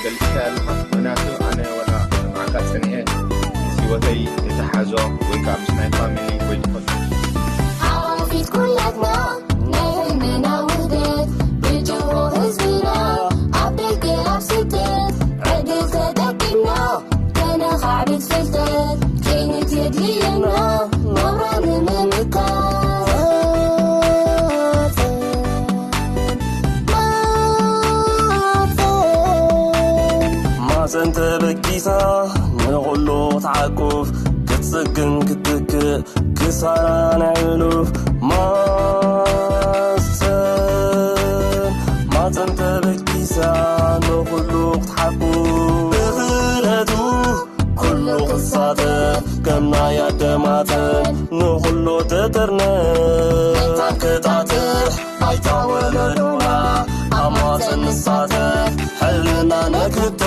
ገሊጽካ ኣለኻ። ምኽንያቱ ኣነ ወላ ሰምዓካ ጸኒሐ ምስ ህይወተይ የተሓዞ ወይ ከዓ ምስ ናይ ፋሚሊ ወይ ዝኾነ ሓፊት ኩላትና ናይ ህልምና ውህደት ብጅሆ ህዝብና ኣብ ደገ ኣብ ስደት ዕድል ተጠቂምና ከነኻዕብት ፍልጠት ቅንት የድልየና ናብራ ንምምካት። ማፀን ተበጊሳ ንኹሉ ክትዓቁፍ ክትፅግን ክትትክእ ክሳራ ናይ ሕሉፍ ማፀን ማፀን ተበጊሳ ንኹሉ ክትሓቁፍ ብኽእለቱ ኩሉ ክሳተፍ ከም ናይ ኣደ ማፀን ንኹሉ ትጥርንፍ ክጣጥሕ ኣይታ ወለዶና ኣብ ማፀን ንሳተፍ ሕልና ነግህዶ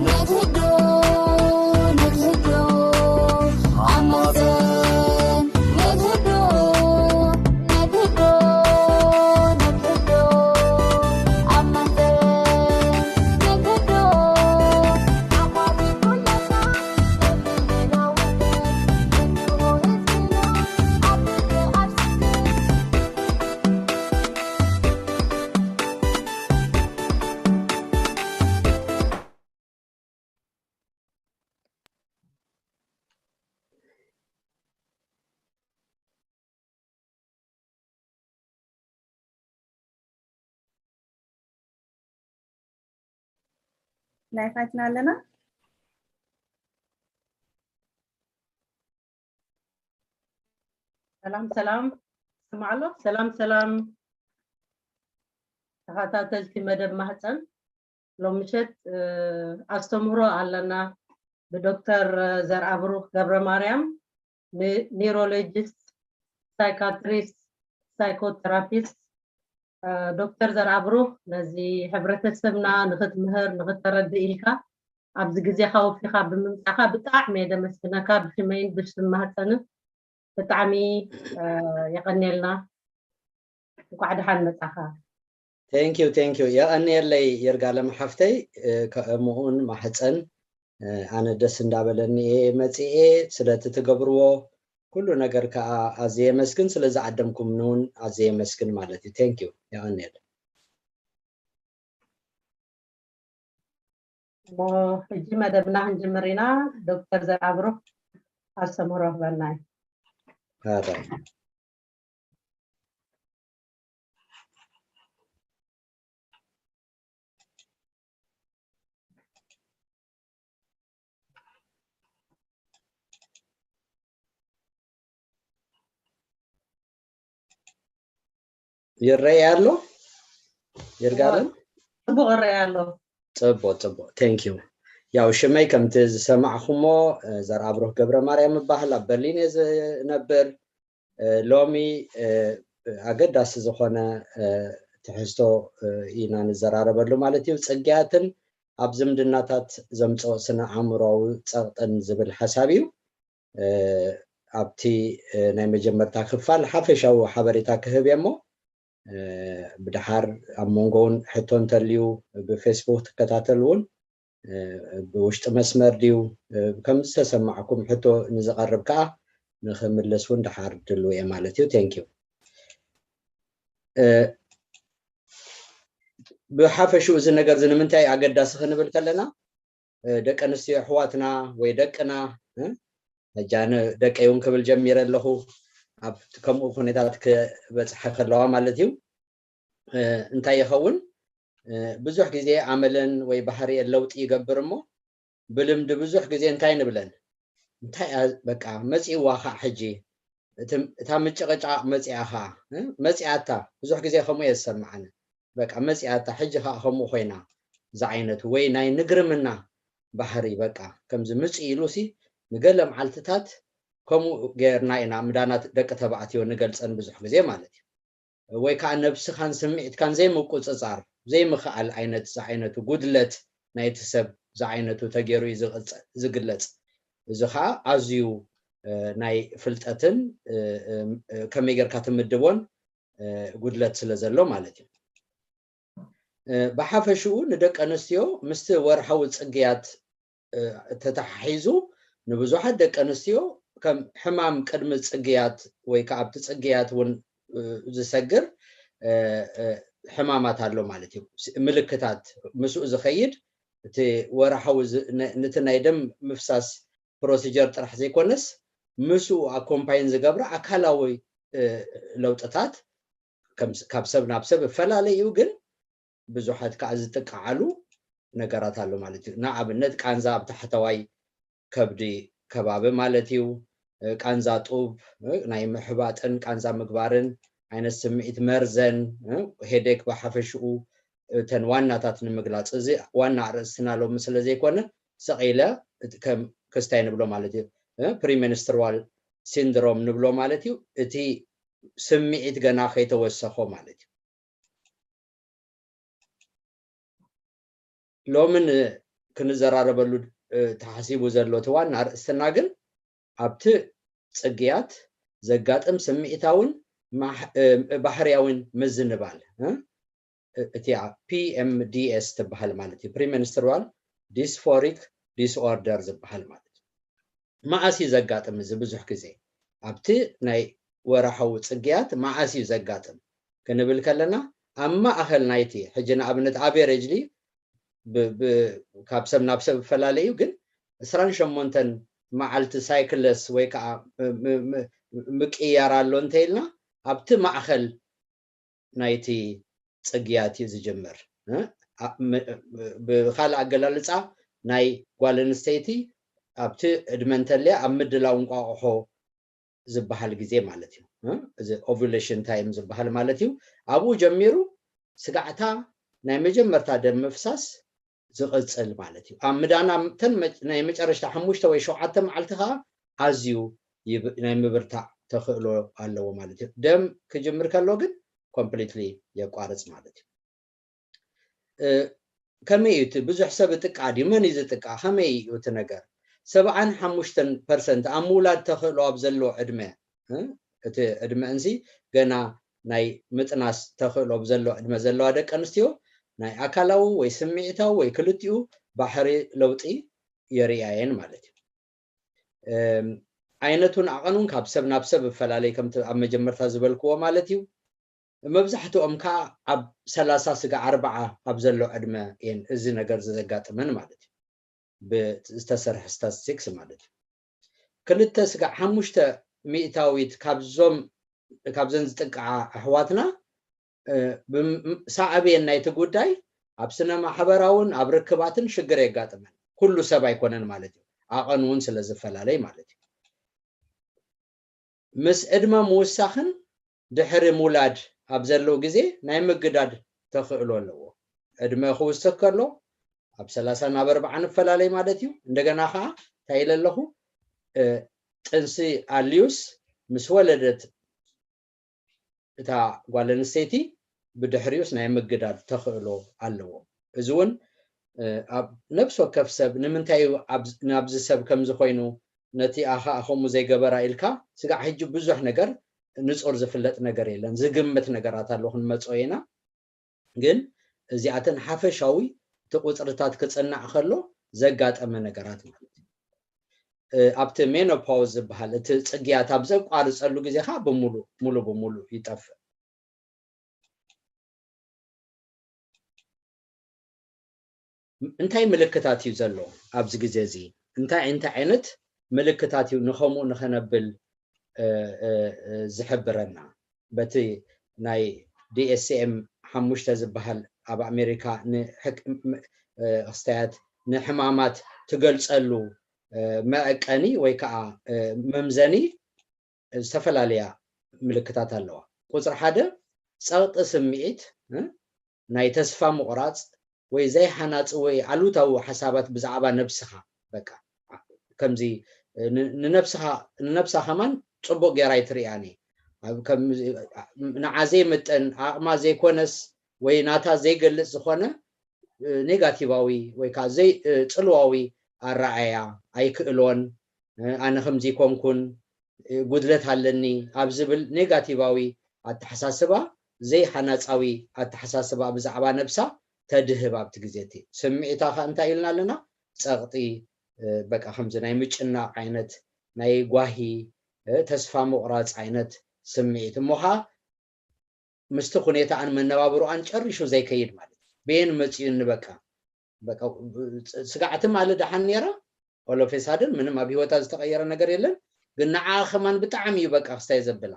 ነግህዶ ነግህዶ ኣብ ማፀን ነግህዶ ነግህዶ ነግህዶ ኣብ ማፀን ነግህዶ ላይፍ ኣትና ኣለና። ሰላም ሰላም፣ ስማዕ ኣሎ። ሰላም ሰላም ተኸታተልቲ መደብ ማህፀን፣ ሎሚ ምሸት ኣስተምህሮ ኣለና ብዶክተር ዘርኣብሩኽ ገብረ ማርያም፣ ኒውሮሎጂስት፣ ሳይካትሪስት፣ ሳይኮቴራፒስት። ዶክተር ዘርኣብሩኽ፣ ነዚ ሕብረተሰብና ንኽትምህር ንኽተረድእ ኢልካ ኣብዚ ግዜኻ ወፊኻ ብምምፃኻ ብጣዕሚ እየ ደመስግነካ። ብሽመይን ብሽም ማህፀንን ብጣዕሚ የቐንየልና። እንኳዕ ደሓን መፃኻ። Thank you, thank you። የቐንየለይ ይርጋለም ሓፍተይ። ከምኡውን ማሕፀን ኣነ ደስ እንዳበለኒ እየ መፂኤ። ስለቲ ትገብርዎ ኩሉ ነገር ከዓ ኣዝየ የመስግን። ስለዚ ዓደምኩም እውን ኣዝየ የመስግን ማለት እዩ። Thank you። የቐንየለይ። እሞ ሕጂ መደብና ክንጅምር ኢና። ዶክተር ዘርኣብሩኽ ኣስተምህሮ ክበና እዩ። ራይ ይረኣይ ኣሎ ይርጋለም? ጽቡቕ ይረኣይ ኣሎ። ጽቡቕ ጽቡቕ። Thank you። ያው ሽመይ ከምቲ ዝሰማዕኹሞ ዘርኣብሩኽ ገብረ ማርያም እባሃል፣ ኣብ በርሊን እየ ዝነብር። ሎሚ ኣገዳሲ ዝኾነ ትሕዝቶ ኢና ንዘራረበሉ ማለት እዩ። ጽግያትን ኣብ ዝምድናታት ዘምፅኦ ስነ ኣእምሮዊ ፀቕጥን ዝብል ሓሳብ እዩ። ኣብቲ ናይ መጀመርታ ክፋል ሓፈሻዊ ሓበሬታ ክህብ እየ እሞ ብድሓር ኣብ መንጎ እውን ሕቶ እንተልዩ ብፌስቡክ ትከታተል እውን ብውሽጢ መስመር ድዩ ከም ዝተሰማዕኩም ሕቶ ንዝቐርብ ከዓ ንክምልስ እውን ድሓር ድልው እየ ማለት እዩ። Thank you። ብሓፈሽኡ እዚ ነገር እዚ ንምንታይ ኣገዳሲ ክንብል ከለና ደቂ ኣንስትዮ ኣሕዋትና ወይ ደቅና ሕጂ ኣነ ደቀይ እውን ክብል ጀሚረ ኣለኹ ኣብ ከምኡ ኩነታት ክበፅሐ ከለዋ ማለት እዩ። እንታይ ይኸውን ብዙሕ ግዜ ኣመለን ወይ ባህሪኤን ለውጢ ይገብር እሞ ብልምዲ ብዙሕ ግዜ እንታይ ንብለን እንታይ በቃ መፂእዋ ከዓ ሕጂ እታ ምጭቕጫቕ መፂኣ ከዓ መፂኣታ ብዙሕ ግዜ ከምኡ እየ ዝሰማዓኒ በቃ መፂኣታ ሕጂ ከዓ ከምኡ ኮይና ዝዓይነቱ ወይ ናይ ንግርምና ባህሪ በቃ ከምዚ ምፅእ ኢሉ ሲ ንገለ መዓልትታት ከምኡ ገይርና ኢና ምዳናት ደቂ ተባዕትዮ ንገልፀን ብዙሕ ግዜ ማለት እዩ ወይ ከዓ ነብስኻን ስምዒትካን ዘይምቁፅፃር ዘይምኽኣል ዓይነት ዝዓይነቱ ጉድለት ናይቲ ሰብ ዝዓይነቱ ተገይሩ እዩ ዝግለፅ እዚ ከዓ ኣዝዩ ናይ ፍልጠትን ከመይ ጌርካ ትምድቦን ጉድለት ስለ ዘሎ ማለት እዩ። ብሓፈሽኡ ንደቂ ኣንስትዮ ምስቲ ወርሓዊ ጽግያት ተተሓሒዙ ንብዙሓት ደቂ ኣንስትዮ ከም ሕማም ቅድሚ ጽግያት ወይ ከዓ ኣብቲ ጽግያት እውን ዝሰግር ሕማማት ኣሎ ማለት እዩ። ምልክታት ምስኡ ዝኸይድ እቲ ወርሓዊ ነቲ ናይ ደም ምፍሳስ ፕሮሲጀር ጥራሕ ዘይኮነስ ምስኡ ኣኮምፓይን ዝገብራ ኣካላዊ ለውጥታት ካብ ሰብ ናብ ሰብ እፈላለ እዩ፣ ግን ብዙሓት ከዓ ዝጥቀዓሉ ነገራት ኣሎ ማለት እዩ። ንኣብነት ቃንዛ ኣብ ታሕተዋይ ከብዲ ከባቢ ማለት እዩ። ቃንዛ ጡብ፣ ናይ ምሕባጥን ቃንዛ ምግባርን ዓይነት ስምዒት መርዘን፣ ሄዴክ ብሓፈሽኡ እተን ዋናታት ንምግላፅ፣ እዚ ዋና ኣርእስትና ሎሚ ስለ ዘይኮነ ስቕ ኢለ ከም ክስታይ ንብሎ ማለት እዩ። ፕሪሜንስትርዋል ሲንድሮም ንብሎ ማለት እዩ። እቲ ስምዒት ገና ከይተወሰኾ ማለት እዩ። ሎምን ክንዘራረበሉ ተሓሲቡ ዘሎ እቲ ዋና ኣርእስትና ግን ኣብቲ ጽግያት ዘጋጥም ስምዒታውን ባህርያውን ምዝንባል፣ እቲኣ ፒ ኤም ዲ ኤስ ትበሃል ማለት እዩ። ፕሪሜንስትርዋል ዲስፎሪክ ዲስኦርደር ዝበሃል ማለት እዩ። መዓስ እዩ ዘጋጥም? እዚ ብዙሕ ግዜ ኣብቲ ናይ ወርሓዊ ጽግያት መዓስ እዩ ዘጋጥም ክንብል ከለና፣ ኣብ ማእኸል ናይቲ፣ ሕጂ ንኣብነት ኣቬሬጅሊ ካብ ሰብ ናብ ሰብ እፈላለ እዩ፣ ግን ዕስራን ሸሞንተን መዓልቲ ሳይክለስ ወይ ከዓ ምቅያር ኣሎ እንተኢልና፣ ኣብቲ ማእኸል ናይቲ ጽግያት እዩ ዝጅምር። ብካልእ ኣገላልፃ፣ ናይ ጓል ኣንስተይቲ ኣብቲ ዕድመ እንተልያ ኣብ ምድላው እንቋቑሖ ዝበሃል ግዜ ማለት እዩ። እዚ ኦቭዩሌሽን ታይም ዝበሃል ማለት እዩ። ኣብኡ ጀሚሩ ስጋዕታ ናይ መጀመርታ ደም ምፍሳስ ዝቕፅል ማለት እዩ። ኣብ ምዳና እተን ናይ መጨረሽታ ሓሙሽተ ወይ ሸውዓተ መዓልቲ ከዓ ኣዝዩ ናይ ምብርታዕ ተኽእሎ ኣለዎ ማለት እዩ። ደም ክጅምር ከሎ ግን ኮምፕሊትሊ የቋርፅ ማለት እዩ። ከመይ እዩ እቲ ብዙሕ ሰብ እጥቃ ድዩ? መን እዩ ዝጥቃ? ከመይ እዩ እቲ ነገር? ሰብዓን ሓሙሽተን ፐርሰንት ኣብ ምውላድ ተኽእሎ ኣብ ዘለዎ ዕድመ፣ እቲ ዕድመ እንሲ ገና ናይ ምጥናስ ተኽእሎ ኣብ ዘለዎ ዕድመ ዘለዋ ደቂ ኣንስትዮ ናይ ኣካላዊ ወይ ስምዒታዊ ወይ ክልቲኡ ባሕሪ ለውጢ የርእያ እየን ማለት እዩ። ዓይነቱን ዓቐኑን ካብ ሰብ ናብ ሰብ እፈላለይ፣ ከምቲ ኣብ መጀመርታ ዝበልክዎ ማለት እዩ። መብዛሕትኦም ከዓ ኣብ ሰላሳ ስጋዕ ኣርባዓ ኣብ ዘሎ ዕድመ እየን እዚ ነገር ዘጋጥመን ማለት እዩ፣ ብዝተሰርሐ ስታቲስቲክስ ማለት እዩ። ክልተ ስጋዕ ሓሙሽተ ሚእታዊት ካብዞም ካብዘን ዝጥቅዓ ኣሕዋትና ሳዕቤን ናይቲ ጉዳይ ኣብ ስነ ማሕበራውን ኣብ ርክባትን ሽግር የጋጥመን። ኩሉ ሰብ ኣይኮነን ማለት እዩ፣ ዓቐን እውን ስለ ዝፈላለይ ማለት እዩ። ምስ ዕድመ ምውሳኽን ድሕሪ ምውላድ ኣብ ዘለዉ ግዜ ናይ ምግዳድ ተኽእሎ ኣለዎ። ዕድመ ክውስኽ ከሎ ኣብ ሰላሳ ናብ ኣርባዓ ንፈላለይ ማለት እዩ። እንደገና ከዓ እንታይ ኢለ ኣለኹ? ጥንሲ ኣልዩስ ምስ ወለደት እታ ጓል ኣንስተይቲ ብድሕሪኡስ ናይ ምግዳድ ተኽእሎ ኣለዎ። እዚ እውን ኣብ ነብሲ ወከፍ ሰብ ንምንታይ እዩ ናብዚ ሰብ ከምዚ ኮይኑ፣ ነቲ ኣኻ ከምኡ ዘይገበራ ኢልካ ስጋዕ ሕጂ ብዙሕ ነገር ንጹር ዝፍለጥ ነገር የለን። ዝግምት ነገራት ኣሎ ክንመጾ ኢና። ግን እዚኣተን ሓፈሻዊ እቲ ቁጽርታት ክጽናዕ ከሎ ዘጋጠመ ነገራት ማለት እዩ። ኣብቲ ሜኖፓውዝ ዝበሃል እቲ ጽግያት ኣብ ዘቋርጸሉ ግዜ ከዓ ብሙሉ ሙሉ ብሙሉ ይጠፍእ። እንታይ ምልክታት እዩ ዘሎ ኣብዚ ግዜ እዚ? እንታይ እንታይ ዓይነት ምልክታት እዩ ንኸምኡ ንኸነብል ዝሕብረና? በቲ ናይ ዲኤስኤም ሓሙሽተ ዝበሃል ኣብ ኣሜሪካ ንክስታያት ንሕማማት ትገልጸሉ መዐቀኒ ወይ ከዓ መምዘኒ ዝተፈላለያ ምልክታት ኣለዋ። ቁፅሪ ሓደ፣ ፀቕጢ ስምዒት፣ ናይ ተስፋ ምቑራፅ ወይ ዘይሓናፂ ወይ ኣሉታዊ ሓሳባት ብዛዕባ ነብስኻ። በቃ ከምዚ ንነብስኻ ንነብሳ ከማን ፅቡቅ ጌራ ኣይትርእያን። ንዓ ዘይምጥን፣ ኣቕማ ዘይኮነስ ወይ ናታ ዘይገልፅ ዝኾነ ኔጋቲቫዊ ወይ ከዓ ዘይ ፅልዋዊ ኣረኣያ ኣይክእሎን፣ ኣነ ከምዚ ይኮንኩን፣ ጉድለት ኣለኒ ኣብ ዝብል ኔጋቲቫዊ ኣተሓሳስባ፣ ዘይሓናፃዊ ኣተሓሳስባ ብዛዕባ ነብሳ ተድህብ ኣብቲ ግዜ እቲ። ስምዒታ ከ እንታይ ኢልና ኣለና? ጸቕጢ፣ እ፣ በቃ ከምዚ ናይ ምጭናቕ ዓይነት፣ ናይ ጓሂ፣ እ፣ ተስፋ ምቑራጽ ዓይነት ስምዒት። እሞ ኸኣ ምስቲ ኩኔታኣን መነባብሮኣን ጨሪሹ ዘይከይድ ማለት እዩ። በየን መጺኡኒ በቃ፣ በቃ ስጋዕቲ ማለት ደሓን ነይራ፣ all of a sudden ምንም ኣብ ህይወታ ዝተቐየረ ነገር የለን። ግን ንዓ ከማን ብጣዕሚ እዩ በቃ ክስታይ ዘብላ፣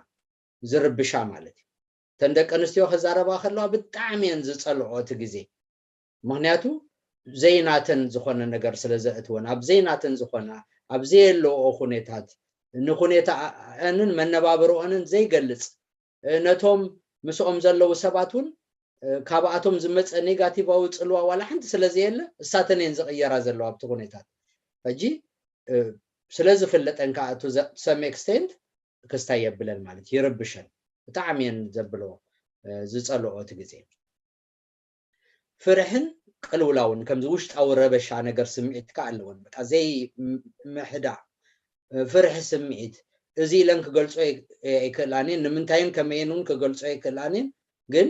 ዝርብሻ ማለት እዩ። እተን ደቂ ኣንስትዮ ክዛረባ ከለዋ ብጣዕሚ እየን ዝጸልኦ እቲ ግዜ። ምኽንያቱ ዘይናተን ዝኾነ ነገር ስለ ዘእትወን፣ ኣብ ዘይናተን ዝኾነ፣ ኣብ ዘየለዎ ኩኔታት፣ ንኩኔታኣንን መነባብሮኦንን ዘይገልጽ፣ እ፣ ነቶም ምስኦም ዘለዉ ሰባት እውን፣ እ፣ ካብኣቶም ዝመጸ ኔጋቲቫዊ ጽልዋ ዋላ ሓንቲ ስለ ዘየለ፣ እሳተን እየን ዝቕየራ ዘለዋ ኣብቲ ኩኔታት። ሕጂ፣ እ፣ ስለ ዝፍለጠን ከኣ to the-, some extent ክስታይ የብለን ማለት ይርብሸን። ብጣዕሚ እየን ዘብለዎ፣ እ፣ ዝጸልኦ እቲ ግዜ። ፍርሕን ቅልውላውን ከምዚ ውሽጣዊ ረበሻ ነገር ስምዒት ከኣ ኣለወን። በቃ ዘይ ም-፣ ምሕዳእ፣ እ፣ ፍርሒ ስምዒት፣ እዚ ኢለን ክገልጾ ኣይ-፣ ኣይክእላን እየን፣ ንምንታይን ከመይን እውን ክገልጾ ኣይክእላን እየን። ግን፣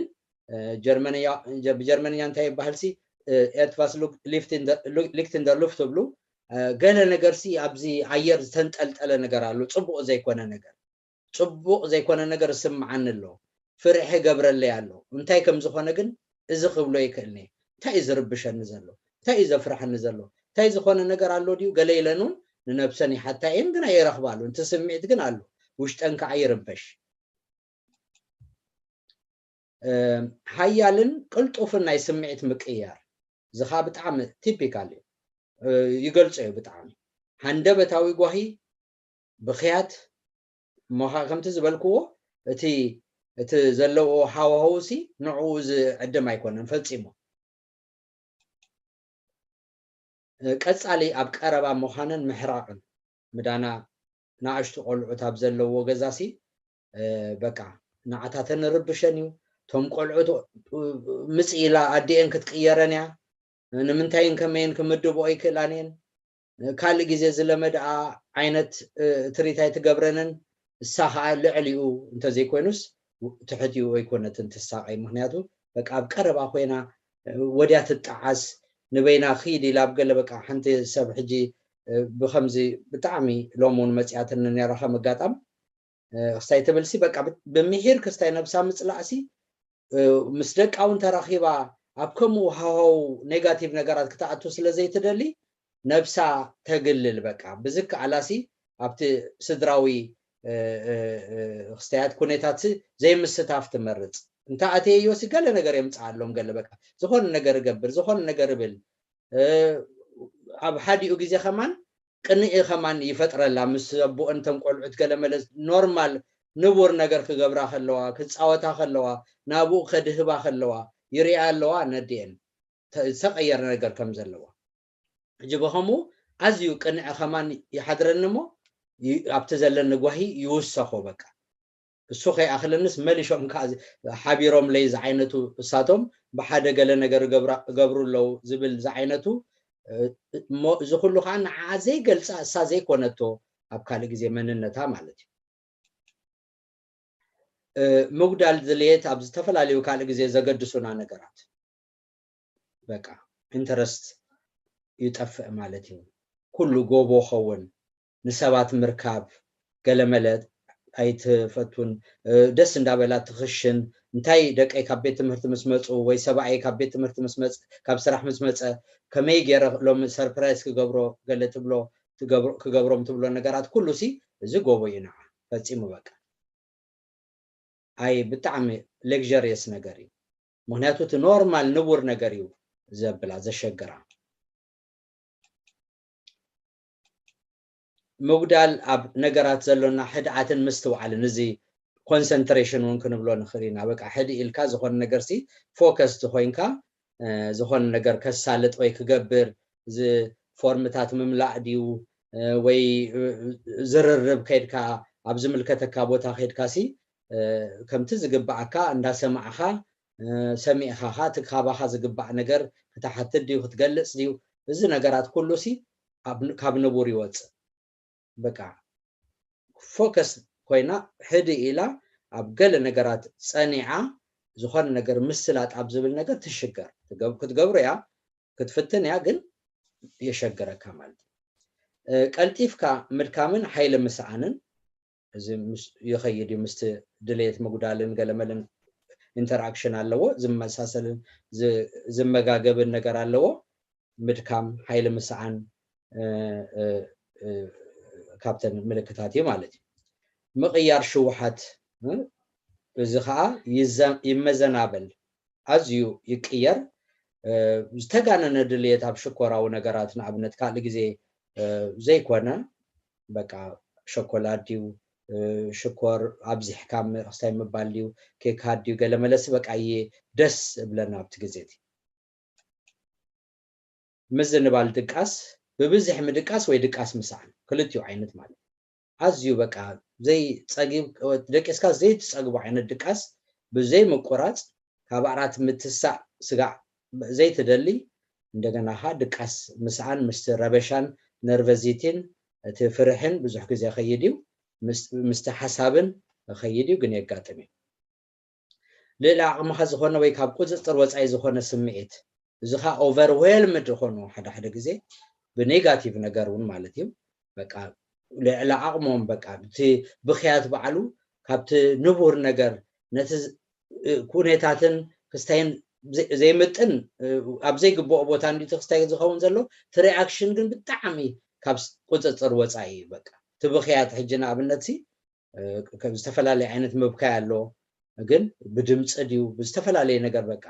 እ፣ ጀርመንያ-፣ ጀ-፣ ብጀርመንኛ እንታይ ይበሃል ሲ፣ እ፣ ኤትቫስ ሉክ-፣ ሊፍት ኢን ደ-፣ ሉ-፣ ሊክት ኢን ደ ሉፍት ትብሉ፣ እ፣ ገለ ነገር ሲ ኣብዚ ኣየር ዝተንጠልጠለ ነገር ኣሎ፣ ጽቡቕ ዘይኮነ ነገር። ጽቡቕ ዘይኮነ ነገር እስምዓኒ ኣሎ፣ ፍርሒ ገብረለይ ኣሎ። እንታይ ከም ዝኾነ ግን እዚ ክብሎ ይክእልኒ። እንታይ እዩ ዝርብሸኒ ዘሎ? እንታይ እዩ ዘፍርሐኒ ዘሎ? እንታይ ዝኾነ ነገር ኣሎ ድዩ? ገለ ኢለን እውን ንነብሰን ይሓታ እየን፣ ግን ኣይረኽባሉን። እቲ ስምዒት ግን ኣሎ፣ ውሽጠን ከዓ ይርበሽ። እ፣ ሓያልን ቅልጡፍን ናይ ስምዒት ምቅያር። እዚ ከዓ ብጣዕሚ ቲፒካል እዩ። እ፣ ይገልጾ እዩ ብጣዕሚ። ሃንደበታዊ ጓሂ፣ ብኽያት፣ እሞ ኸዓ ከምቲ ዝበልክዎ፣ እቲ፣ እቲ ዘለዎ ሃዋህውሲ ንዕኡ ዝዕድም ኣይኮነን ፈጺሙ። እ፣ ቀጻሊ ኣብ ቀረባ ምዃንን ምሕራቕን። ምዳና ንኣሽቱ ቆልዑት ኣብ ዘለዎ ገዛሲ፣ እ፣ በቃ ንዓታተን ንርብሸን እዩ። እቶም ቆልዑት፣ እ፣ ምጽእ ኢላ ኣዲኤን ክትቅየረን እያ። ንምንታይን ከመይን ክምድብኦ ኣይክእላን እየን። ካልእ ግዜ ዝለመድኣ ዓይነት፣ እ፣ ትሪት ኣይትገብረንን። እሳ ኸዓ ልዕሊኡ እንተዘይኮይኑስ ትሕቲኡ ኣይኮነትን ትሳቐይ። ምኽንያቱ በቃ ኣብ ቀረባ ኮይና፣ እ፣ ወድያ ትጠዓስ፣ ንበይና ኺድ ኢላ ኣብ ገለ በቃ ሓንቲ ሰብ ሕጂ፣ እ፣ ብኸምዚ ብጣዕሚ ሎሚ እውን መጺኣትኒ ነይራ ከም ኣጋጣም። እ፣ ክስታይ ትብልሲ በቃ ብ-፣ ብምሒር ክስታይ ነብሳ ምጽላእሲ፣ እ፣ ምስ ደቃ እውን ተራኺባ ኣብ ከምኡ ሃዋህው ኔጋቲቭ ነገራት ክትኣቱ ስለ ዘይትደሊ ነብሳ ተግልል። በቃ ብዝከኣላሲ ኣብቲ ስድራዊ፣ እ፣ እ፣ እ፣ ክስተያት ኩነታትሲ ዘይምስታፍ ትመርጽ። እንተ ኣተየዮሲ ገለ ነገር የምጽኣሎም፣ ገለ በቃ ዝኾነ ነገር እገብር፣ ዝኾነ ነገር እብል። እ፣ ኣብ ሓዲኡ ግዜ ከማን ቅንኢ ከማን ይፈጥረላ። ምስ ኣቦኦን እተን ቆልዑት ገለ መለ ኖርማል ንቡር ነገር ክገብራ ከለዋ፣ ክጻወታ ከለዋ፣ ናብኡ ከድህባ ከለዋ ይሪኣ ኣለዋ ነዲኤን ተ-፣ ዝተቐየረ ነገር ከም ዘለዋ። ሕጂ ብኸምኡ ኣዝዩ ቅንኢ ከማን ይሓድረኒ እሞ ይ-፣ ኣብቲ ዘለኒ ጓሂ ይውሰኾ በቃ። እሱ ከይኣኽለንስ መሊሾም ከኣ ዝ-፣ ሓቢሮምለይ ዝዓይነቱ እሳቶም ብሓደ ገለ ነገር እገብራ-፣ እገብሩ ኣለዉ ዝብል ዝዓይነቱ፣ እ፣ እሞ እዚ ኩሉ ከኣ ንዓኣ ዘይገልጻ እሳ ዘይኮነቶ ኣብ ካልእ ግዜ መንነታ ማለት እዩ። እ፣ ምጉዳል ድልየት ኣብ ዝተፈላለዩ ካልእ ግዜ ዘገድሱና ነገራት። በቃ ኢንተረስት ይጠፍእ ማለት እዩ። ኩሉ ጎቦ ኸውን፣ ንሰባት ምርካብ፣ ገለመለ ኣይትፈቱን። እ፣ ደስ እንዳበላ ትኽሽን፣ እንታይ ደቀይ ካብ ቤት ትምህርቲ ምስ መጹ ወይ ሰብኣየይ ካብ ቤት ትምህርቲ ምስ መጽ-፣ ካብ ስራሕ ምስ መጸ፣ ከመይ ገይረ ሎሚ ሰርፕራይዝ ክገብሮ ገለ ትብሎ፣ ትገብሮ፣ ክገብሮም ትብሎ ነገራት ኩሉሲ እዚ ጎቦ እዩ ንዓ፣ ፈጺሙ በቃ። ኣይ ብጣዕሚ ሌግዠሪየስ ነገር እዩ። ምኽንያቱ እቲ ኖርማል ንቡር ነገር እዩ ዘብላ፣ ዘሸግራ። ምጉዳል ኣብ ነገራት ዘሎና ሕድዓትን ምስትውዓልን፣ እዚ ኮንሰንትሬሽን እውን ክንብሎ ንኽእል ኢና። በቃ ሕድእ ኢልካ ዝኾነ ነገርሲ ፎከስድ ኮይንካ፣ እ፣ ዝኾነ ነገር ከሳልጥ ወይ ክገብር፣ እዚ ፎርምታት ምምላእ ድዩ፣ እ፣ ወይ፣ እ፣ ዝርርብ ከይድካ ኣብ ዝምልከተካ ቦታ ከይድካሲ፣ እ፣ ከምቲ ዝግባኣካ እንዳሰማዕኻ፣ እ፣ ሰሚዕኻ ኸኣ እቲ ካባኻ ዝግባእ ነገር ክትሓትት ድዩ ክትገልጽ ድዩ፣ እዚ ነገራት ኩሉሲ ኣብ፣ ካብ ንቡር ይወጽእ። በቃ ፎከስ ኮይና ሕድእ ኢላ ኣብ ገለ ነገራት ጸኒዓ፣ ዝኾነ ነገር ምስላጥ ኣብ ዝብል ነገር ትሽገር። ክትገብሮ እያ፣ ክትፍትን እያ፣ ግን የሸግረካ ማለት እዩ። ቀልጢፍካ ምድካምን ሓይሊ ምስኣንን፣ እዚ ይኸይድ እዩ ምስቲ ድሌት ምጉዳልን ገለመልን ኢንተርኣክሽን ኣለዎ። ዝመሳሰልን ዝመጋገብን ነገር ኣለዎ። ምድካም፣ ሓይሊ ምስኣን ካብተን ምልክታት እዩ ማለት እዩ። ምቕያር ሽውሓት፣ እዚ ከዓ ይመዘናበል፣ ኣዝዩ ይቅየር። ዝተጋነነ ድልየት ኣብ ሽኮራዊ ነገራት፣ ንኣብነት ካልእ ግዜ ዘይኮነ፣ በቃ ሸኮላድ ድዩ፣ ሽኮር ኣብዚሕካ ክስታይ ምባል ድዩ፣ ኬክ ድዩ፣ ገለመለሲ በቃ እየ ደስ እብለና ኣብቲ ግዜ እቲ። ምዝንባል ድቃስ፣ ብብዝሒ ምድቃስ ወይ ድቃስ ምስኣን፣ ክልቲኡ ዓይነት ማለት እዩ። ኣዝዩ በቃ ዘይጸጊብ፣ ደቂስካ ዘይትጸግቦ ዓይነት ድቃስ ብዘይ ምቁራጽ፣ ካብ ዓራት ምትሳእ ስጋዕ ዘይትደሊ፣ እንደገና ኸኣ ድቃስ ምስኣን ምስቲ ረበሻን ነርቨዚቲን እቲ ፍርሕን ብዙሕ ግዜ ይኸይድ እዩ። ምስ-፣ ምስቲ ሓሳብን ይኸይድ እዩ፣ ግን የጋጥም እዩ። ልዕሊ ዓቕምኻ ዝኾነ ወይ ካብ ቁጽጽር ወጻኢ ዝኾነ ስምዒት፣ እዚ ኸኣ ኦቨርዌልምድ ዝኾኑ ሓደ ሓደ ግዜ ብኔጋቲቭ ነገር እውን ማለት እዩ። በቃ ልዕሊ ዓቕሞም፣ በቃ እቲ ብኽያት ባዕሉ ካብቲ ንቡር ነገር ነቲ ዝ-፣ እ፣ ኩነታትን ክስታይን ዘ-፣ ዘይምጥን፣ እ፣ ኣብ ዘይግብኦ ቦታ እንዲቲ ክስታይ ዝኸውን ዘሎ፣ እቲ ሪኣክሽን ግን ብጣዕሚ ካብ ስ-፣ ቁጽጽር ወጻኢ እዩ። በቃ እቲ ብኽያት ሕጂ ንኣብነት ሲ፣ እ፣ ከ-፣ ዝተፈላለየ ዓይነት ምብካይ ኣሎ፣ ግን ብድምፂ ድዩ ብዝተፈላለየ ነገር በቃ፣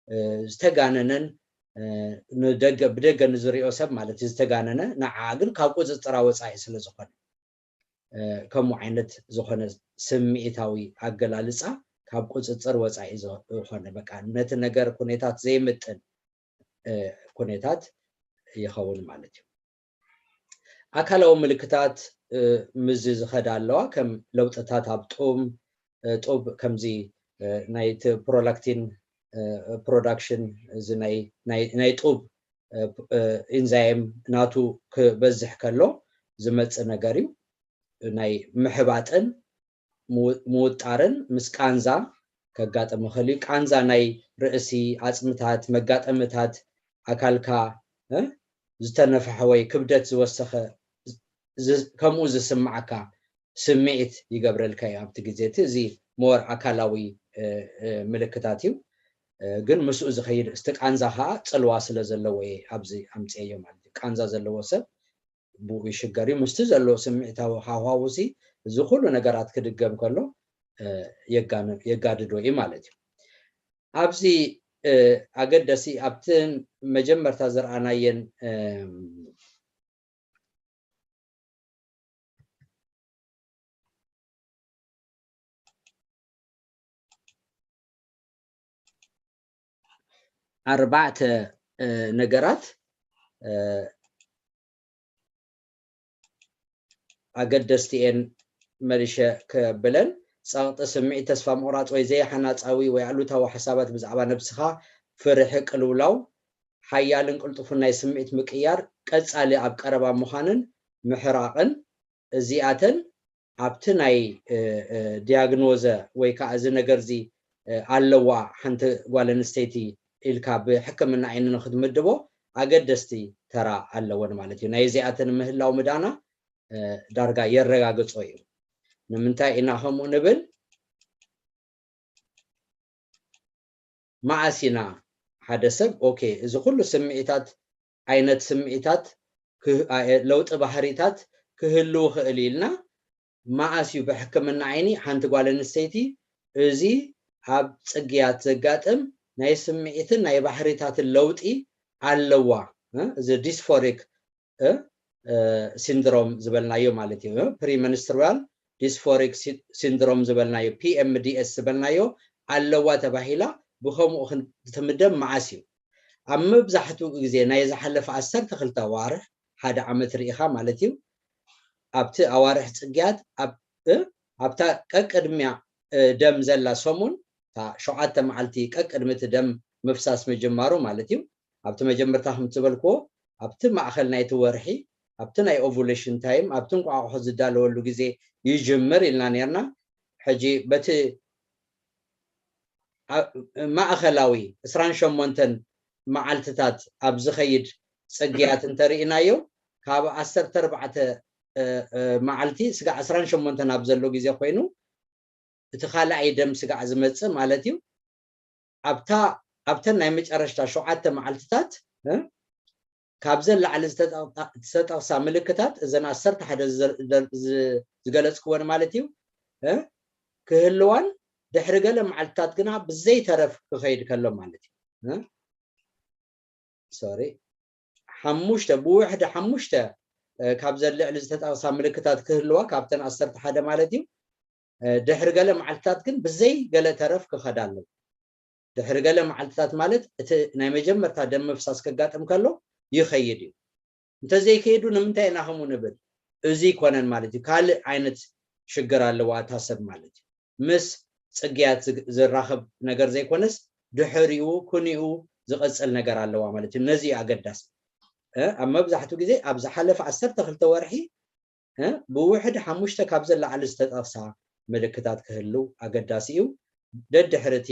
እ፣ ዝተጋነነን፣ እ፣ ንደገ፣ ብደገ ንዝሪኦ ሰብ ማለት እዩ ዝተጋነነ፣ ንዓ ግን ካብ ቁፅፅራ ወፃኢ ስለ ዝኾነ፣ እ፣ ከምኡ ዓይነት ዝኾነ ስምዒታዊ ኣገላልፃ ካብ ቁፅፅር ወፃኢ ዝኾነ፣ በቃ ነቲ ነገር ኩነታት ዘይምጥን፣ እ፣ ኩነታት ይኸውን ማለት እዩ። ኣካላዊ ምልክታት፣ እ፣ ምስዚ ዝኸዳ ኣለዋ፣ ከም ለውጥታት ኣብ ጡብ፣ እ፣ ጡብ ከምዚ፣ እ፣ ናይቲ ፕሮላክቲን፣ እ፣ ፕሮዳክሽን፣ እዚ ናይ፣ ናይ፣ ናይ ጡብ፣ እ፣ እ፣ ኢንዛይም ናቱ ክበዝሕ ከሎ ዝመጽእ ነገር እዩ። ናይ ምሕባጥን ምው-፣ ምውጣርን ምስ ቃንዛ ከጋጥም ይኽእል እዩ። ቃንዛ ናይ ርእሲ፣ ዓጽምታት፣ መጋጠምታት ኣካልካ፣ እ፣ ዝተነፍሐ ወይ ክብደት ዝወሰኸ ዝ-፣ ከምኡ ዝስምዓካ ስምዒት ይገብረልካ እዩ ኣብቲ ግዜ እቲ። እዚ ሞር ኣካላዊ፣ እ፣ እ፣ ምልክታት እዩ። እ፣ ግን ምስኡ ዝኸይድ፣ እቲ ቃንዛ ኸኣ ጽልዋ ስለ ዘለዎ እየ ኣብዚ ኣምጽኤዮ ማለት እዩ። ቃንዛ ዘለዎ ሰብ ብኡ ይሽገር እዩ። ምስቲ ዘሎ ስምዒታዊ ሃዋሁሲ እዚ ኩሉ ነገራት ክድገም ከሎ፣ እ፣ የጋን-፣ የጋድዶ እዩ ማለት እዩ። ኣብዚ፣ እ፣ ኣገደሲ ኣብቲ መጀመርታ ዝረኣናየን፣ እ፣ ኣርባዕተ፣ እ፣ ነገራት፣ እ፣ ኣገደስቲ እየን መሊሸ ክብለን። ጸቕጢ ስምዒት፣ ተስፋ ምቑራጽ ወይ ዘይሓናጻዊ ወይ ኣሉታዊ ሓሳባት ብዛዕባ ነብስኻ፣ ፍርሒ፣ ቅልውላው፣ ሓያልን ቅልጡፍን ናይ ስምዒት ምቅያር፣ ቀጻሊ ኣብ ቀረባ ምዃንን ምሕራቕን፣ እዚኣተን ኣብቲ ናይ፣ እ፣ እ፣ ዲያግኖዘ ወይ ከዓ እዚ ነገር እዚ፣ እ፣ ኣለዋ ሓንቲ ጓል ኣንስተይቲ ኢልካ ብሕክምና ዓይኒ ንክትምድቦ ኣገደስቲ ተራ ኣለወን ማለት እዩ። ናይ እዚኣተን ምህላው ምዳና፣ እ፣ ዳርጋ የረጋግጾ እዩ። ንምንታይ ኢና ከምኡ ንብል? መዓስ ኢና ሓደ ሰብ፣ ኦኬ፣ እዚ ኩሉ ስምዒታት፣ ዓይነት ስምዒታት ክህ-፣ ኣ-፣ ለውጢ ባህሪታት ክህልው ይኽእል ኢልና፣ መዓስ እዩ ብሕክምና ዓይኒ ሓንቲ ጓል ኣንስተይቲ እዚ ኣብ ጽግያት ዘጋጥም ናይ ስምዒትን ናይ ባህሪታትን ለውጢ ኣለዋ፣ እ፣ እዚ ዲስፎሪክ እ፣ እ፣ ሲንድሮም ዝበልናዮ ማለት እዩ። እ፣ ፕሪመንስትሩዋል ዲስፎሪክ ሲ-፣ ሲንድሮም ዝበልናዮ፣ ፒ ኤም ዲ ኤስ ዝበልናዮ ኣለዋ ተባሂላ ብኸምኡ ክን-፣ ትምደብ መዓስ እዩ? ኣብ መብዛሕትኡ ግዜ ናይ ዝሓለፈ ዓሰርተ ክልተ ኣዋርሕ፣ ሓደ ዓመት ርኢኻ ማለት እዩ። ኣብቲ ኣዋርሕ ጽግያት ኣብ፣ እ፣ ኣብታ ቀቅድሚያ፣ እ፣ ደም ዘላ ሰሙን፣ እታ ሸውዓተ መዓልቲ ቀቅድሚ እቲ ደም ምፍሳስ ምጅማሩ ማለት እዩ። ኣብቲ መጀመርታ ከም ዝበልክዎ፣ ኣብቲ ማእኸል ናይቲ ወርሒ፣ ኣብቲ ናይ ኦቭዩሌሽን ታይም፣ ኣብቲ እንቋቑሖ ዝዳለወሉ ግዜ ይጅምር ኢልና ኔርና። ሕጂ በቲ ማእኸላዊ ዕስራን ሸሞንተን መዓልትታት ኣብ ዝኸይድ ጽግያት እንተርኢናዮ፣ ካብ ዓሰርተ ኣርባዕተ መዓልቲ ስጋዕ ዕስራን ሸሞንተን ኣብ ዘሎ ግዜ ኮይኑ፣ እቲ ካልኣይ ደም ስጋዕ ዝመጽእ ማለት እዩ። ኣብታ ኣብተን ናይ መጨረሽታ ሸውዓተ መዓልትታት ካብዘን ላዕሊ ዝተጠቕሳ ምልክታት፣ እዘን ዓሰርተ ሓደ ዝገለጽክወን ማለት እዩ፣ ክህልዋን ድሕሪ ገለ መዓልትታት ግና ብዘይተረፍ ክኸይድ ከሎ ማለት እዩ። ሶሪ፣ ሓሙሽተ፣ ብውሕዲ ሓሙሽተ ካብ ዘልዕሊ ዝተጠቕሳ ምልክታት ክህልዋ፣ ካብተን ዓሰርተ ሓደ ማለት እዩ። ድሕሪ ገለ መዓልትታት ግን ብዘይ ገለ ተረፍ ክኸዳ ኣለዎ። ድሕሪ ገለ መዓልትታት ማለት እቲ ናይ መጀመርታ ደም ምፍሳስ ከጋጥም ከሎ ይኸይድ እዩ። እንተዘይከይዱ ንምንታይ ኢና ከምኡ ንብል? እዚ ይኮነን ማለት እዩ። ካልእ ዓይነት ሽግር ኣለዋ እታ ሰብ ማለት እዩ። ምስ ጽግያት ዝራኸብ ነገር ዘይኮነስ፣ ድሕሪኡ ኩኒኡ ዝቐጽል ነገር ኣለዋ ማለት እዩ። ነዚ እዩ ኣገዳሲ። ኣብ መብዛሕትኡ ግዜ ኣብ ዝሓለፈ ዓሰርተ ክልተ ወርሒ ብውሕድ ሓሙሽተ ካብ ዘላዓሊ ዝተጠቕሳ ምልክታት ክህሉ ኣገዳሲ እዩ። ደድሕሪ እቲ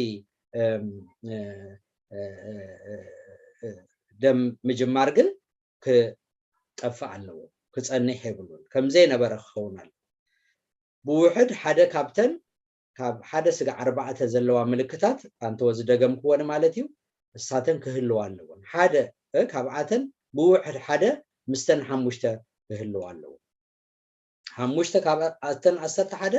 ደም ምጅማር ግን ክጠፍእ ኣለዎ፣ ክጸንሕ የብሉን። ከም ዘይነበረ ክኸውን ኣለዎ። ብውሕድ ሓደ ካብተን ካብ ሓደ ስጋዕ ኣርባዕተ ዘለዋ ምልክታት፣ ኣንተወ ዝደገምክወን ማለት እዩ፣ እሳተን ክህልዋ ኣለዎን። ሓደ ካብኣተን ብውሕድ ሓደ ምስተን ሓሙሽተ ክህልዋ ኣለዎ። ሓሙሽተ ካብኣተን ዓሰርተ ሓደ፣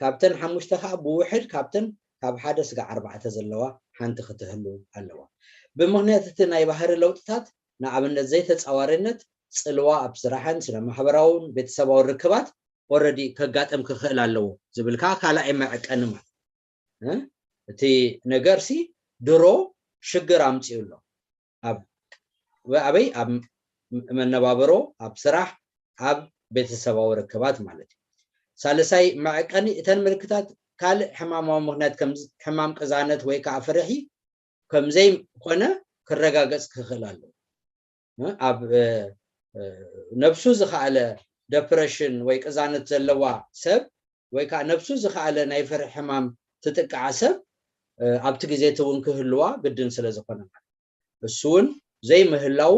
ካብተን ሓሙሽተ ከዓ ብውሕድ ካብተን ካብ ሓደ ስጋዕ ኣርባዕተ ዘለዋ ሓንቲ ክትህሉ ኣለዋ። ብምኽንያት እቲ ናይ ባህሪ ለውጥታት፣ ንኣብነት ዘይተጻዋርነት፣ ጽልዋ ኣብ ስራሕን ስነ ማሕበራውን ቤተሰባውን ርክባት ኦረዲ ከጋጥም ክኽእል ኣለዎ ዝብል ከዓ ካልኣይ መዐቀኒ ማለት። እቲ ነገር ሲ ድሮ ሽግር ኣምፅኡ ኣሎ። ኣብ ኣበይ? ኣብ መነባብሮ፣ ኣብ ስራሕ፣ ኣብ ቤተሰባዊ ርክባት ማለት እዩ። ሳልሳይ መዐቀኒ፣ እተን ምልክታት ካልእ ሕማማዊ ምኽንያት ከም ሕማም ቅዛነት ወይ ከዓ ፍርሒ ከም ዘይኮነ ክረጋገጽ ክኽእል ኣለዎ። ኣብ ነብሱ ዝኸኣለ ደፕረሽን ወይ ቅዛነት ዘለዋ ሰብ ወይ ከዓ ነብሱ ዝኸኣለ ናይ ፍርሒ ሕማም ትጥቃዓ ሰብ ኣብቲ ግዜ እቲ እውን ክህልዋ ግድን ስለ ዝኾነ ማለት እሱ እውን ዘይምህላው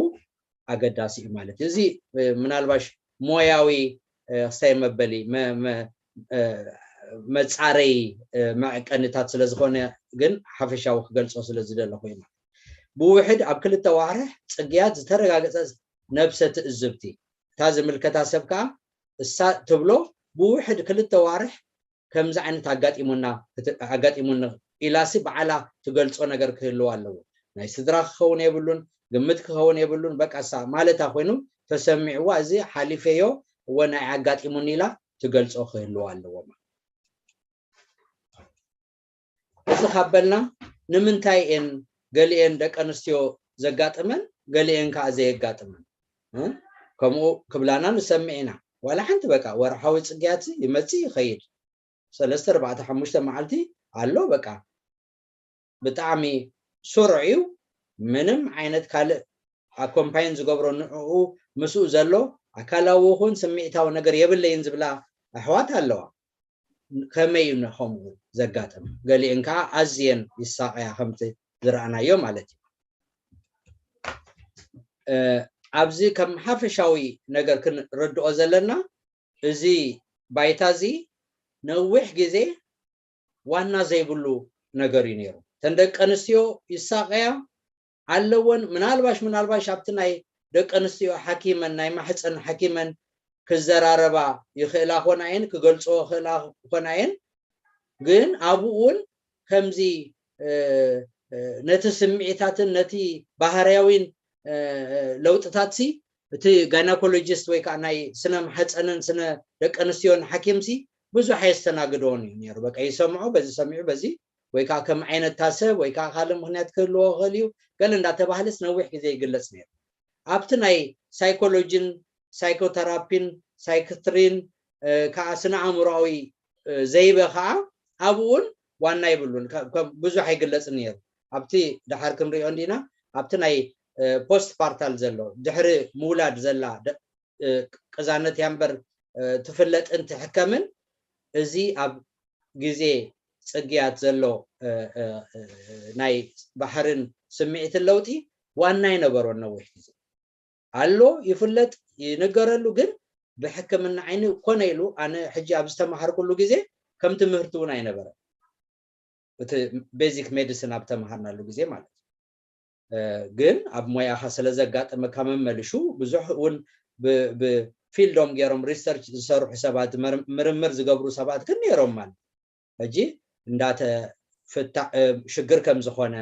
ኣገዳሲ እዩ ማለት እዩ። እዚ ምናልባሽ ሞያዊ ክስታይ መበሊ መፃረይ መዕቀንታት ስለ ዝኾነ ግን ሓፈሻዊ ክገልፆ ስለ ዝደለኹ እዩ ማለት። ብውሕድ ኣብ ክልተ ዋርሕ ፅግያት ዝተረጋገፀ ነብሰ ትእዝብቲ እታ ዝምልከታ ሰብ ከዓ እሳ ትብሎ ብውሕድ ክልተ ዋርሕ ከምዚ ዓይነት ኣጋጢሙና ኣጋጢሙኒ ኢላሲ በዓላ ትገልፆ ነገር ክህልዋ ኣለዎ። ናይ ስድራ ክኸውን የብሉን፣ ግምት ክኸውን የብሉን። በቃ እሳ ማለታ ኮይኑ ተሰሚዕዋ እዚ ሓሊፈዮ እወ ናይ ኣጋጢሙኒ ኢላ ትገልፆ ክህልዋ ኣለዎ። እዚ ካብ በልና ንምንታይ እየን ገሊኤን ደቂ ኣንስትዮ ዘጋጥመን ገሊኤን ከዓ ዘየጋጥመን? ከምኡ ክብላና ንሰምዕ ኢና። ዋላ ሓንቲ በቃ ወርሓዊ ፅግያት ይመፅእ ይኸይድ፣ ሰለስተ ኣርባዕተ ሓሙሽተ መዓልቲ ኣሎ በቃ ብጣዕሚ ስሩዕ እዩ። ምንም ዓይነት ካልእ ኣኮምፓይን ዝገብሮ ንዕኡ ምስኡ ዘሎ ኣካላዊ ይኹን ስምዒታዊ ነገር የብለይን ዝብላ ኣሕዋት ኣለዋ። ከመይ እዩ ንኸምኡ ዘጋጥም? ገሊአን ከዓ ኣዝየን ይሳቐያ ከምቲ ዝረኣናዮ ማለት እዩ። ኣብዚ ከም ሓፈሻዊ ነገር ክንረድኦ ዘለና እዚ ባይታ እዚ ነዊሕ ግዜ ዋና ዘይብሉ ነገር እዩ ነይሩ። እተን ደቂ ኣንስትዮ ይሳቐያ ኣለወን። ምናልባሽ ምናልባሽ ኣብቲ ናይ ደቂ ኣንስትዮ ሓኪመን ናይ ማሕፀን ሓኪመን ክዘራረባ ይኽእላ ኮና እየን፣ ክገልፅኦ ይኽእላ ኮና እየን። ግን ኣብኡ እውን ከምዚ ነቲ ስምዒታትን ነቲ ባህርያዊን ለውጥታት ሲ እቲ ጋይናኮሎጂስት ወይ ከዓ ናይ ስነ ማሕፀንን ስነ ደቂ ኣንስትዮን ሓኪም ሲ ብዙሕ ኣየስተናግድዎን እዩ ነይሩ። በቃ ይሰምዖ፣ በዚ ሰሚዑ በዚ ወይ ከዓ ከም ዓይነታ ሰብ ወይ ከዓ ካልእ ምኽንያት ክህልዎ ይኽእል እዩ ገለ እንዳተባህለስ ነዊሕ ግዜ ይግለፅ ነይሩ። ኣብቲ ናይ ሳይኮሎጂን ሳይኮተራፒን ሳይክትሪን ከዓ ስነ ኣእምሮኣዊ ዘይበ ከዓ ኣብኡ እውን ዋና ይብሉን ብዙሕ ኣይግለፅን ነይሩ። ኣብቲ ደሓር ክንሪኦ እንዲና ኣብቲ ናይ ፖስት ፓርታል ዘሎ ድሕሪ ምውላድ ዘላ ቅዛነት እያ እምበር ትፍለጥን ትሕከምን እዚ ኣብ ግዜ ጽግያት ዘሎ እ፣ እ፣ እ፣ ናይ ባህርን ስምዒትን ለውጢ ዋና ኣይነበሮን ነዊሕ ግዜ። ኣሎ፣ ይፍለጥ፣ ይንገረሉ፣ ግን ብሕክምና ዓይኒ ኮነ ኢሉ ኣነ ሕጂ ኣብ ዝተማሃርኩሉ ግዜ ከም ትምህርቲ እውን ኣይነበረን። እቲ ቤዚክ ሜዲሲን ኣብ ተማሃርናሉ ግዜ ማለት እዩ። እ፣ ግን ኣብ ሞያኻ ስለ ዘጋጠመካ መመልሹ ብዙሕ እውን ብ- ብፊልዶም ገይሮም ሪሰርች ዝሰርሑ ሰባት፣ ምር- ምርምር ዝገብሩ ሰባት ግን ነይሮም ማለት እዩ። ሕጂ እንዳተ ፍታ- እ፣ ሽግር ከም ዝኾነ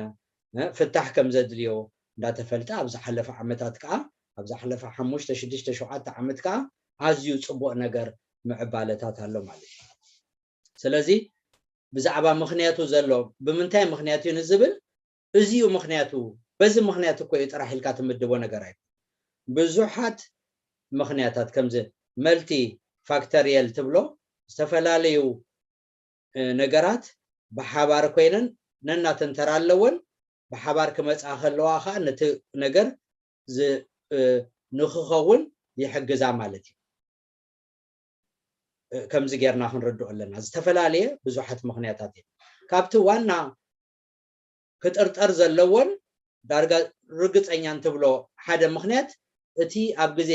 እ፣ ፍታሕ ከም ዘድልዮ እንዳተፈልጠ ኣብ ዝሓለፈ ዓመታት ከዓ ኣብ ዝሓለፈ ሓሙሽተ ሽዱሽተ ሸውዓተ ዓመት ከዓ ኣዝዩ ፅቡቅ ነገር ምዕባለታት ኣሎ ማለት እዩ። ስለዚ ብዛዕባ ምኽንያቱ ዘሎ ብምንታይ ምኽንያት እዩ ንዝብል እዚዩ ምኽንያቱ፣ በዚ ምኽንያት እኮ እዩ ጥራሕ ኢልካ ትምድቦ ነገር ኣይኮን። ብዙሓት ምኽንያታት ከምዚ መልቲ ፋክተሪየል ትብሎ ዝተፈላለዩ እ፣ ነገራት ብሓባር ኮይነን ነናተን ተራ ኣለወን። ብሓባር ክመፃ ከለዋ ከዓ ነቲ ነገር ዝ- እ፣ ንክኸውን ይሕግዛ ማለት እዩ። እ፣ ከምዚ ጌርና ክንርድኦ ኣለና። ዝተፈላለየ ብዙሓት ምኽንያታት እዮም። ካብቲ ዋና ክጥርጠር ዘለዎን ዳርጋ ርግፀኛን ትብሎ ሓደ ምኽንያት እቲ ኣብ ግዜ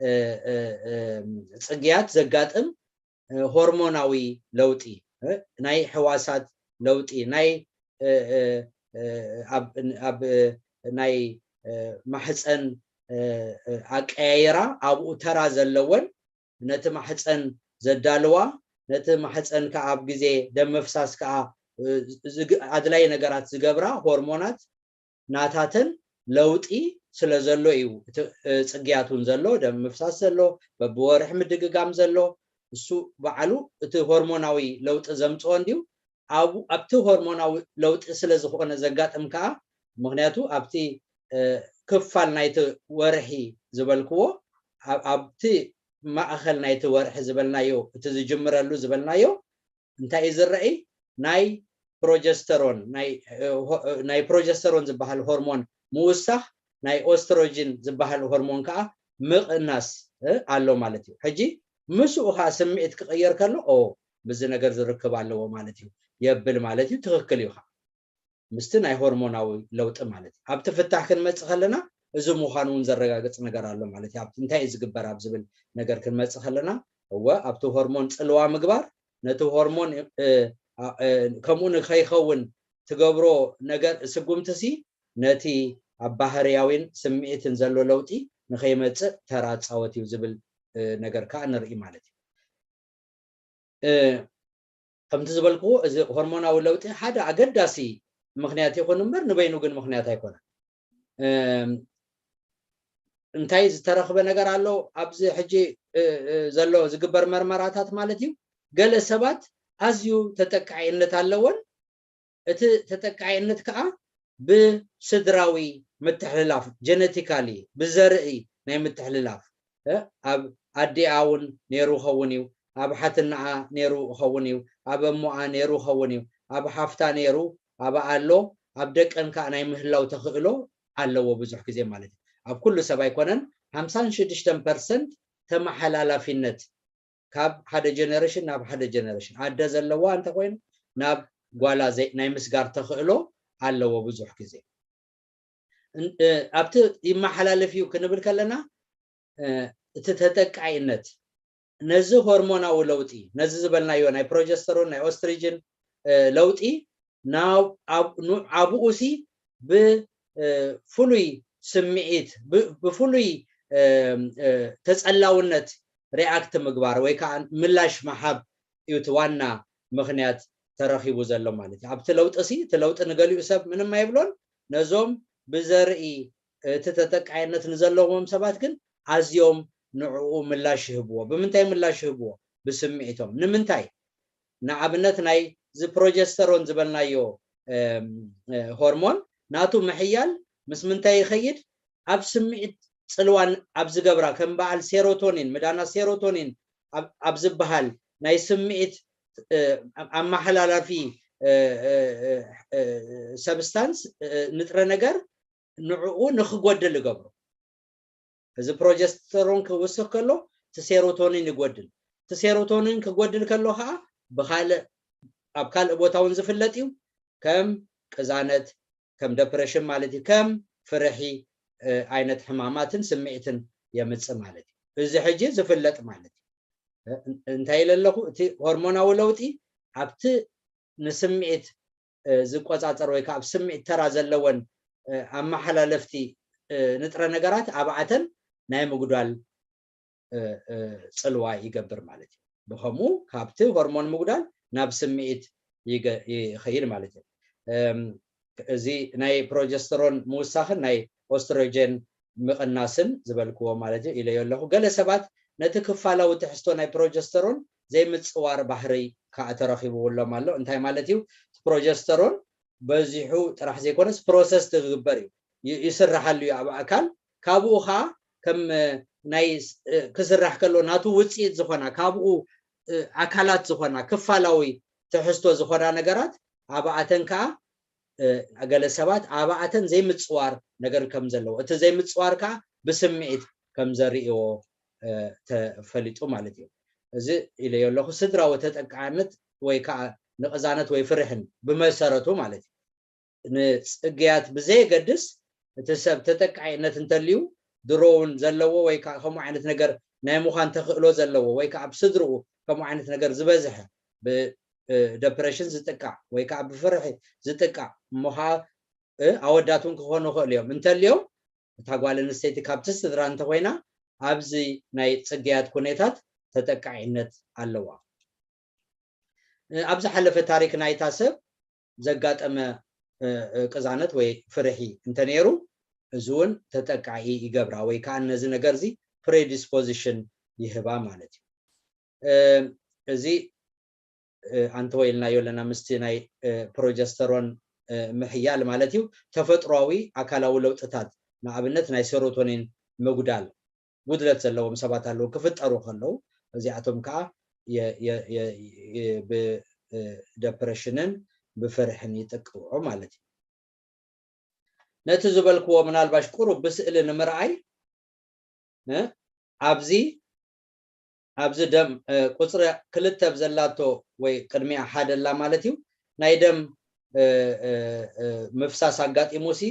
እ፣ እ፣ እ፣ ፅግያት ዘጋጥም እ፣ ሆርሞናዊ ለውጢ እ፣ ናይ ሕዋሳት ለውጢ ናይ እ፣ እ፣ እ፣ ኣብ ኣብ እ፣ ናይ እ፣ ማሕፀን እ፣ እ፣ ኣቀያይራ ኣብኡ ተራ ዘለወን ነቲ ማሕፀን ዘዳልዋ ነቲ ማሕፀን ከዓ ኣብ ግዜ ደም ምፍሳስ ከዓ እ፣ ዝግ- ኣድላይ ነገራት ዝገብራ ሆርሞናት ናታተን ለውጢ ስለ ዘሎ እዩ። እቲ እ፣ ፅግያት እውን ዘሎ ደም ምፍሳስ ዘሎ በብወርሒ ምድግጋም ዘሎ እሱ በዓሉ እቲ ሆርሞናዊ ለውጢ ዘምፅኦ እንድዩ። ኣብ- ኣብቲ ሆርሞናዊ ለውጢ ስለ ዝኾነ ዘጋጥም ከዓ ምክንያቱ ኣብቲ እ፣ ክፋል ናይቲ ወርሒ ዝበልክዎ ኣብ- ኣብቲ ማእኸል ናይቲ ወርሒ ዝበልናዮ እቲ ዝጅምረሉ ዝበልናዮ እንታይ እዩ ዝረኣይ? ናይ ፕሮጀስተሮን ናይ እ፣ ሆ- እ፣ ናይ ፕሮጀስተሮን ዝበሃል ሆርሞን ምውሳኽ ናይ ኦስትሮጅን ዝበሃል ሆርሞን ከዓ ምቕናስ እ፣ ኣሎ ማለት እዩ። ሕጂ ምስኡ ከዓ ስምዒት ክቕየር ከሎ ኦ ምስዚ ነገር ዝርክብ ኣለዎ ማለት እዩ የብል ማለት እዩ። ትኽክል እዩ ከዓ ምስቲ ናይ ሆርሞናዊ ለውጢ ማለት እዩ። ኣብቲ ፍታሕ ክንመፅእ ከለና እዚ ምዃኑ እውን ዘረጋግፅ ነገር ኣሎ ማለት እዩ። ኣብቲ እንታይ እዩ ዝግበር ኣብ ዝብል ነገር ክንመፅእ ከለና እወ ኣብቲ ሆርሞን ፅልዋ ምግባር ነቲ ሆርሞን እ፣ እ፣ እ፣ ከምኡ ንከይኸውን ትገብሮ ነገር ስጉምቲ ሲ ነቲ ኣብ ባህርያዊን ስምዒትን ዘሎ ለውጢ ንከይመፅእ ተራ ፃወት እዩ ዝብል እ፣ ነገር ከዓ ንርኢ ማለት እዩ። እ፣ ከምቲ ዝበልክዎ እዚ ሆርሞናዊ ለውጢ ሓደ ኣገዳሲ ምክንያት ይኹን እምበር ንበይኑ ግን ምክንያት ኣይኮነን። እም፣ እንታይ ዝተረኽበ ነገር ኣሎ ኣብዚ ሕጂ እ፣ እ፣ ዘሎ ዝግበር መርመራታት ማለት እዩ። ገለ ሰባት ኣዝዩ ተጠቃዒነት ኣለወን። እቲ ተጠቃዒነት ከዓ ብስድራዊ ምትሕልላፍ ጀነቲካሊ ብዘርኢ ናይ ምትሕልላፍ እ፣ ኣብ ኣዲኣ እውን ነይሩ ኸውን እዩ፣ ኣብ ሓትናኣ ነይሩ ኸውን እዩ፣ ኣብ ኣሞኣ ነይሩ ኸውን እዩ፣ ኣብ ሓፍታ ነይሩ ኣብኣ ኣሎ፣ ኣብ ደቀን ከዓ ናይ ምህላው ተኽእሎ ኣለዎ ብዙሕ ግዜ ማለት እዩ። ኣብ ኩሉ ሰብ ኣይኮነን። ሓምሳን ሽዱሽተን ፐርሰንት ተመሓላላፊነት ካብ ሓደ ጀነሬሽን ናብ ሓደ ጀነሬሽን ኣደ ዘለዋ እንተኮይኑ ናብ ጓላ ዘይ- ናይ ምስጋር ተኽእሎ ኣለዎ ብዙሕ ግዜ። እ፣ ኣብቲ ይመሓላለፍ እዩ ክንብል ከለና እ፣ እቲ ተጠቃይነት ነዚ ሆርሞናዊ ለውጢ ነዚ ዝበልናዮ ናይ ፕሮጀስተሮን ናይ ኦስትሪጅን እ፣ ለውጢ ናብ- ኣብ- ኑ- ኣብኡ ሲ ብፍሉይ ስምዒት ብ- ብፍሉይ እ፣ እ፣ ተጸላውነት ሪኣክት ምግባር ወይ ከዓ ምላሽ ምሃብ እዩ እቲ ዋና ምኽንያት ተረኺቡ ዘሎ ማለት እዩ። ኣብቲ ለውጢ ሲ እቲ ለውጢ ንገሊኡ ሰብ ምንም ኣይብሎን፣ ነዞም ብዘርኢ እቲ ተጠቃይነት ንዘለዎም ሰባት ግን ኣዝዮም ንዕኡ ምላሽ ይህብዎ። ብምንታይ ምላሽ ይህብዎ? ብስምዒቶም። ንምንታይ? ንኣብነት ናይ እዚ ፕሮጀስተሮን ዝበልናዮ ሆርሞን ናቱ ምሕያል ምስ ምንታይ ይኸይድ? ኣብ ስምዒት ፅልዋን ኣብ ዝገብራ ከም በዓል ሴሮቶኒን ምዳና ሴሮቶኒን ኣብ ዝበሃል ናይ ስምዒት ኣመሓላላፊ ሰብስታንስ ንጥረ ነገር ንዕኡ ንክጎድል ይገብሮ። እዚ ፕሮጀስተሮን ክውስኽ ከሎ እቲ ሴሮቶኒን ይጎድል። እቲ ሴሮቶኒን ክጎድል ከሎ ከዓ ብካልእ ኣብ ካልእ ቦታ እውን ዝፍለጥ እዩ። ከም ቅዛነት፣ ከም ደፕረሽን ማለት እዩ፣ ከም ፍርሒ ዓይነት ሕማማትን ስምዒትን የምፅእ ማለት እዩ። እዚ ሕጂ ዝፍለጥ ማለት እዩ። እንታይ ኢለ ኣለኹ? እቲ ሆርሞናዊ ለውጢ ኣብቲ ንስምዒት ዝቆፃፀር ወይ ከዓ ኣብ ስምዒት ተራ ዘለወን ኣመሓላለፍቲ ንጥረ ነገራት ኣብኣተን ናይ ምጉዳል ፅልዋ ይገብር ማለት እዩ። ብኸምኡ ካብቲ ሆርሞን ምጉዳል ናብ ስምዒት ይኸይድ ማለት እዩ። እዚ ናይ ፕሮጀስተሮን ምውሳኽን ናይ ኦስትሮጀን ምቕናስን ዝበልክዎ ማለት እዩ ኢለዮ ኣለኹ። ገለ ሰባት ነቲ ክፋላዊ ትሕዝቶ ናይ ፕሮጀስተሮን ዘይምፅዋር ባህሪ ከዓ ተረኺብዎም ኣሎ። እንታይ ማለት እዩ? ፕሮጀስተሮን በዚሑ ጥራሕ ዘይኮነስ ፕሮሰስ ክግበር እዩ፣ ይስራሓሉ እዩ ኣብ ኣካል። ካብኡ ከዓ ከም ናይ ክስራሕ ከሎ ናቱ ውፅኢት ዝኾና ካብኡ ኣካላት ዝኾና ክፋላዊ ትሕዝቶ ዝኾና ነገራት ኣብኣተን ከዓ ገለ ሰባት ኣብኣተን ዘይምፅዋር ነገር ከም ዘለዎ፣ እቲ ዘይምፅዋር ከዓ ብስምዒት ከም ዘርእዎ ተፈሊጡ ማለት እዩ። እዚ ኢለዮ ኣለኹ ስድራዊ ተጠቃዕነት ወይ ከዓ ንቕዛነት ወይ ፍርሕን ብመሰረቱ ማለት እዩ። ንፅግያት ብዘየገድስ እቲ ሰብ ተጠቃዒነት እንተልዩ ድሮ እውን ዘለዎ ወይ ከዓ ከምኡ ዓይነት ነገር ናይ ምዃን ተኽእሎ ዘለዎ ወይ ከዓ ኣብ ስድርኡ ከምኡ ዓይነት ነገር ዝበዝሐ ብደፕረሽን ዝጥቃዕ ወይ ከዓ ብፍርሒ ዝጥቃዕ እሞ ከዓ ኣወዳት እውን ክኾኑ ይኽእሉ እዮም። እንተልዮም እታ ጓል ኣንስተይቲ ካብቲ ስድራ እንተኮይና ኣብዚ ናይ ፅግያት ኩነታት ተጠቃዒነት ኣለዋ። ኣብ ዝሓለፈ ታሪክ ናይታ ሰብ ዘጋጠመ ቅዛነት ወይ ፍርሒ እንተነይሩ እዚ እውን ተጠቃዒ ይገብራ ወይ ከዓ ነዚ ነገር እዚ ፕሬዲስፖዚሽን ይህባ ማለት እዩ። እዚ ኣንተወ ኢልናዮ ኣለና ምስቲ ናይ ፕሮጀስተሮን ምሕያል ማለት እዩ። ተፈጥሯዊ ኣካላዊ ለውጥታት ንኣብነት ናይ ሴሮቶኒን ምጉዳል ጉድለት ዘለዎም ሰባት ኣለዉ ክፍጠሩ ከለዉ እዚኣቶም ከዓ ብደፕረሽንን ብፍርሕን ይጥቅዑ ማለት እዩ። ነቲ ዝበልክዎ ምናልባሽ ቁሩብ ብስእሊ ንምርኣይ ኣብዚ ኣብዚ ደም ቁፅሪ ክልተ ብዘላቶ ወይ ቅድሚያ ሓደ ኣላ ማለት እዩ ናይ ደም ምፍሳስ ኣጋጢሙ ሲ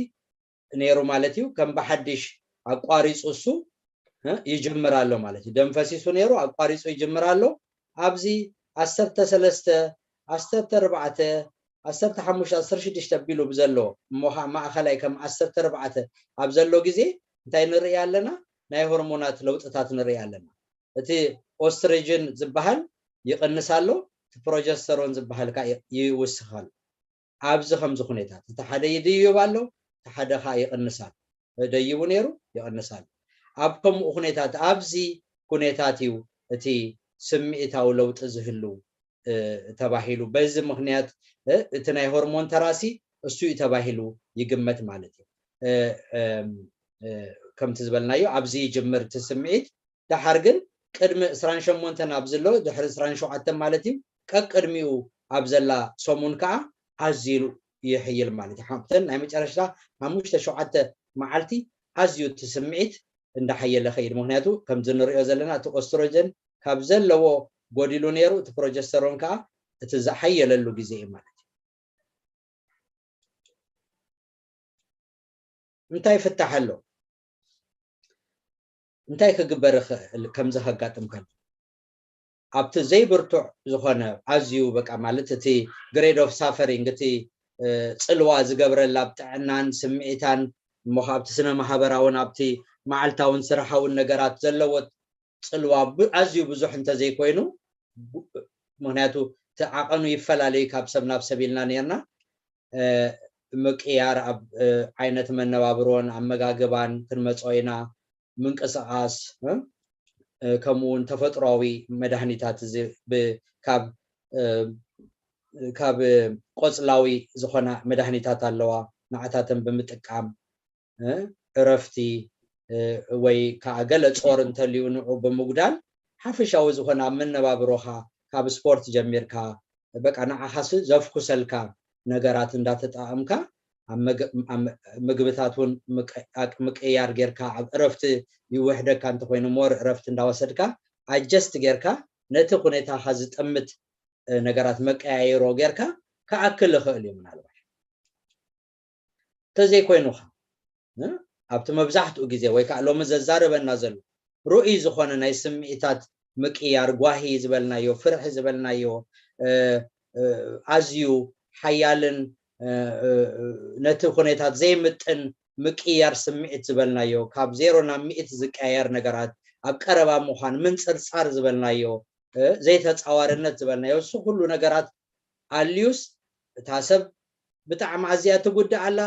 ነይሩ ማለት እዩ። ከም ብሓድሽ ኣቋሪፁ እሱ ይጅምር ኣሎ ማለት እዩ። ደም ፈሲሱ ነይሩ ኣቋሪፁ ይጅምር ኣሎ። ኣብዚ ዓሰርተ ሰለስተ ዓሰርተ ኣርባዕተ ዓሰርተ ሓሙሽተ ዓሰርተ ሽዱሽተ ኣቢሉ ብዘሎ እሞ ከዓ ማእኸላይ ከም ዓሰርተ ኣርባዕተ ኣብ ዘሎ ግዜ እንታይ ንርኢ ኣለና? ናይ ሆርሞናት ለውጥታት ንርኢ ኣለና። እቲ ኦስትሮጅን ዝበሃል ይቕንስ ኣሎ፣ እቲ ፕሮጀስተሮን ዝበሃል ከዓ ይውስኽ ኣሎ። ኣብዚ ከምዚ ኩነታት እቲ ሓደ ይድይብ ኣሎ፣ እቲ ሓደ ከዓ ይቕንስ ኣሎ። ደይቡ ነይሩ ይቕንስ ኣሎ። ኣብ ከምኡ ኩነታት ኣብዚ ኩነታት እዩ እቲ ስምዒታዊ ለውጢ ዝህሉ ተባሂሉ በዚ ምክንያት እቲ ናይ ሆርሞን ተራሲ እሱ እዩ ተባሂሉ ይግመት ማለት እዩ። ከምቲ ዝበልናዮ ኣብዚ ይጅምር እቲ ስምዒት። ደሓር ግን ቅድሚ ዕስራን ሸሞንተን ኣብ ዘሎ ድሕሪ ዕስራን ሸውዓተን ማለት እዩ ቀቅድሚኡ ኣብ ዘላ ሰሙን ከዓ ኣዝዩ ይሕይል ማለት እዩ። ሓምተን ናይ መጨረሽታ ሓሙሽተ ሸውዓተ መዓልቲ ኣዝዩ እቲ ስምዒት እንዳሓየለ ኸይድ ምክንያቱ ከምዚ ንሪኦ ዘለና እቲ ኦስትሮጀን ካብ ዘለዎ ጎዲሉ ነይሩ እቲ ፕሮጀስተሮን ከዓ እቲ ዝሓየለሉ ግዜ እዩ ማለት እዩ። እንታይ ፍታሕ ኣሎ? እንታይ ክግበር ይኽእል? ከምዚ ከጋጥም ከሎ ኣብቲ ዘይብርቱዕ ዝኾነ ኣዝዩ በቃ ማለት እቲ grade of suffering እቲ ፅልዋ ዝገብረላ ኣብ ጥዕናን ስምዒታን እሞ ኣብቲ ስነ ማህበራውን ኣብቲ መዓልታውን ስራሓውን ነገራት ዘለዎ ፅልዋ ኣዝዩ ብዙሕ እንተዘይኮይኑ ምክንያቱ እቲ ዓቐኑ ይፈላለዩ ካብ ሰብ ናብ ሰብ ኢልና ነርና ምቅያር ኣብ ዓይነት መነባብሮን ኣመጋግባን ክንመፅኦ ኢና ምንቅስቃስ ከምኡ እውን ተፈጥሯዊ መድሃኒታት ካብ ቆፅላዊ ዝኾና መድሃኒታት ኣለዋ ንዓታተን ብምጥቃም እረፍቲ ወይ ከዓ ገለ ፆር እንተልዩ ንዑ ብምጉዳል ሓፈሻዊ ዝኾነ ኣብ መነባብሮኻ ካብ ስፖርት ጀሚርካ በቃ ንዓኻሲ ዘፍኩሰልካ ነገራት እንዳተጠቐምካ ምግብታት እውን ምቅያር ጌርካ ኣብ እረፍቲ ይውሕደካ እንተኮይኑ ሞር እረፍቲ እንዳወሰድካ ኣጀስት ጌርካ ነቲ ኩነታኻ ዝጠምት ነገራት መቀያየሮ ጌርካ ክኣክል ይኽእል እዩ። ምናልባት እንተዘይኮይኑኻ ኣብቲ መብዛሕትኡ ግዜ ወይ ከዓ ሎሚ ዘዛርበና ዘሎ ርኡይ ዝኾነ ናይ ስምዒታት ምቅያር፣ ጓሂ ዝበልናዮ፣ ፍርሒ ዝበልናዮ፣ ኣዝዩ ሓያልን ነቲ ኩነታት ዘይምጥን ምቅያር ስምዒት ዝበልናዮ፣ ካብ ዜሮ ናብ ሚእቲ ዝቀያየር ነገራት፣ ኣብ ቀረባ ምዃን፣ ምንጽርጻር ዝበልናዮ፣ ዘይተጻዋርነት ዝበልናዮ፣ እሱ ኩሉ ነገራት ኣልዩስ እታ ሰብ ብጣዕሚ ኣዝያ ትጉዳእ ኣላ፣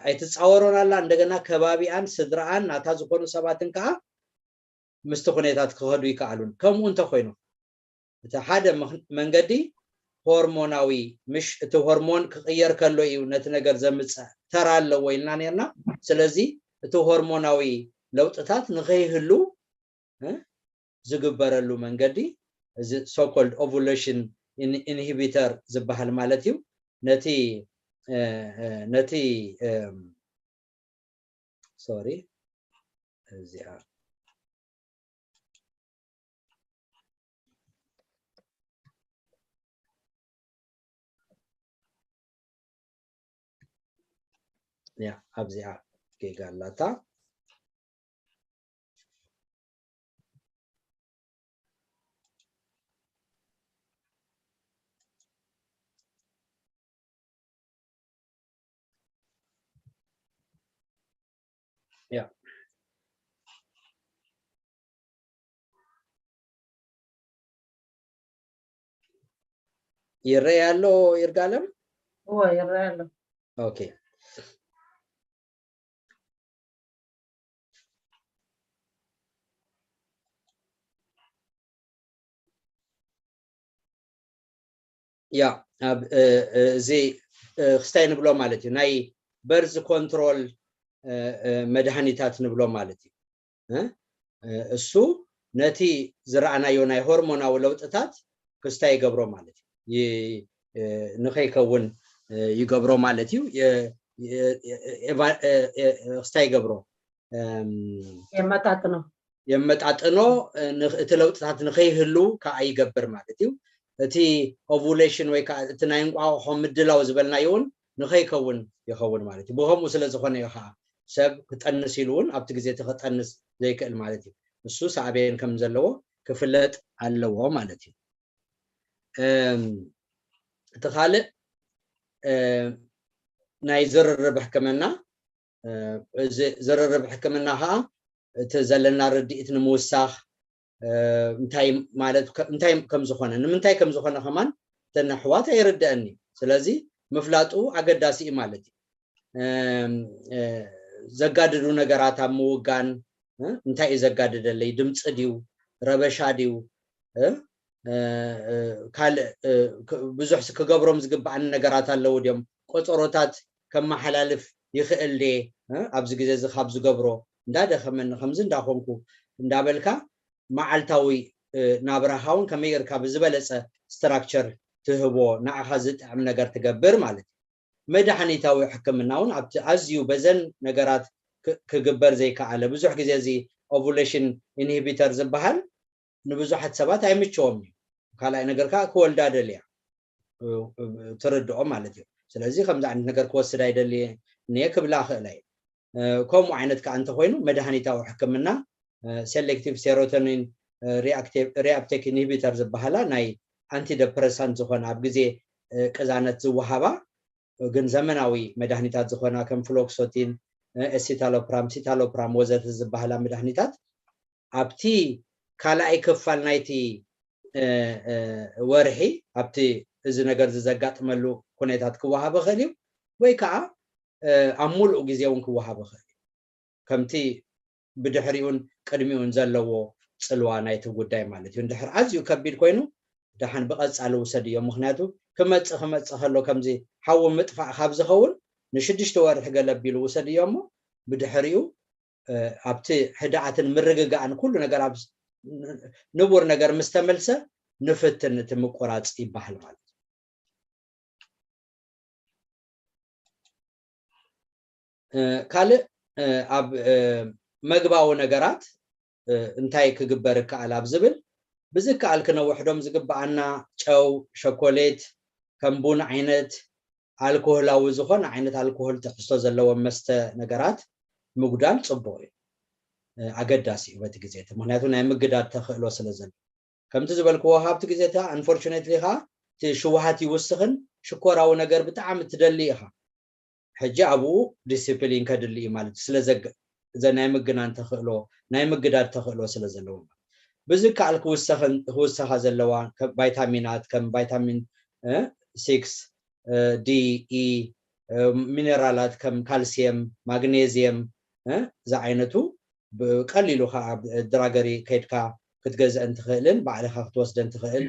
ኣይትጻወሮን ኣላ። እንደገና ከባቢኣን ስድራኣን ናታ ዝኾኑ ሰባትን ከዓ ምስቲ ኩነታት ክኸዱ ይከኣሉን። ከምኡ እንተኾይኑ እቲ ሓደ መንገዲ ሆርሞናዊ፣ ምሽ እቲ ሆርሞን ክቕየር ከሎ እዩ ነቲ ነገር ዘምፅእ ተራ ኣለዎ ኢልና ነርና። ስለዚ እቲ ሆርሞናዊ ለውጥታት ንኸይህሉ ዝግበረሉ መንገዲ እዚ so-called ovulation inhibitor ዝበሃል ማለት እዩ። ነቲ ነቲ sorry እዚኣ ኣብዚኣ ጌጋ ኣላታ። ይረኣይ ኣሎ ይርጋለም? እወ ይረኣይ ኣሎ። ኦኬ። ያ ኣብ እዚ ክስታይ ንብሎ ማለት እዩ፣ ናይ በርዝ ኮንትሮል መድሃኒታት ንብሎ ማለት እዩ። እሱ ነቲ ዝረኣናዮ ናይ ሆርሞናዊ ለውጥታት ክስታይ ይገብሮ ማለት እዩ፣ ንኸይከውን ይገብሮ ማለት እዩ። ክስታይ ይገብሮ፣ የመጣጥኖ። የመጣጥኖ፣ እቲ ለውጥታት ንኸይህሉ ከዓ ይገብር ማለት እዩ። እቲ ኦቭሌሽን ወይ ከዓ እቲ ናይ እንቋቑሖ ምድላው ዝበልናዮ እውን ንኸይከውን ይኸውን ማለት እዩ። ብኸምኡ ስለ ዝኾነ እዩ ከዓ ሰብ ክጠንስ ኢሉ እውን ኣብቲ ግዜ እቲ ክጠንስ ዘይክእል ማለት እዩ። እሱ ሳዕቤን ከም ዘለዎ ክፍለጥ ኣለዎ ማለት እዩ። እቲ ካልእ ናይ ዝርርብ ሕክምና፣ እዚ ዝርርብ ሕክምና ከዓ እቲ ዘለና ርድኢት ንምውሳኽ እንታይ ማለት እንታይ ከም ዝኾነ ንምንታይ ከም ዝኾነ ከማን እተን ኣሕዋት ኣይርደአን እዩ። ስለዚ ምፍላጡ ኣገዳሲ እዩ ማለት እዩ። ዘጋድዱ ነገራት ኣብ ምውጋን እንታይ እዩ ዘጋድደለይ? ድምፂ ድዩ? ረበሻ ድዩ? ካልእ ብዙሕ ክገብሮም ዝግብኣኒ ነገራት ኣለዉ ድዮም? ቆፀሮታት ከመሓላልፍ ይኽእል ድየ ኣብዚ ግዜ እዚ ካብ ዝገብሮ? እንዳደኸመኒ ከምዚ እንዳኾንኩ እንዳበልካ መዓልታዊ ናብራኻ እውን ከመይ ጌርካ ብዝበለፀ ስትራክቸር ትህቦ፣ ንዓኻ ዝጥዕም ነገር ትገብር ማለት እዩ። መድሓኒታዊ ሕክምና እውን ኣብቲ ኣዝዩ በዘን ነገራት ክግበር ዘይከኣለ፣ ብዙሕ ግዜ እዚ ኦቭሌሽን ኢንሂቢተር ዝበሃል ንብዙሓት ሰባት ኣይምቸዎም እዩ። ካልኣይ ነገር ከዓ ክወልዳ ደልያ ትርድኦ ማለት እዩ። ስለዚ ከምዚ ዓይነት ነገር ክወስድ ኣይደልየ እየ ክብላ ክእላ እዩ። ከምኡ ዓይነት ከዓ እንተኮይኑ መድሃኒታዊ ሕክምና ሴሌክቲቭ ሴሮቶኒን ሪኣፕቴክ ኢንሂቢተር ዝበሃላ ናይ ኣንቲደፕረሳንት ዝኾነ ኣብ ግዜ ቅዛነት ዝወሃባ ግን ዘመናዊ መድሃኒታት ዝኾና ከም ፍሎክሶቲን፣ ኤሲታሎፕራም፣ ሲታሎፕራም ወዘተ ዝበሃላ መድሃኒታት ኣብቲ ካልኣይ ክፋል ናይቲ ወርሒ ኣብቲ እዚ ነገር ዘጋጥመሉ ኩነታት ክወሃብ ይኽእል እዩ ወይ ከዓ ኣብ ሙሉእ ግዜ እውን ክወሃብ ይኽእል እዩ። ከምቲ ብድሕሪኡን ቅድሚኡን ዘለዎ ፅልዋ ናይቲ ጉዳይ ማለት እዩ። እንድሕር ኣዝዩ ከቢድ ኮይኑ ደሓን ብቐፃሊ ውሰድዮ። ምክንያቱ ክመፅእ ክመፅእ ከሎ ከምዚ ሓዊ ምጥፋእ ካብ ዝኸውን ንሽዱሽተ ወርሒ ገለ ኣቢሉ ውሰድዮ እሞ ብድሕሪኡ ኣብቲ ህድኣትን ምርግጋእን ኩሉ ነገር ኣብ ንቡር ነገር ምስ ተመልሰ ንፍትን እቲ ምቁራፅ ይበሃል ማለት እዩ። ካልእ ኣብ መግባዊ ነገራት እንታይ ክግበር ይከኣል ኣብ ዝብል ብዝከኣል ክነውሕዶም ዝግብኣና ጨው፣ ሸኮሌት፣ ከም ቡን ዓይነት ኣልኮሆላዊ ዝኾነ ዓይነት ኣልኮሆል ትሕዝቶ ዘለዎም መስተ ነገራት ምጉዳል ጽቡቕ እዩ። ኣገዳሲ እዩ በቲ ግዜ እቲ። ምኽንያቱ ናይ ምግዳድ ተኽእሎ ስለ ዘሎ። ከምቲ ዝበልክዎ ካብቲ ግዜ እታ unfortunately ኸዓ እቲ ሽውሃት ይውስኽን ሽኮራዊ ነገር ብጣዕሚ ትደሊ ኢኻ። ሕጂ ኣብኡ ዲሲፕሊን ከድሊ እዩ ማለት እዩ። ስለ ዘግ-፣ ዘ-፣ ናይ ምግናን ተኽእሎ፣ ናይ ምግዳድ ተኽእሎ ስለ ዘለዎ። ብዝከኣል ክውሰኸን-፣ ክውሰኻ ዘለዋ ከም ቫይታሚናት፣ ከም ቫይታሚን፣ እ፣ ሲክስ፣ እ፣ ዲ፣ ኢ፣ እ፣ ሚነራላት ከም ካልሲየም፣ ማግኔዚየም፣ እ፣ ዝዓይነቱ ብቀሊሉ ከዓ ኣብ ድራገሪ ከይድካ ክትገዝአን ትኽእልን ባዕልኻ ክትወስደን ትኽእል።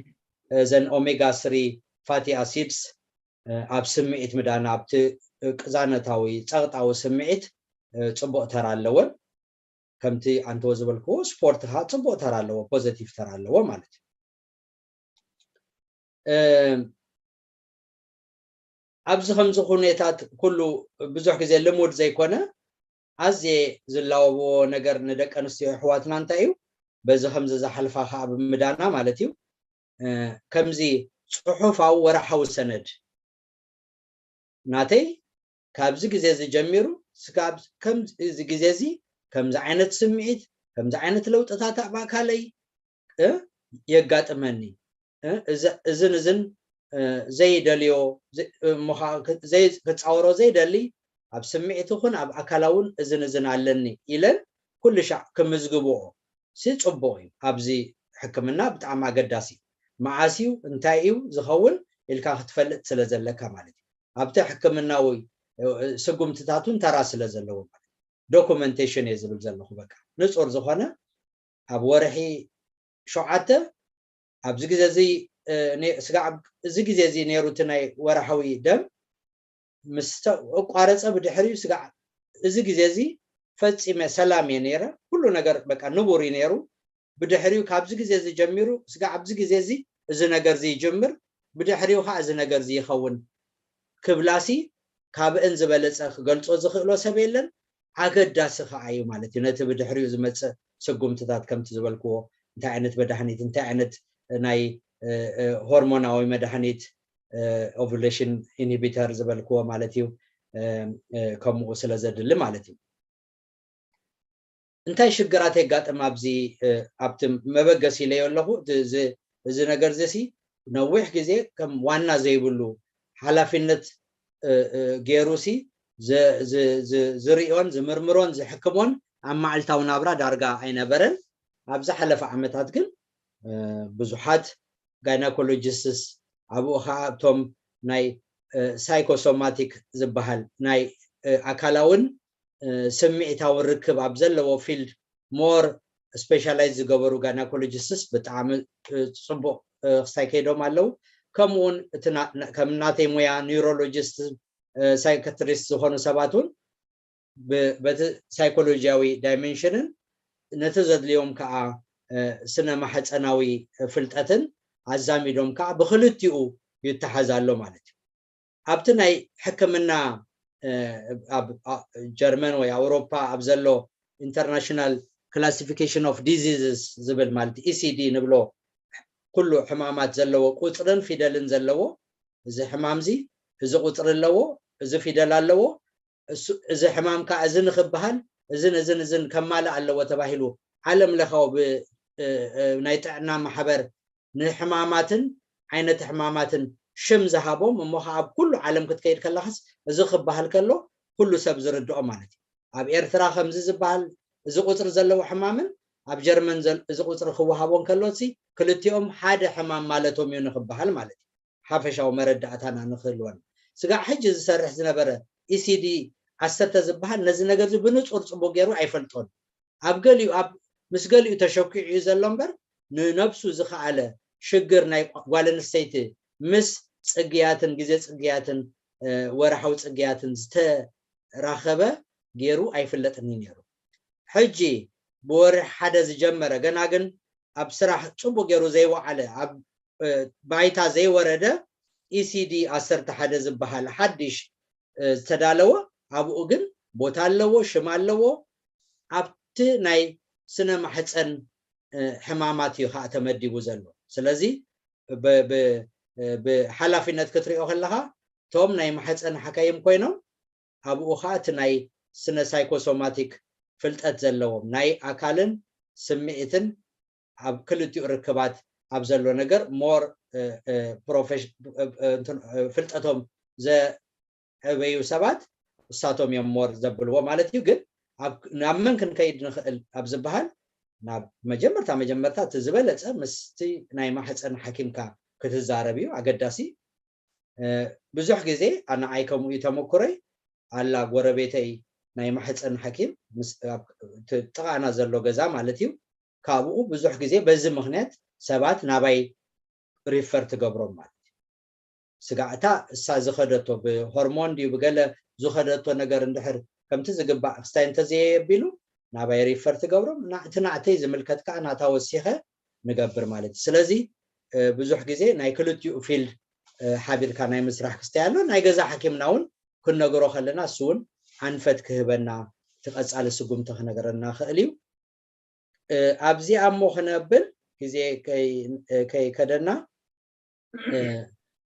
እዘን ኦሜጋ ስሪ ፋቲ ኣሲድስ፣ እ፣ ኣብ ስምዒት ምዳና፣ ኣብቲ ቅዛነታዊ ጸቕጣዊ ስምዒት፣ እ፣ ጽቡቕ ተራ ኣለወን። ከምቲ ኣንተወ ዝበልክዎ ስፖርት ከዓ ጽቡቕ ተራ ኣለዎ፣ ፖዘቲቭ ተራ ኣለዎ ማለት እዩ። እ፣ ኣብዚ ከምዚ ኩነታት ኩሉ ብዙሕ ግዜ ልሙድ ዘይኮነ፣ ኣዝየ ዝላወብዎ ነገር ንደቂ ኣንስትዮ ኣሕዋትና እንታይ እዩ? በዚ ከምዚ ዝሓልፋ ከዓ ብምዳና ማለት እዩ። እ፣ ከምዚ ጽሑፋዊ ወርሓዊ ሰነድ ናተይ ካብዚ ግዜ እዚ ጀሚሩ ስጋብ ከምዚ ግዜ እዚ ከምዚ ዓይነት ስምዒት፣ ከምዚ ዓይነት ለውጥታት ኣብ ኣካለይ፣ እ፣ የጋጥመኒ፣ እ፣ እዚ-፣ እዝን እዝን፣ እ፣ ዘይደልዮ፣ ዘ-፣ እሞ ኸዓ ክ-፣ ዘይ-፣ ክጻወሮ ዘይደሊ ኣብ ስምዒት ይኹን ኣብ ኣካላውን እዝን እዝን ኣለኒ ኢለን ኩሉ ሻዕ ክምዝግብኦ ሲ ጽቡቕ እዩ። ኣብዚ ሕክምና ብጣዕሚ ኣገዳሲ እዩ። መዓስ እዩ፣ እንታይ እዩ ዝኸውን ኢልካ ክትፈልጥ ስለ ዘለካ ማለት እዩ። ኣብቲ ሕክምናዊ፣ እ፣ ስጉምትታት እውን ተራ ስለ ዘለዎ ማለት እዩ። ዶኩመንቴሽን እየ ዝብል ዘለኹ። በቃ ንጹር ዝኾነ ኣብ ወርሒ ሸውዓተ ኣብዚ ግዜ እዚ፣ እ፣ ነ-፣ ስጋዕ እዚ ግዜ እዚ ነይሩ እቲ ናይ ወርሓዊ ደም ምስ ተ-፣ ኣቋረጸ ብድሕሪኡ ስጋዕ እዚ ግዜ እዚ ፈጺመ ሰላም እየ ነይረ። ኩሉ ነገር በቃ ንቡር እዩ ነይሩ። ብድሕሪኡ ካብዚ ግዜ እዚ ጀሚሩ ስጋዕ ኣብዚ ግዜ እዚ እዚ ነገር እዚ ይጅምር፣ ብድሕሪኡ ከዓ እዚ ነገር እዚ ይኸውን ክብላሲ ካብእን ዝበለጸ ክገልጾ ዝኽእሎ ሰብ የለን። ኣገዳሲ ከዓ እዩ ማለት እዩ። ነቲ ብድሕሪኡ ዝመጽእ ስጉምትታት ከምቲ ዝበልክዎ እንታይ ዓይነት መድሃኒት፣ እንታይ ዓይነት ናይ፣ እ፣ እ፣ ሆርሞናዊ መድሃኒት፣ እ፣ ኦቭዩሌሽን ኢንሂቢተር ዝበልክዎ ማለት እዩ። እ፣ እ፣ ከምኡ ስለ ዘድሊ ማለት እዩ። እንታይ ሽግራት የጋጥም ኣብዚ፣ እ፣ ኣብቲ መበገሲ ኢለዮ ኣለኹ። እቲ፣ እዚ፣ እዚ ነገር እዚ ሲ ነዊሕ ግዜ ከም ዋና ዘይብሉ ሓላፊነት፣ እ፣ እ፣ ገይሩ ሲ ዝ-፣ ዝ-፣ ዝ-፣ ዝርእዮን ዝምርምሮን ዝሕክሞን ኣብ መዓልታዊ ናብራ ዳርጋ ኣይነበረን። ኣብ ዝሓለፈ ዓመታት ግን፣ እ፣ ብዙሓት ጋይናኮሎጂስትስ ኣብኡ ኸዓ እቶም ናይ፣ እ፣ ሳይኮሶማቲክ ዝበሃል ናይ፣ እ፣ ኣካላውን፣ እ፣ ስምዒታውን ርክብ ኣብ ዘለዎ ፊልድ ሞር ስፔሻላይዝ ዝገበሩ ጋይናኮሎጂስትስ ብጣዕሚ፣ እ፣ ጽቡቕ፣ እ፣ ክሳይ ከይዶም ኣለዉ። ከምኡ እውን እቲ ና-፣ ና-፣ ከም ናተይ ሞያ ኒውሮሎጂስት፣ እ፣ ሳይካትሪስት ዝኾኑ ሰባት እውን ብ-፣ በቲ ሳይኮሎጂያዊ ዳይሜንሽንን ነቲ ዘድልዮም ከዓ፣ እ፣ ስነ ማሕፀናዊ ፍልጠትን ኣዛሚዶም ከዓ ብክልቲኡ ይተሓዝ ኣሎ ማለት እዩ። ኣብቲ ናይ ሕክምና፣ እ፣ ኣብ፣ ኣ-፣ ጀርመን ወይ ኣውሮፓ ኣብ ዘሎ ኢንተርናሽናል ክላሲፊኬሽን ኦፍ ዲዚዝስ ዝብል ማለት ኢ ሲ ዲ ንብሎ ኩሉ ሕማማት ዘለዎ ቁፅርን ፊደልን ዘለዎ፣ እዚ ሕማም እዚ፣ እዚ ቁፅሪ ኣለዎ፣ እዚ ፊደል ኣለዎ፣ እሱ፣ እዚ ሕማም ከዓ እዚ ንክበሃል እዝን እዝን እዝን ከማልእ ኣለዎ ተባሂሉ ዓለም ለኻዊ ብ-፣ እ፣ እ፣ ናይ ጥዕና ማሕበር ንሕማማትን ዓይነት ሕማማትን ሽም ዝሃቦም፣ እሞ ከዓ ኣብ ኩሉ ዓለም ክትከይድ ከለኻስ እዚ ክበሃል ከሎ ኩሉ ሰብ ዝርድኦ ማለት እዩ። ኣብ ኤርትራ ከምዚ ዝበሃል እዚ ቁፅሪ ዘለዎ ሕማምን ኣብ ጀርመን ዘል-፣ እዚ ቁፅሪ ክወሃቦ እንከሎሲ ክልቲኦም ሓደ ሕማም ማለቶም እዩ ንክበሃል ማለት እዩ። ሓፈሻዊ መረዳእታና ንክህልወና። ስጋዕ ሕጂ ዝሰርሕ ዝነበረ ኢ ሲ ዲ ዓሰርተ ዝበሃል ነዚ ነገር እዚ ብንጹር ጽቡቕ ገይሩ ኣይፈልጦን። ኣብ ገሊኡ፣ ኣብ፣ ምስ ገሊኡ ተሸኪዑ እዩ ዘሎ እምበር፣ ንነብሱ ዝኸኣለ ሽግር ናይ ጓል ኣንስተይቲ ምስ ጽግያትን ግዜ ጽግያትን፣ እ፣ ወርሓዊ ጽግያትን ዝተራኸበ ገይሩ ኣይፍለጥን እዩ ነይሩ። ሕጂ ብወርሒ ሓደ ዝጀመረ፣ ገና ግን ኣብ ስራሕ ጽቡቕ ገይሩ ዘይወዓለ፣ ኣብ፣ እ፣ ባይታ ዘይወረደ፣ ኢ ሲ ዲ ዓሰርተ ሓደ ዝበሃል ሓድሽ፣ እ፣ ዝተዳለወ፣ ኣብኡ ግን ቦታ ኣለዎ፣ ሽም ኣለዎ። ኣብቲ ናይ ስነ ማሕጸን፣ ሕማማት እዩ ከዓ ተመዲቡ ዘሎ። ስለዚ ብሓላፊነት ክትሪኦ ከለካ እቶም ናይ ማሕፀን ሓካይም ኮይኖም ኣብኡ ከዓ እቲ ናይ ስነ ሳይኮሶማቲክ ፍልጠት ዘለዎም ናይ ኣካልን ስምዒትን ኣብ ክልቲኡ ርክባት ኣብ ዘሎ ነገር ሞር ፍልጠቶም ዘዕበዩ ሰባት እሳቶም እዮም ሞር ዘብልዎ ማለት እዩ። ግን ናብ መን ክንከይድ ንኽእል ኣብ ዝበሃል ናብ መጀመርታ መጀመርታ እቲ ዝበለፀ ምስቲ ናይ ማሕፀን ሓኪምካ ክትዛረብ እዩ ኣገዳሲ። ብዙሕ ግዜ ኣነዓይ ከምኡ እዩ ተመክሮይ። ኣላ ጎረቤተይ ናይ ማሕፀን ሓኪም ጥቃና ዘሎ ገዛ ማለት እዩ። ካብኡ ብዙሕ ግዜ በዚ ምክንያት ሰባት ናባይ ሪፈር ትገብሮም ማለት እዩ። ስጋዕታ እሳ ዝኸደቶ ብሆርሞን ድዩ ብገለ ዝኸደቶ ነገር እንድሕር ከምቲ ዝግባእ ክስታይ እንተዘየየቢሉ ናባይ ሪፈር ትገብሮም። እቲ ናዕተይ ዝምልከት ከዓ ናታ ወሲኸ ንገብር ማለት እዩ። ስለዚ ብዙሕ ግዜ ናይ ክልቲኡ ፊልድ ሓቢርካ ናይ ምስራሕ ክስታይ ኣሎ። ናይ ገዛ ሓኪምና እውን ክንነግሮ ከለና እሱ እውን ኣንፈት ክህበና እቲ ቀፃሊ ስጉምቲ ክነገረና ክእል እዩ። ኣብዚኣ እሞ ክነብል ግዜ ከይከደና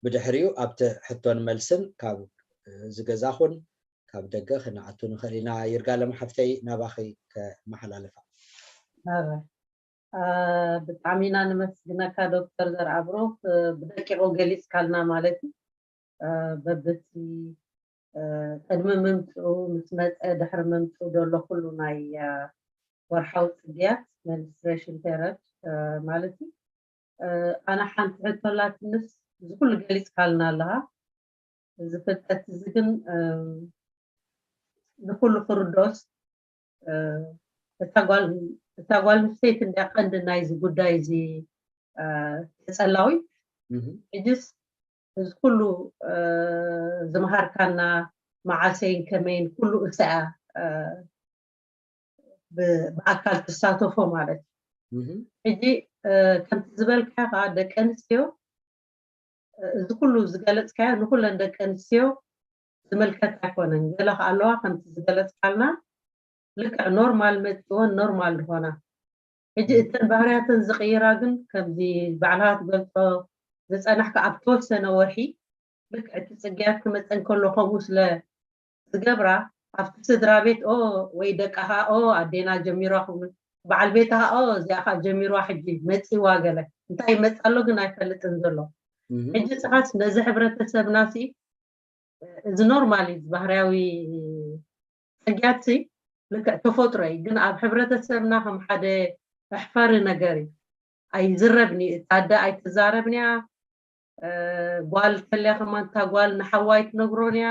ብድሕሪኡ ኣብቲ ሕቶን መልስን ካብ ዝገዛኹን ካብ ደገ ክነኣቱ ንኽእል ኢና። ይርጋለም ሓፍተይ ናባኺ ከመሓላልፋ። ብጣዕሚ ኢና ንመስግነካ ዶክተር ዘርኣብሩክ፣ ብደቂቁ ገሊፅካልና ማለት እዩ። በብቲ ቅድሚ ምምፅኡ ምስ መፀ ድሕሪ ምምፅኡ ዘሎ ኩሉ ናይ ወርሓዊ ፅግያት መንስትሬሽን ፔረድ ማለት እዩ። ኣነ ሓንቲ ሕቶ ኣላትንስ እዚ ኩሉ ገሊፅካልና ኣለካ። እዚ ፍልጠት እዚ ግን ንኩሉ ክርድኦስ እታ ጓል ኣንስተይቲ እንድያ ቀንዲ ናይዚ ጉዳይ እዚ ተፀላዊት። ሕጅስ እዚ ኩሉ ዝመሃርካና መዓሰይን ከመይን ኩሉ እሳ እያ ብኣካል ትሳተፎ ማለት እዩ። ሕጂ ከምቲ ዝበልካዮ ከዓ ደቂ ኣንስትዮ እዚ ኩሉ ዝገለፅካዮ ንኩለን ደቂ ኣንስትዮ ዝምልከት ኣይኮነን። ገለ ከዓ ኣለዋ ከምቲ ዝገለፅካልና ልክዕ ኖርማል መፂወን ኖርማል ዝኾና። ሕጂ እተን ባህርያተን ዝቕይራ ግን ከምዚ ባዕልኻ ትገልፆ ዝፀናሕካ ኣብ ተወሰነ ወርሒ ልክዕ እቲ ፅግያት ክመፀን ከሎ ከምኡ ስለ ዝገብራ ኣብቲ ስድራ ቤት ኦ ወይ ደቃ ከዓ ኦ ኣዴና ጀሚሯ ክብሉ በዓል ቤታ ከዓ ኦ እዚኣ ከዓ ጀሚርዋ ሕጂ መፂዋ ገለ እንታይ ይመፃ ኣሎ ግን ኣይፈልጥን ዘሎ። ሕጂ ስኻስ ነዚ ሕብረተሰብና ሲ እዚ ኖርማል እዩ ባህርያዊ ፅግያት ሲ ልክዕ ተፈጥሮ እዩ ግን ኣብ ሕብረተሰብና ከም ሓደ መሕፈሪ ነገር እዩ። ኣይዝረብን እዩ እታ ኣደ ኣይትዛረብን እያ። ጓል ተልያ ከማን እታ ጓል ንሓዋ ኣይትነግሮን እያ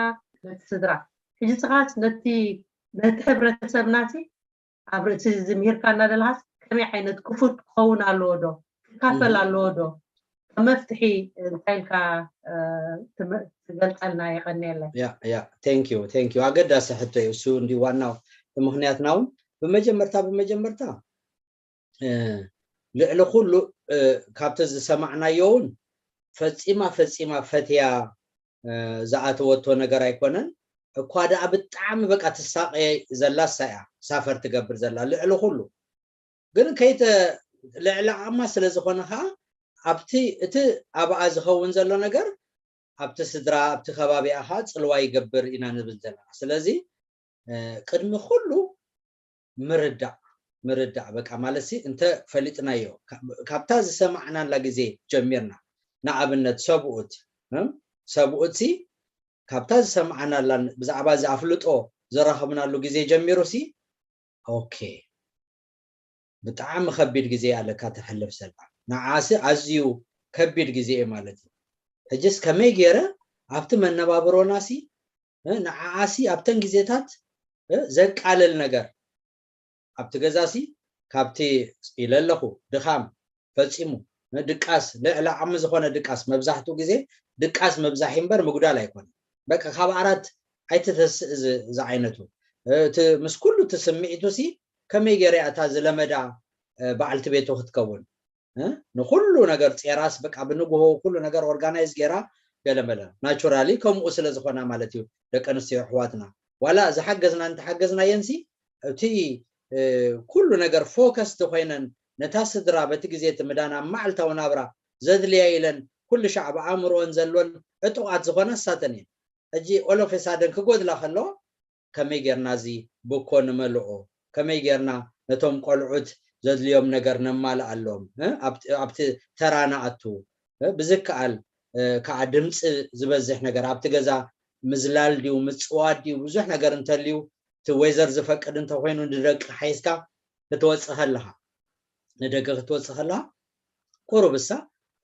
ነቲ ስድራ። ሕጂ ስኻስ ነቲ ነቲ ሕብረተሰብና ሲ ኣብ ርእሲ እዚ ምሂርካና ዘለኻስ ከመይ ዓይነት ክፉት ክኸውን ኣለዎ ዶ ክካፈል ኣለዎ ዶ ከም መፍትሒ እንታይ ኢልካ ትገልፀልና? የቐንየለይ። ያ ያ thank you thank you ኣገዳሲ ሕቶ እዩ እሱ እንዲ ዋናው ምክንያትና እውን ብመጀመርታ ብመጀመርታ ልዕሊ ኩሉ ካብቲ ዝሰማዕናዮ እውን ፈፂማ ፈፂማ ፈትያ ዝኣተወቶ ነገር ኣይኮነን። እኳ ደኣ ብጣዕሚ በቃ ትሳቀየ ዘላ እሳ እያ ሳፈር ትገብር ዘላ ልዕሊ ኩሉ ግን ከይተ ልዕሊ ዓማ ስለ ዝኾነ ከዓ ኣብቲ እቲ ኣብኣ ዝኸውን ዘሎ ነገር ኣብቲ ስድራ ኣብቲ ከባቢኣ ከዓ ፅልዋ ይገብር ኢና ንብል ዘለና። ስለዚ ቅድሚ ኩሉ ምርዳእ ምርዳእ በቃ ማለት ሲ እንተ ፈሊጥናዮ ካብታ ዝሰማዕናላ ግዜ ጀሚርና ንኣብነት ሰብኡት ሰብኡት ሲ ካብታ ዝሰማዕናላን ብዛዕባ እዚ ኣፍልጦ ዘራኸብናሉ ግዜ ጀሚሩ ሲ ኦኬ ብጣዕሚ ከቢድ ግዜ ኣለካ ተሕልፍ ዘላ ንዓሲ ኣዝዩ ከቢድ ግዜ እዩ ማለት እዩ። ሕጅስ ከመይ ገይረ ኣብቲ መነባብሮና ሲ ንዓዓ ሲ ኣብተን ግዜታት ዘቃልል ነገር ኣብቲ ገዛ ሲ ካብቲ ኢለ ኣለኹ ድኻም ፈፂሙ ድቃስ ልዕሊ ዓሚ ዝኾነ ድቃስ መብዛሕትኡ ግዜ ድቃስ ምብዛሕ እምበር ምጉዳል ኣይኮነ በቃ ካብ ዓራት ኣይትተስእ እዚ ዓይነቱ እቲ ምስ ኩሉ እቲ ስምዒቱ ሲ ከመይ ገይረ እታ ዝለመዳ በዓልቲ ቤቱ ክትከውን ንኩሉ ነገር ጼራስ በቃ ብንግሆ ኩሉ ነገር ኦርጋናይዝ ገይራ ገለመለ ናቹራሊ ከምኡ ስለ ዝኾና ማለት እዩ ደቂ ኣንስትዮ ኣሕዋትና ዋላ ዝሓገዝና እንተሓገዝናየን ሲ እቲ ኩሉ ነገር ፎከስድ ኮይነን ነታ ስድራ በቲ ግዜ እቲ ምዳን ኣብ መዓልታዊ ናብራ ዘድልያ ኢለን ኩሉ ሻዕ ብኣእምሮን ዘሎን ዕጡቓት ዝኾና እሳተን እየን። ሕጂ ኦሎፌሳደን ክጎድላ ከለዎ ከመይ ጌርና እዚ ብኮ ንመልኦ? ከመይ ጌርና ነቶም ቆልዑት ዘድልዮም ነገር ነማልኣሎም? እ? ኣብቲ ተራ ንኣቱ። ብዝከኣል ከዓ ድምፂ ዝበዝሕ ነገር ኣብቲ ገዛ ምዝላል ድዩ ምፅዋድ ድዩ ብዙሕ ነገር እንተልዩ እቲ ወይዘር ዝፈቅድ እንተኮይኑ ንደቂ ሓይስካ ክትወፅእ ከለካ ንደቂ ክትወፅእ ከለካ ቁሩብ እሳ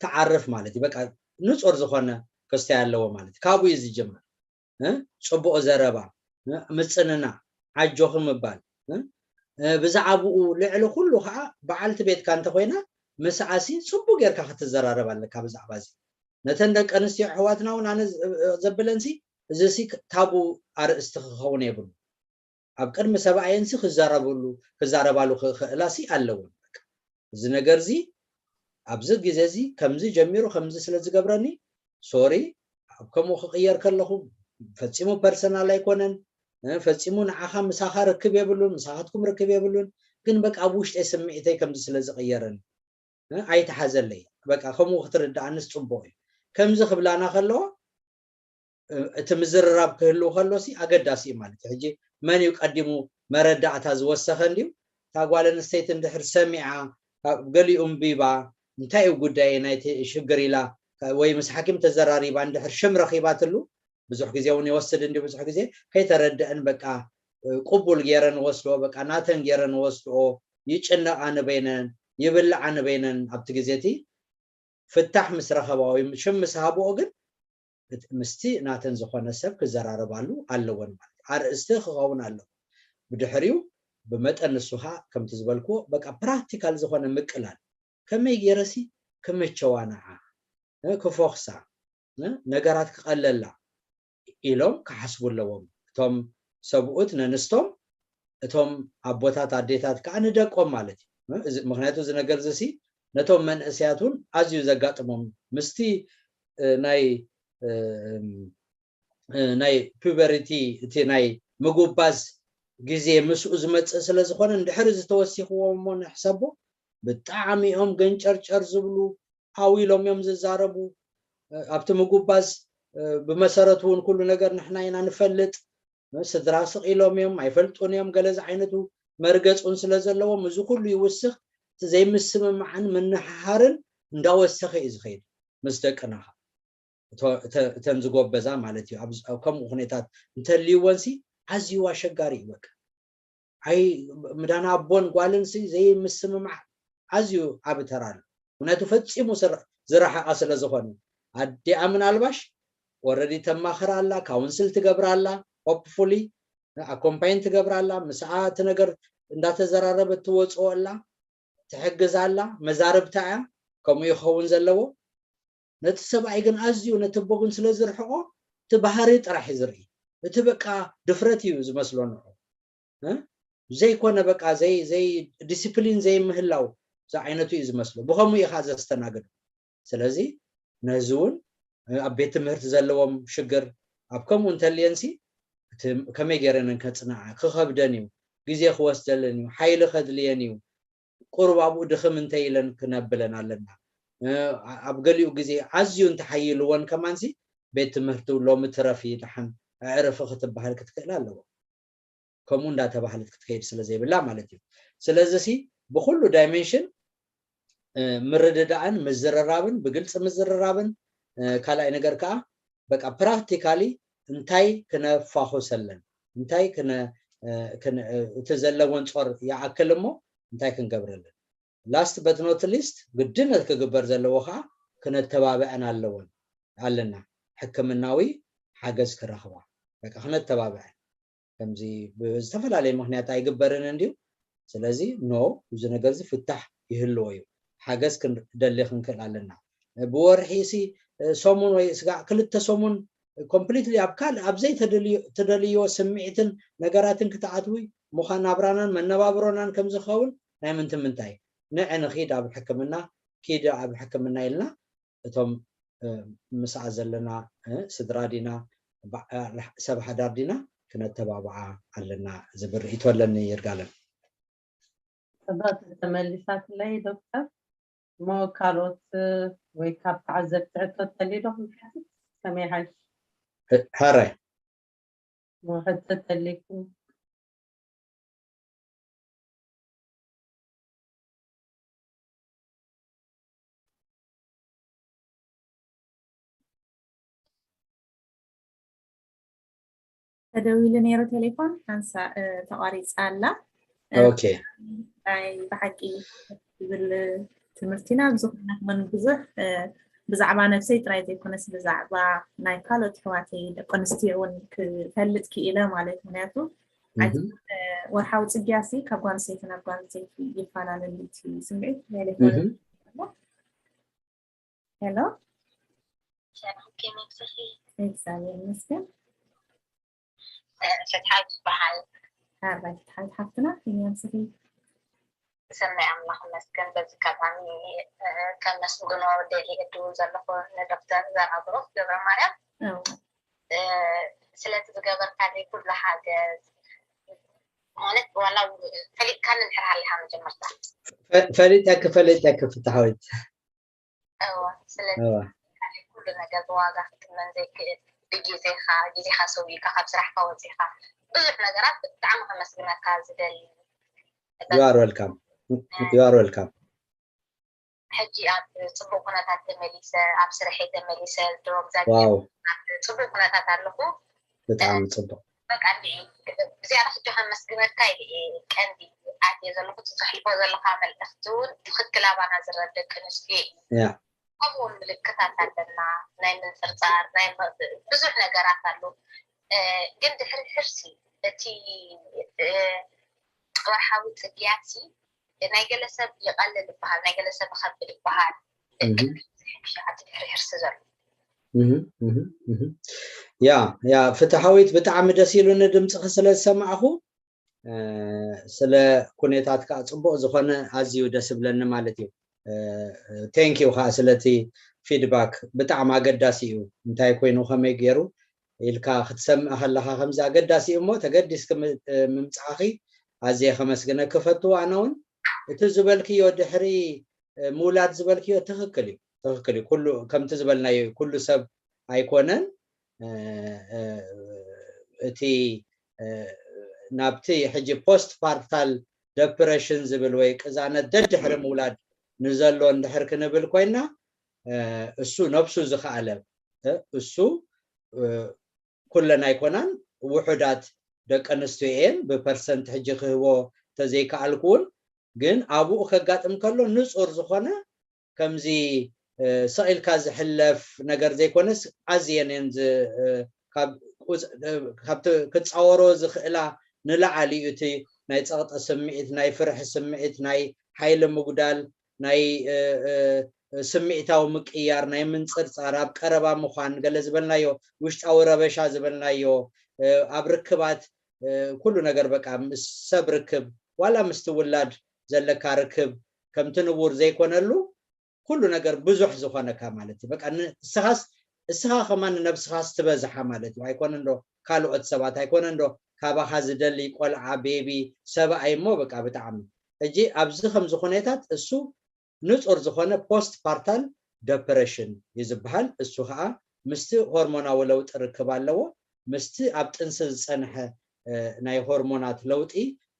ትዓርፍ ማለት እዩ። በቃ ንፁር ዝኾነ ክስታይ ኣለዎ ማለት እዩ። ካብኡ እዩ ዝጅምር። እ? ፅቡቕ ዘረባ፣ እ? ምፅንናዕ፣ ዓጆኺ ምባል፣ እ? እ፣ ብዛዕባኡ ልዕሊ ኩሉ ከዓ በዓልቲ ቤትካ እንተኮይና ምስኣሲ ፅቡቅ ጌርካ ክትዘራረብ ኣለካ ብዛዕባ እዚ። ነተን ደቂ ኣንስትዮ ኣሕዋትና እውን ኣነ ዘብለንሲ እዚሲ ታቡ ኣርእስቲ ክኸውን የብሉ። ኣብ ቅድሚ ሰብኣየንሲ ክዛረብሉ ክዛረባሉ ክኽእላሲ ኣለወን። እዚ ነገር እዚ ኣብዚ ግዜ እዚ ከምዚ ጀሚሩ ከምዚ ስለ ዝገብረኒ ሶሪ ኣብ ከምኡ ክቕየር ከለኹ ፈጺሙ ፐርሰናል ኣይኮነን። ፈጺሙ ንዓኻ ምሳኻ ርክብ የብሉን፣ ምሳኻትኩም ርክብ የብሉን። ግን በቃ ኣብ ውሽጠይ ስምዒተይ ከምዚ ስለ ዝቕየረኒ ኣይትሓዘለይ። በቃ ከምኡ ክትርድኣንስ ጽቡቕ እዩ። ከምዚ ክብላና ከለዎ እቲ ምዝርራብ ክህልው ከሎሲ ኣገዳሲ እዩ ማለት እዩ። ሕጂ መን እዩ ቀዲሙ መረዳእታ ዝወሰኸ እንድዩ? እታ ጓል ኣንስተይቲ እንድሕር ሰሚዓ፣ ካብ ገሊኡ እንቢባ፣ እንታይ እዩ ጉዳይ ናይቲ ሽግር ኢላ ወይ ምስ ሓኪም ተዘራሪባ እንድሕር ሽም ረኺባትሉ ብዙሕ ግዜ እውን ይወስድ እንዲ ብዙሕ ግዜ ከይተረድአን በቃ ቅቡል ገይረን ወስድኦ በቃ ናተን ገይረን ወስድኦ ይጭነቃ ንበይነን ይብልዓ ንበይነን ኣብቲ ግዜ እቲ ፍታሕ ምስ ረኸባ ወይ ሽም ምስ ሃብኦ ግን ምስቲ ናተን ዝኾነ ሰብ ክዘራረባሉ ኣለወን ማለት ኣርእስቲ ክኸውን ኣለዎ ብድሕሪኡ ብመጠን ንሱኻ ከምቲ ዝበልክዎ በቃ ፕራክቲካል ዝኾነ ምቅላል ከመይ ገይረሲ ክምቸዋ ንዓ ክፎኽሳ ነገራት ክቐለላ ኢሎም ክሓስቡ ኣለዎም እቶም ሰብኡት ነንስቶም እቶም ኣቦታት ኣዴታት ከዓ ንደቆም ማለት እዩ ምክንያቱ እዚ ነገር እዚ ነቶም መንእሰያት እውን ኣዝዩ ዘጋጥሞም ምስቲ ናይ ናይ ፒበሪቲ እቲ ናይ ምጉባዝ ግዜ ምስኡ ዝመፅእ ስለ ዝኾነ እንድሕር እዚ ተወሲኽዎም እሞ ንሕሰቦ ብጣዕሚ እዮም ገንጨርጨር ዝብሉ ሃው ኢሎም እዮም ዝዛረቡ ኣብቲ ምጉባዝ ብመሰረቱ እውን ኩሉ ነገር ንሕና ኢና ንፈልጥ ስድራ ስቕ ኢሎም እዮም ኣይፈልጡን እዮም ገለ ዝዓይነቱ መርገፅ እውን ስለ ዘለዎም እዚ ኩሉ ይውስኽ እቲ ዘይምስምማዕን ምንሕሃርን እንዳወሰኸ እዩ ዝኸይድ ምስ ደቅና እተን ዝጎበዛ ማለት እዩ ኣብ ከምኡ ኩነታት እንተልይወንሲ ኣዝዩ ኣሸጋሪ እዩ በቃ ኣይ ምዳና ኣቦን ጓልን ሲ ዘይምስምማዕ ኣዝዩ ዓቢ ተራ ኣሎ ምክንያቱ ፈጺሙ ዝረሓቐ ስለ ዝኾነ ኣዲኣ ምናልባሽ ወረዲ ተማኽር ኣላ ካውንስል ትገብር ኣላ ሆፕፉሊ ኣኮምፓይን ትገብር ኣላ ምስኣ እቲ ነገር እንዳተዘራረበት ትወፅኦ ኣላ ትሕግዝ ኣላ መዛርብታ እያ ከምኡ ይኸውን ዘለዎ ነቲ ሰብኣይ ግን ኣዝዩ ነቲ ኣቦ ግን ስለ ዝርሕቖ እቲ ባህሪ ጥራሕ እዩ ዝርኢ እቲ በቃ ድፍረት እዩ ዝመስሎ ንዑ ዘይኮነ በቃ ዘይ ዘይ ዲስፕሊን ዘይምህላው ዝዓይነቱ እዩ ዝመስሎ ብኸምኡ ኢኻ ዘስተናግዶ ስለዚ ነዚ እውን ኣብ ቤት ትምህርቲ ዘለዎም ሽግር ኣብ ከምኡ እንተልየንሲ ከመይ ገይረንን ከፅንዓ ክኸብደን እዩ ግዜ ክወስደለን እዩ ሓይሊ ከድልየን እዩ ቁሩብ ኣብኡ ድኽም እንተ ኢለን ክነብለን ኣለና ኣብ ገሊኡ ግዜ ኣዝዩ እንተሓይልወን ከማንሲ ቤት ትምህርቲ ሎሚ ትረፊ ድሓን ኣዕርፊ ክትበሃል ክትክእል ኣለዎ ከምኡ እንዳተባህለት ክትከይድ ስለ ዘይብላ ማለት እዩ ስለዚ ሲ ብኩሉ ዳይሜንሽን ምርድዳእን ምዝርራብን ብግልፂ ምዝርራብን ካልኣይ ነገር ከዓ በቃ ፕራክቲካሊ እንታይ ክነፋኹሰለን እንታይ እቲ ዘለወን ፆር ይኣክል እሞ እንታይ ክንገብረለን last but not least ግድነት ክግበር ዘለዎ ከዓ ክነተባብዐን ኣለወን ኣለና ሕክምናዊ ሓገዝ ክረኽባ በቃ ክነተባብዐን ከምዚ ብዝተፈላለየ ምክንያት ኣይግበርን እንድዩ ስለዚ ኖ እዚ ነገር እዚ ፍታሕ ይህልዎ እዩ ሓገዝ ክንደሊ ክንክእል ኣለና ብወርሒ ሲ ሰሙን ወይ ስጋዕ ክልተ ሰሙን ኮምፕሊትሊ ኣብ ካልእ ኣብ ዘይተደልዮ ስምዒትን ነገራትን ክትኣትዊ ምዃን ናብራናን መነባብሮናን ከም ዝኸውን ናይ ምንቲ ምንታይ ንዕ ንኺድ ኣብ ሕክምና ኪድ ኣብ ሕክምና ኢልና እቶም ምስኣ ዘለና ስድራ ዲና ሰብ ሓዳር ዲና ክነተባብዓ ኣለና ዝብል ርእይቶ ኣለኒ ይርጋለም ሕቶ ተመሊሳትለይ ዶክተር። እሞ ካልኦት ወይ ካብ ተዓዘብቲ ሕቶ ተልዩ ዶ ክንሓትት? ከመይ ይሓይሽ? ሕራይ እሞ ሕቶ ተልይኩም? ተደዊሉ ነይሩ ቴሌፎን ሓንሳ ተቋሪፃ ኣላ። ኦኬ ናይ ብሓቂ ዝብል ትምህርቲና ብዙሕ ናትመን ብዙሕ ብዛዕባ ነብሰይ ጥራይ ዘይኮነስ ብዛዕባ ናይ ካልኦት ኣሕዋተይ ደቂ ኣንስትዮ እውን ክፈልጥ ክኢለ ማለት ምክንያቱ ወርሓዊ ፅግያሲ ካብ ጓንሰይቲ ናብ ጓንሰይቲ ይፈላለል ስምዒት ቴሌፎን ሄሎ ሰላም ከመይ ትስኺ? እግዚኣብሔር ይመስገን። ፍትሓዊ ዝበሃል ኣባይ ፍትሓዊት ሓፍትና ከመይ ኣምስኺ? ሰናይ ኣምላኽ ይመስገን። በዚ ኣጋጣሚ ከመስግኖ ደልየ እድል ዘለኹ ንዶክተር ዘርኣብሩኽ ገብረ ማርያም ስለቲ ዝገበርካለይ ኩሉ ሓገዝ ማለት ዋላ ፈሊጥካኒ እንድሕር ሃሊኻ መጀመርታ ፈሊጠኪ ፈሊጠኪ ፍትሓዊት እወ ስለዚ እወ ኩሉ ነገር ብዋጋ ክትመን ዘይክእል ብግዜኻ ግዜኻ ሰዊእካ ካብ ስራሕካ ወፂኻ ብዙሕ ነገራት ብጣዕሚ ከመስግነካ ዝደሊ you are welcome you are welcome ሕጂ ኣብ ፅቡቅ ኩነታት ተመሊሰ ኣብ ስርሐይ ተመሊሰ ድሮ እግዚኣብሔር ዋው ኣብ ፅቡቅ ኩነታት ኣለኹ ብጣዕሚ ፅቡቅ በቃ እንዲ እዚኣ ሕጂ ከመስግነካ ኢለ እየ ቀንዲ ኣትየ ዘለኹ እቲ ዘሕልፎ ዘለካ መልእክቲ እውን ትክክል ኣባና ዝረድ ደቂ ኣንስትዮ እዩ ያ ከምኡ እውን ምልክታት ኣለና ናይ ምንፅርፃር ናይ ብዙሕ ነገራት ኣሎ ግን ድሕሪ ሕርሲ እቲ ወርሓዊ ፅግያት ናይ ገለ ሰብ ይቐልል ይበሃል ናይ ገለ ሰብ ይኸብድ ይበሃል ደቂ ኣንስትዮ ሕርሲ ዘሎ ያ ያ ፍትሓዊት ብጣዕሚ ደስ ኢሉኒ ድምፅኺ ስለ ዝሰማዕኹ ስለ ኩነታት ከዓ ፅቡቅ ዝኾነ ኣዝዩ ደስ ይብለኒ ማለት እዩ thank you ከዓ ስለቲ feedback ብጣዕሚ ኣገዳሲ እዩ እንታይ ኮይኑ ከመይ ገይሩ ኢልካ ክትሰምዕ ከለካ ከምዚ ኣገዳሲ እዩ እሞ ተገዲስኪ ምምፃእኺ ኣዝየ ከመስግነኪ ፈቱ ኣነ እውን እቲ ዝበልክዮ ድሕሪ ምውላድ ዝበልክዮ ትክክል እዩ ትክክል እዩ ኩሉ ከምቲ ዝበልናዮ እዩ ኩሉ ሰብ ኣይኮነን እቲ ናብቲ ሕጂ post partal depression ዝብል ወይ ቅዛነት ደድሕሪ ምውላድ ንዘሎ እንድሕር ክንብል ኮይና እሱ ነብሱ ዝኸኣለ እሱ ኩለን ኣይኮናን ውሑዳት ደቂ ኣንስትዮ እየን ብፐርሰንት ሕጂ ክህቦ ተዘይከኣልኩ እውን ግን ኣብኡ ከጋጥም ከሎ ንፁር ዝኾነ ከምዚ ስቕ ኢልካ ዝሕለፍ ነገር ዘይኮነስ ኣዝየን እየን ክፃወሮ ዝኽእላ ንላዕሊ እዩ እቲ ናይ ፀቕጢ ስምዒት ናይ ፍርሒ ስምዒት ናይ ሓይሊ ምጉዳል ናይ ስምዒታዊ ምቅያር ናይ ምንፅርፃር ኣብ ቀረባ ምዃን ገለ ዝበልናዮ ውሽጣዊ ረበሻ ዝበልናዮ ኣብ ርክባት ኩሉ ነገር በቃ ምስ ሰብ ርክብ ዋላ ምስቲ ውላድ ዘለካ ርክብ ከምቲ ንቡር ዘይኮነሉ ኩሉ ነገር ብዙሕ ዝኾነካ ማለት እዩ በቃ እስኻስ እስኻ ከማን ንነብስኻስ ትበዝሓ ማለት እዩ ኣይኮነ እንዶ ካልኦት ሰባት ኣይኮነ እንዶ ካባኻ ዝደሊ ቆልዓ ቤቢ ሰብኣይ እሞ በቃ ብጣዕሚ ሕጂ ኣብዚ ከምዚ ኩነታት እሱ ንፁር ዝኾነ post partal depression እዩ ዝበሃል እሱ ከዓ ምስቲ ሆርሞናዊ ለውጢ ርክብ ኣለዎ ምስቲ ኣብ ጥንሲ ዝፀንሐ ናይ ሆርሞናት ለውጢ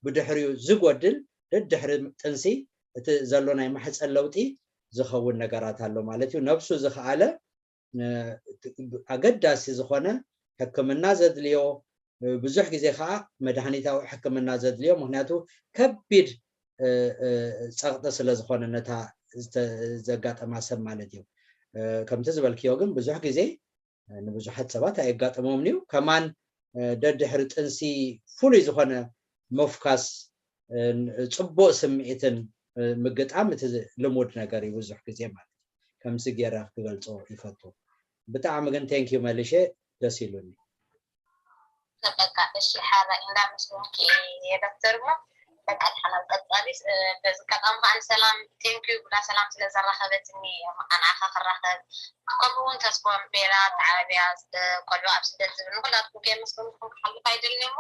ብድሕሪኡ ዝጎድል ደድሕሪ ጥንሲ እቲ ዘሎ ናይ ማሕፀን ለውጢ ዝኸውን ነገራት ኣሎ ማለት እዩ ነብሱ ዝኸኣለ ኣገዳሲ ዝኾነ ሕክምና ዘድልዮ ብዙሕ ግዜ ከዓ መድሃኒታዊ ሕክምና ዘድልዮ ምክንያቱ ከቢድ ፀቕጢ ስለ ዝኾነ ነታ ዘጋጠማ ሰብ ማለት እዩ ከምቲ ዝበልክዮ ግን ብዙሕ ግዜ ንብዙሓት ሰባት ኣየጋጥሞምን እዩ ከማን ደድሕሪ ጥንሲ ፍሉይ ዝኾነ ምፍካስ ፅቡቅ ስምዒትን ምግጣም እቲ ልሙድ ነገር እዩ ብዙሕ ግዜ ማለት ከምዚ ገይረ ክገልፆ ይፈቱ ብጣዕሚ ግን thank you መሊሸ ደስ ኢሉኒ በቃ እሺ ሓራይ እንዳመስለንኪ እየ ዶክተር እሞ በቃ ድሓን ኣብ ቀፃሊ በዚ ኣጋጣሚ ከዓ ንሰላም thank you ብላ ሰላም ስለ ዘራኸበትኒ ኣነ ንዓኻ ክራኸብ ከምኡ እውን ተስፎም ቤላ ተዓብያ ቆልዑ ኣብ ስደት ዝብል ንኩላትኩም ከየመስገንኩም ክሓልፍ ኣይደልን እሞ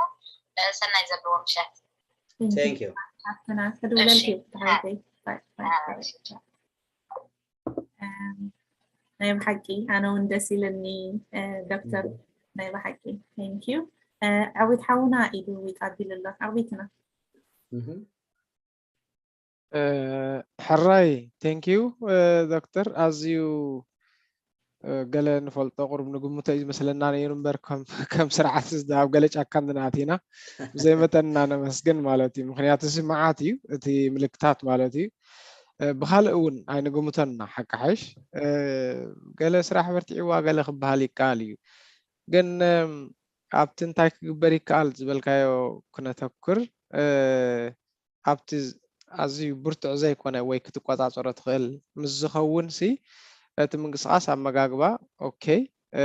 ሰናይ ዘለዎ ምሸት thank you ሓፍትና ክድውለልኪ እዩ፣ ሓፍተይ። ባይ፣ ባይ፣ ባይ። እም፣ ናይ ብሓቂ ኣነ እውን ደስ ኢለኒ፣ እ፣ ዶክተር፣ ናይ ብሓቂ። Thank you። እ፣ ዓዊት ሓውና ኢዱ ዊጥ ኣቢሉ ኣሎ። ዓዊትና። እህ። እ፣ ሕራይ፣ thank you፣ እ፣ ዶክተር። ኣዝዩ፣ እ፣ ገለ ንፈልጦ ቁሩብ ንግምቶ እዩ ዝመስለና ነይሩ እምበር፣ ከም፣ ከም ስርዓት እዚ ኣብ ገለ ጫካ እንድንኣቲና ብዘይ መጠንና ነመስግን ማለት እዩ። ምኽንያቱ እዚ መዓት እዩ፣ እቲ ምልክታት ማለት እዩ። እ፣ ብኻልእ እውን ኣይንግምቶን ኢና፣ ሓቂ ሓይሽ። እ፣ ገለ ስራሕ በርቲዕዋ ገለ ክበሃል ይከኣል እዩ። ግን፣ እም፣ ኣብቲ እንታይ ክግበር ይከኣል ዝበልካዮ ክነተኩር፣ እ፣ ኣብቲ ዝ-፣ ኣዝዩ ብርቱዕ ዘይኮነ ወይ ክትቆጻጸሮ ትኽእል ምስ ዝኸውን ሲ፣ እቲ ምንቅስቓስ ኣመጋግባ፣ ኦኬ፣ እ፣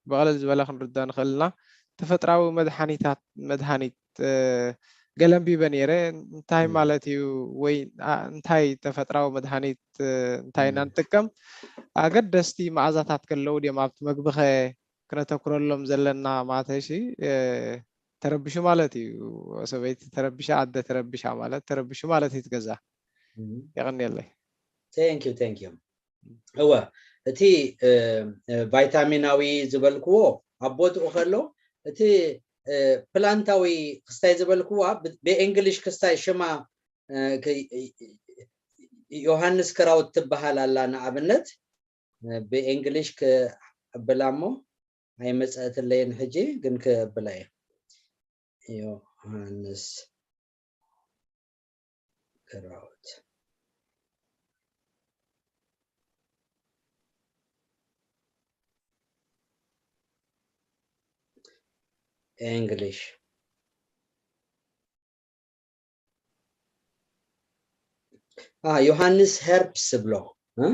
ብቐለል ዝበለ ክንርድኦ ንኽእል ኢና። ተፈጥራዊ መድሓኒታት፣ መድሃኒት፣ እ፣ ገለ ኣንቢበ ነይረ። እንታይ እም። ማለት እዩ? ወይ፣ ኣ፣ እንታይ ተፈጥራዊ መድሃኒት፣ እ፣ እንታይ ኢና እም። ንጥቀም? ኣገደስቲ መኣዛታት ከለዉ ድዮም ኣብቲ መግቢ ኸ ክነተኩረሎም ዘለና ማለት ሲ፣ እ፣ ተረቢሹ ማለት እዩ። ሰበይቲ ተረቢሻ፣ ኣደ ተረቢሻ ማለት ተረቢሹ ማለት እዩ እቲ ገዛ። እም። የቐንየለይ። Thank you፣ thank you። እወ፣ እቲ፣ እ፣ እ፣ ቫይታሚናዊ ዝበልክዎ ኣብ ቦትኡ ከሎ፣ እቲ፣ እ፣ ፕላንታዊ ክስታይ ዝበልክዋ ብ-፣ ብኤንግሊሽ ክስታይ ሽማ፣ እ፣ ክ-፣ ዮሃንስ ክራውት ትበሃል ኣላ ንኣብነት። እ፣ ብኤንግሊሽ ክብላ እሞ ኣይመጸእትለይን ሕጂ፣ ግን ክብላ እየ። ዮሃንስ ክራውት። ኤንግሊሽ። አ፣ ዮሃንስ ሄርብስ ዝብሎ፣ እ?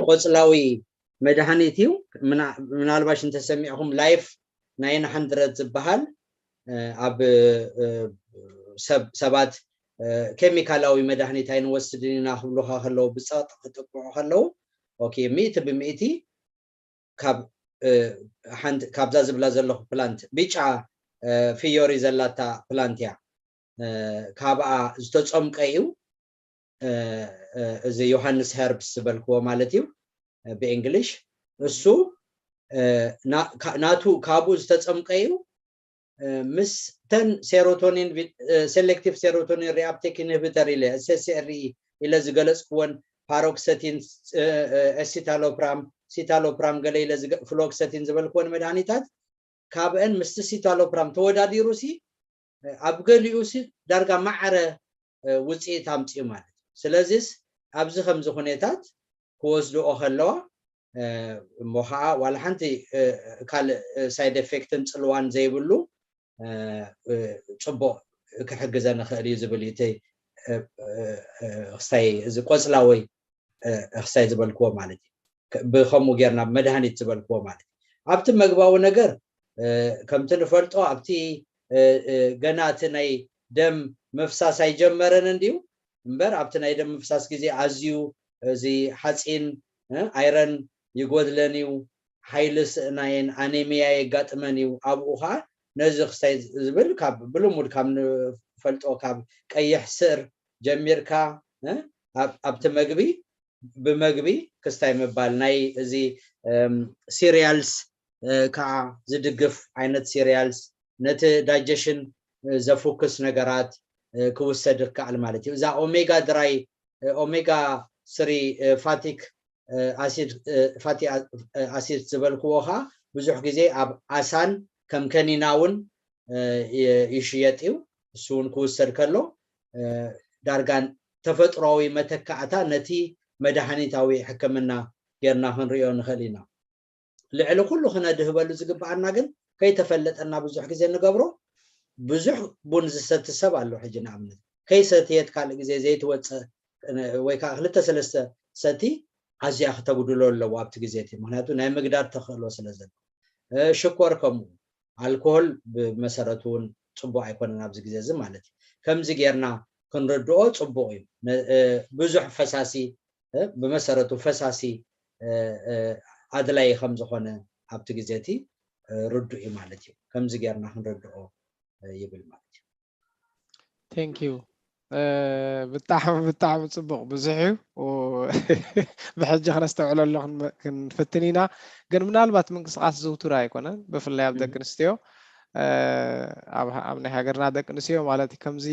ቆጽላዊ መድሃኒት እዩ። ምና-፣ ምናልባሽ እንተሰሚዕኹም ላይፍ ናይን ሃንድረድ ዝበሃል፣ እ፣ ኣብ፣ እ፣ ሰብ-፣ ሰባት፣ እ፣ ኬሚካላዊ መድሃኒት ኣይንወስድን ኢና ክብሉኻ ከለዉ፣ ብጸቕጢ ክጥቅዑ ከለዉ፣ ኦኬ፣ ሚእቲ ብሚእቲ ካብ፣ እ፣ ሓንቲ ካብዛ ዝብላ ዘለኹ ፕላንት፣ ብጫ፣ እ፣ ፍዮሪ ዘላታ ፕላንት እያ። እ፣ ካብኣ ዝተጸምቀ እዩ። እ፣ እ፣ እዚ ዮሃንስ ሄርብስ ዝበልክዎ ማለት እዩ፣ እ፣ ብኤንግሊሽ። እሱ፣ እ፣ ና-፣ ካ-፣ ናቱ ካብኡ ዝተጸምቀ እዩ። እ፣ ምስ ተን ሴሮቶኒን ቪ-፣ እ፣ ሴሌክቲቭ ሴሮቶኒን ሪኣፕቴክ ኢንሂቢተር ኢለ፣ ኤስ ኤስ ኤር ኢ ኢለ ዝገለጽክወን ፓሮክሰቲን፣ እ፣ እ፣ ኤሲታሎፕራም፣ ሲታሎፕራም ገለ ኢለ ዝገ-፣ ፍሎክሰቲን ዝበልክወን መድሃኒታት ካብአን ምስቲ ሲታሎፕራም ተወዳዲሩ ሲ፣ እ፣ ኣብ ገሊኡ ሲ ዳርጋ ማዕረ፣ እ፣ ውጽኢት ኣምጽኡ ማለት እዩ። ስለዚስ ኣብዚ ከምዚ ኩነታት ክወስድኦ ከለዋ፣ እ፣ እሞ ኸዓ ዋላ ሓንቲ፣ እ፣ ካልእ፣ እ፣ ሳይድ ኤፌክትን ጽልዋን ዘይብሉ፣ እ፣ እ፣ ጽቡቕ ክሕግዘን ይኽእል እዩ ዝብል እዩ። እቲ፣ እ፣ እ፣ እ፣ ክስታይ እዚ ቆጽላዊ፣ እ፣ ክስታይ ዝበልክዎ ማለት እዩ። ከ-፣ ብኸምኡ ጌርና መድሃኒት ዝበልክዎ ማለት እዩ። ኣብቲ መግባዊ ነገር፣ እ፣ ከምቲ ንፈልጦ ኣብቲ፣ እ፣ እ፣ ገና እቲ ናይ ደም ምፍሳስ ኣይጀመረን እንድዩ። እምበር ኣብቲ ናይ ደም ምፍሳስ ግዜ ኣዝዩ እዚ ሓጺን፣ እ፣ ኣይረን ይጎድለን እዩ፣ ሓይሊ ስእናየን፣ ኣኔሚያ የጋጥመን እዩ። ኣብኡ ኸዓ ነዚ ክስታይ ዝብል ካብ ብልሙድ ካብ ንፈልጦ ካብ ቀይሕ ስር ጀሚርካ፣ እ፣ ኣብ-፣ ኣብቲ መግቢ ብመግቢ ክስታይ ምባል ናይ እዚ፣ እም፣ ሲሪያልስ፣ እ፣ ከዓ ዝድግፍ ዓይነት ሲሪያልስ ነቲ ዳይጀሽን፣ እ፣ ዘፉክስ ነገራት፣ እ፣ ክውሰድ ይከኣል ማለት እዩ። እዛ ኦሜጋ ድራይ፣ እ፣ ኦሜጋ ስሪ፣ እ፣ ፋቲክ፣ እ፣ ኣሲድ፣ እ፣ ፋቲ ኣ-፣ እ፣ ኣሲድ ዝበልክዎ ከዓ ብዙሕ ግዜ ኣብ ኣሳን ከም ከኒና እውን፣ እ፣ ይ-፣ ይሽየጥ እዩ። እሱ እውን ክውሰድ ከሎ፣ እ፣ ዳርጋ ተፈጥሯዊ መተካእታ ነቲ መድሃኒታዊ ሕክምና ጌርና ክንሪኦ ንኽእል ኢና። ልዕሊ ኩሉ ክነድህበሉ ዝግብኣና ግን ከይተፈለጠና ብዙሕ ግዜ እንገብሮ፣ ብዙሕ ቡን ዝሰቲ ሰብ ኣሎ። ሕጂ ንኣብነት ከይሰትየት ካልእ ግዜ ዘይትወፅእ ወይ ከዓ ክልተ ሰለስተ ሰቲ ኣዝያ ክተጉድሎ ኣለዎ ኣብቲ ግዜ እቲ፣ ምክንያቱ ናይ ምግዳድ ተኽእሎ ስለ ዘሎ። እ፣ ሽኮር ከምኡ፣ ኣልኮሆል ብመሰረቱ እውን ፅቡቅ ኣይኮነን ኣብዚ ግዜ እዚ ማለት እዩ። ከምዚ ጌርና ክንርድኦ ፅቡቅ እዩ። ነ-፣ እ፣ ብዙሕ ፈሳሲ፣ እ፣ ብመሰረቱ ፈሳሲ፣ እ፣ እ፣ ኣድላይ ከም ዝኾነ ኣብቲ ግዜ እቲ፣ እ፣ ርዱእ እዩ ማለት እዩ። ከምዚ ጌርና ክንርድኦ፣ እ፣ ይብል ማለት እዩ። Thank you። ብጣዕሚ ብጣዕሚ ፅቡቕ፣ ብዙሕ እዩ። ብሕጂ ክነስተውዕለሉ ክንፈትን ኢና። ግን ምናልባት ምንቅስቃስ ዝውቱር ኣይኮነን፣ ብፍላይ ኣብ ደቂ ኣንስትዮ፣ ኣብ ናይ ሃገርና ደቂ ኣንስትዮ ማለት እዩ። ከምዚ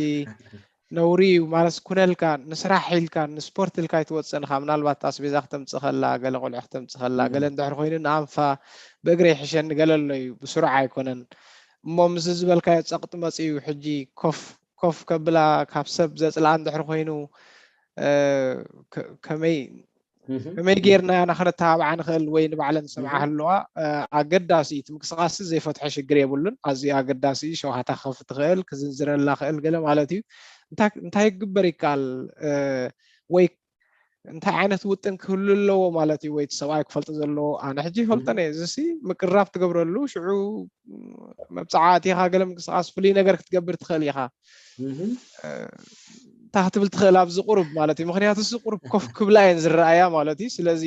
ነውሪ እዩ ማለት ኩነልካ፣ ንስራሕ ኢልካ ንስፖርት ኢልካ ኣይትወፅእን ኢኻ። ምናልባት ኣስቤዛ ክተምፅእ ከላ፣ ገለ ቆልዑ ክተምፅእ ከላ፣ ገለ እንድሕር ኮይኑ ንኣንፋ ብእግረ ይሕሸኒ ገለ ኣሎ እዩ፣ ብስሩዕ ኣይኮነን። እሞ ምስዚ ዝበልካዮ ፀቕጢ መፂኡ ሕጂ ኮፍ ኮፍ ከብላ፣ ካብ ሰብ ዘፅልኣ እንድሕር ኮይኑ ከመይ ከመይ ጌርና ኢና ከነተባብዓ ንኽእል ወይ ንባዕለን ዝሰምዓ ህለዋ? ኣገዳሲ እዩ። እቲ ምንቅስቃስ ዘይፈትሖ ሽግር የብሉን። ኣዝዩ ኣገዳሲ እዩ። ሸውሃታ ክኸፍት ትኽእል፣ ክዝንዝረላ ክእል ገለ ማለት እዩ። እንታይ እንታይ ክግበር ይከኣል? ወይ እንታይ ዓይነት ውጥን ክህሉ ኣለዎ ማለት እዩ? ወይ እቲ ሰብኣይ ክፈልጦ ዘለዎ? ኣነ ሕጂ ይፈልጦ እየ። እዚሲ ምቅራብ ትገብረሉ፣ ሽዑ መብፅዓ ኣቲኻ ገለ ምንቅስቃስ ፍሉይ ነገር ክትገብር ትኽእል ኢኻ። እንታይ ክትብል ትኽእል ኣብዚ ቁሩብ ማለት እዩ? ምክንያቱ እሱ ቁሩብ ኮፍ ክብላ እየን ዝረኣያ ማለት እዩ። ስለዚ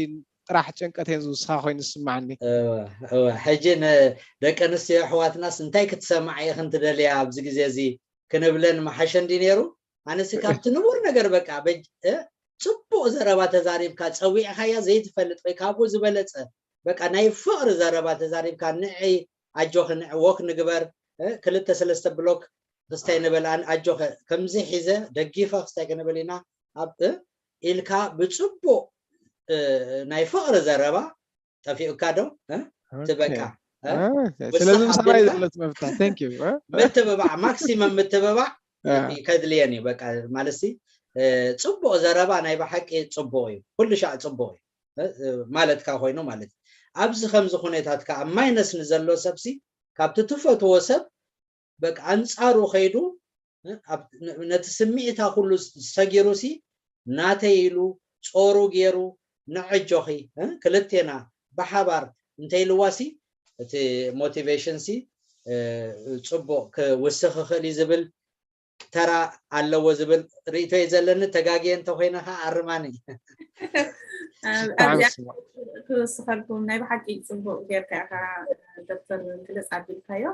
ጥራሕ ጭንቀት እየን ዝውስኻ ኮይኑ ዝስማዓኒ። እወ፣ እወ። ሕጂ ንደቂ ኣንስትዮ ኣሕዋትናስ እንታይ ክትሰማዕ ኢኽን ትደልያ ኣብዚ ግዜ እዚ ክንብለን ምሓሸ እንዲ ነይሩ። ኣነሲ ካብቲ ንቡር ነገር በቃ በጅ-፣ እ፣ ጽቡቕ ዘረባ ተዛሪብካ ጸዊዕካያ ዘይትፈልጥ ወይ ካብኡ ዝበለጸ በቃ ናይ ፍቕሪ ዘረባ ተዛሪብካ ንዒ ኣጆኺ ንዒ ወክ ንግበር፣ እ፣ ክልተ ሰለስተ ብሎክ ክስታይ ንበል ኣን ኣጆኺ ከምዚ ሒዘ ደጊፈ ክስታይ ክንብል ኢና ኣብ፣ እ፣ ኢልካ ብጽቡቕ፣ እ፣ ናይ ፍቕሪ ዘረባ ጠፊኡካ ዶ? እ? እቲ በቃ፣ እ? ኦኬ። ስለዚ ውስኽ ምሳና እዩ ኣቢልካ ዘሎ እቲ መፍትሒ። Thank you። እ? ምትብባዕ፣ ማክሲመም ምትብባዕ እ። ከድልየን እዩ። በቃ ማለትሲ፣ እ፣ ጽቡቕ ዘረባ ናይ ብሓቂ ጽቡቕ እዩ። ኩሉ ሻዕ ጽቡቕ እዩ። እ፣ እ፣ ማለትካ ኮይኑ ማለት እዩ። ኣብዚ ከምዚ ኩነታት ከኣ ማይነስ ንዘሎ ሰብሲ ካብቲ ትፈትዎ ሰብ በቃ ኣንጻሩ ከይዱ፣ እ፣ ኣብ፣ ነ-፣ ነቲ ስምዒታ ኩሉ ሰጊሩሲ ናተይ ኢሉ ጾሩ ገይሩ ንዐጆኺ፣ እ፣ ክልቴና ብሓባር እንተኢልዋሲ እቲ ሞቲቬሽንሲ፣ እ፣ ጽቡቕ ክውስኽ ይኽእል እዩ ዝብል ተራ ኣለዎ ዝብል ርእይቶ እዩ ዘለኒ። ተጋግየ እንተኾይነ ኸዓ ኣርማኒ። ብጣዕሚ ኣብዚኣ ስማዕ። ክወስኸልኩም ናይ ብሓቂ ጽቡቕ ጌርካ ኢኻ ዶክተር ግልጽ ኣቢልካዮ።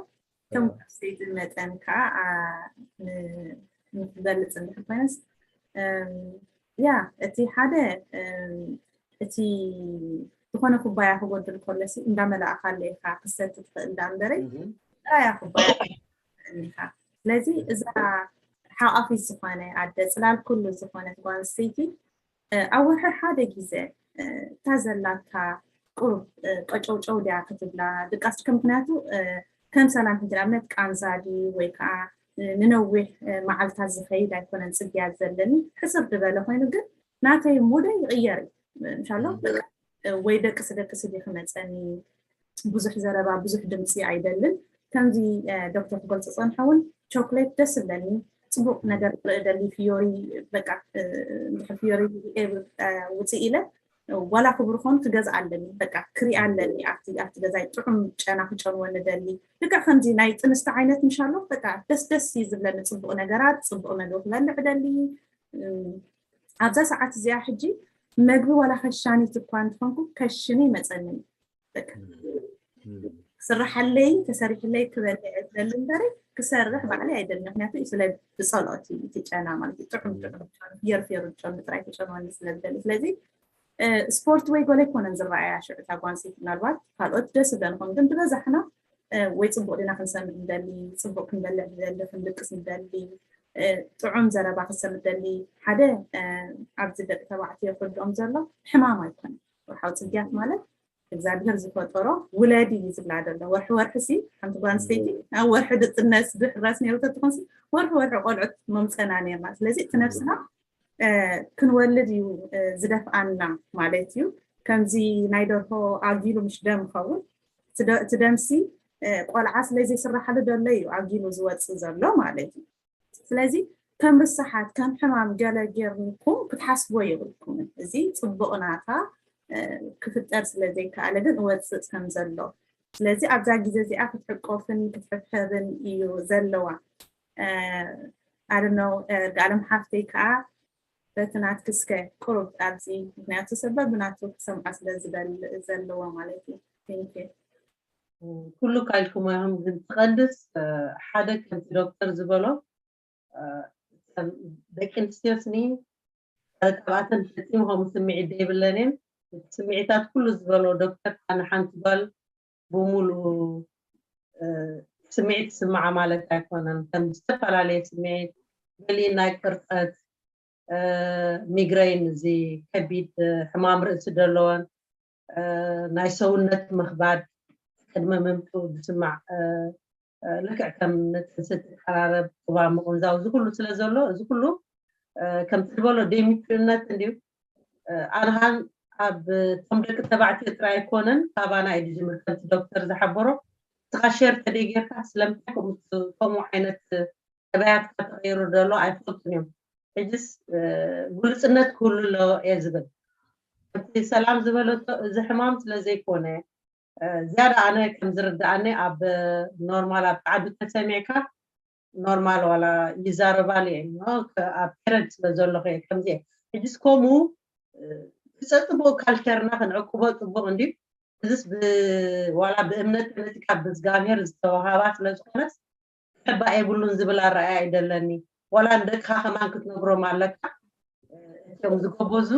ከም ጓል ኣንስተይቲ መጠን ከዓ ኣ፣ ን- ንክገልጽ እንድሕር ኮይነስ እም፣ ያ እቲ ሓደ እም፣ እቲ ዝኾነ ኩባያ ክጎድል ከሎሲ እንዳመላእካሉ ኢኻ ክሰቲ ትኽእል ዳ እምበረይ ጥራያ ኩባያ ኢኻ። ስለዚ እዛ ሓቋፊት ዝኾነ ኣደ ጽላል ኩሉ ዝኾነት ጓል ኣንስተይቲ እ፣ ኣብ ወርሒ ሓደ ግዜ እ፣ እታ ዘላታ ቁሩብ እ፣ ቀጨውጨው ድያ ክትብላ ድቃስ ከም ምክንያቱ እ፣ ከም ሰላም ሕጂ ንኣብነት ቃንዛ ድዩ ወይ ከዓ እ፣ ንነዊሕ እ፣ መዓልታት ዝኸይድ ኣይኮነን ጽግያት ዘለኒ ሕጽር ዝበለ ኮይኑ ግን ናተይ ሙደይ ይቕየር እዩ ምሻሎ እ፣ ወይ ደቅሲ ደቅሲ ድዩ ክመፀኒ ብዙሕ ዘረባ ብዙሕ ድምፂ ኣይደልን ከምዚ ዶክተር ክገልፆ ፀንሐ እውን ቾክሌት ደስ ዝብለኒ ፅቡቅ ነገር ክርኢ ደሊ ፍዮሪ በቃ እንድሕር ፍዮሪ ውፅእ ኢለ ዋላ ክቡር ኾን ክገዝእ ኣለኒ በቃ ክሪኣ ኣለኒ ኣብቲ ኣብቲ ገዛይ ጥዑም ጨና ክጨንወኒ ደሊ ልክዕ ከምዚ ናይ ጥንስቲ ዓይነት ምሻሎ በቃ ደስ ደስ እዩ ዝብለኒ ፅቡቅ ነገራት ፅቡቅ መግቢ ክበልዕ ደሊ ኣብዛ ሰዓት እዚኣ ሕጂ መግቢ ዋላ ከሻኒት እኳ እንተኾንኩ ከሽኒ ይመፀኒ ክስርሓለይ ተሰሪሕለይ ክበልዕ ዝደሊ እምበሪ ክሰርሕ ባዕለይ ኣይደሊ ምክንያቱ ስለ ብፀሎት እቲ ጨና ማለት እዩ ጥዑም ጥዑም ፊየር ፊየር ጨኑ ጥራይ ተጨንወኒ ስለ ዝደሊ ስለዚ ስፖርት ወይ ጎለ ኣይኮነን ዝረኣያ ሽዑ እታ ጓንሲት ምናልባት ካልኦት ደስ ዝብለን ኾን ግን ዝበዛሕና ወይ ፅቡቅ ዲና ክንሰምዕ ንደሊ ፅቡቅ ክንበልዕ ንደሊ ክንድቅስ ንደሊ ጥዑም ዘረባ ክሰምዕ ደሊ ሓደ ኣብዚ ደቂ ተባዕትዮ ክርድኦም ዘሎ ሕማም ኣይኮነን ወርሓዊ ፅግያት ማለት እግዚኣብሔር ዝፈጠሮ ውለዲ እዩ ዝብላ ዘሎ ወርሒ ወርሒ ሲ ሓንቲ ጓል ኣንስተይቲ ኣብ ወርሒ ድጥነስ ድሕረስ ነሩ ተትኾንሲ ወርሒ ወርሒ ቆልዑት መምፀና ነርና ስለዚ እቲ ነብስና ክንወልድ እዩ ዝደፍኣና ማለት እዩ ከምዚ ናይ ደርሆ ኣጊሉ ምሽ ደም ኸውን እቲ ደምሲ ቆልዓ ስለዘይስራሓሉ ደሎ እዩ ኣጊሉ ዝወፅእ ዘሎ ማለት እዩ ስለዚ ከም ርስሓት ከም ሕማም ገለ ጌርኩም ክትሓስቦ የብልኩምን እዚ ፅቡቕ ናታ ክፍጠር ስለዘይከኣለ ግን እወፅእ ከም ዘሎ ስለዚ ኣብዛ ግዜ እዚኣ ክትሕቆፍን ክትሕብሕብን እዩ ዘለዋ ኣደነው ጋለም ሓፍተይ ከዓ በቲ ናትኪ እስከ ቁሩብ ኣብዚ ምክንያቱ ሰብ በብናቱ ክሰምዓ ስለ ዝደሊ ዘለዎ ማለት እዩ Thank you ኩሉ ካልኩም ኣኹም ግን ትቐንድስ ሓደ ከምቲ ዶክተር ዝበሎ ከም ደቂ ኣንስትዮ ስኒ ሓደ ካብኣተን ፈጺሙ ከምኡ ስምዒት ዘይብለን እየን። እቲ ስምዒታት ኩሉ ዝበሎ ዶክተር፣ ኣነ ሓንቲ ጓል ብምሉኡ ስምዒት ትስምዓ ማለት ኣይኮነን። ከም ዝተፈላለየ ስምዒት፣ ገሊኡ ናይ ቅርጸት፣ ሚግረይን፣ እዚ ከቢድ ሕማም ርእሲ ዘለወን፣ ናይ ሰውነት ምኽባድ ቅድሚ ምምፅኡ ዝስማዕ፣ ልክዕ ከም ንጥንሲ ትቀራረብ፣ ጡባ ምቕንዛው፣ እዚ ኩሉ ስለ ዘሎ፣ እዚ ኩሉ ከምቲ ዝበሎ ደይምቹእነት እንድዩ። ኣድሃን ኣብ እቶም ደቂ ተባዕትዮ ጥራይ ኣይኮነን፣ ካባና እዩ ዝጅምር። ከምቲ ዶክተር ዝሓበሮ፣ ንስኻ ሸር ተደይ ጌርካ ስለምንታይ ከምኡ ዓይነት ጠባያትካ ተቐይሩ ዘሎ ኣይፈልጡን እዮም። ሕጅስ ግሉፅነት ክህሉ ኣለዎ እየ ዝብል። ከምቲ ሰላም ዝበለቶ፣ እዚ ሕማም ስለ ዘይኮነ፣ ዝያዳ ኣነ ከም ዝርድኣኒ ኣብ ኖርማል ኣብ ፃዕዱ ተሰሚዕካ ኖርማል ዋላ ይዛረባሉ እየ። ኣብ ፔረድ ስለ ዘለኹ እየ ከምዚ እየ። ሕጅስ ከምኡ ክፀጥቦ ካልቸርና ክንዕቅቦ ፅቡቅ እንድዩ። እዚስ ዋላ ብእምነት ተመፂካ ብእግዚኣብሔር ዝተዋሃባ ስለ ዝኾነስ ክሕባእ የብሉን ዝብል ኣረኣያ እዩ ዘለኒ። ዋላ ንደቅኻ ከማን ክትነግሮም ኣለካ። እቶም ዝጎበዙ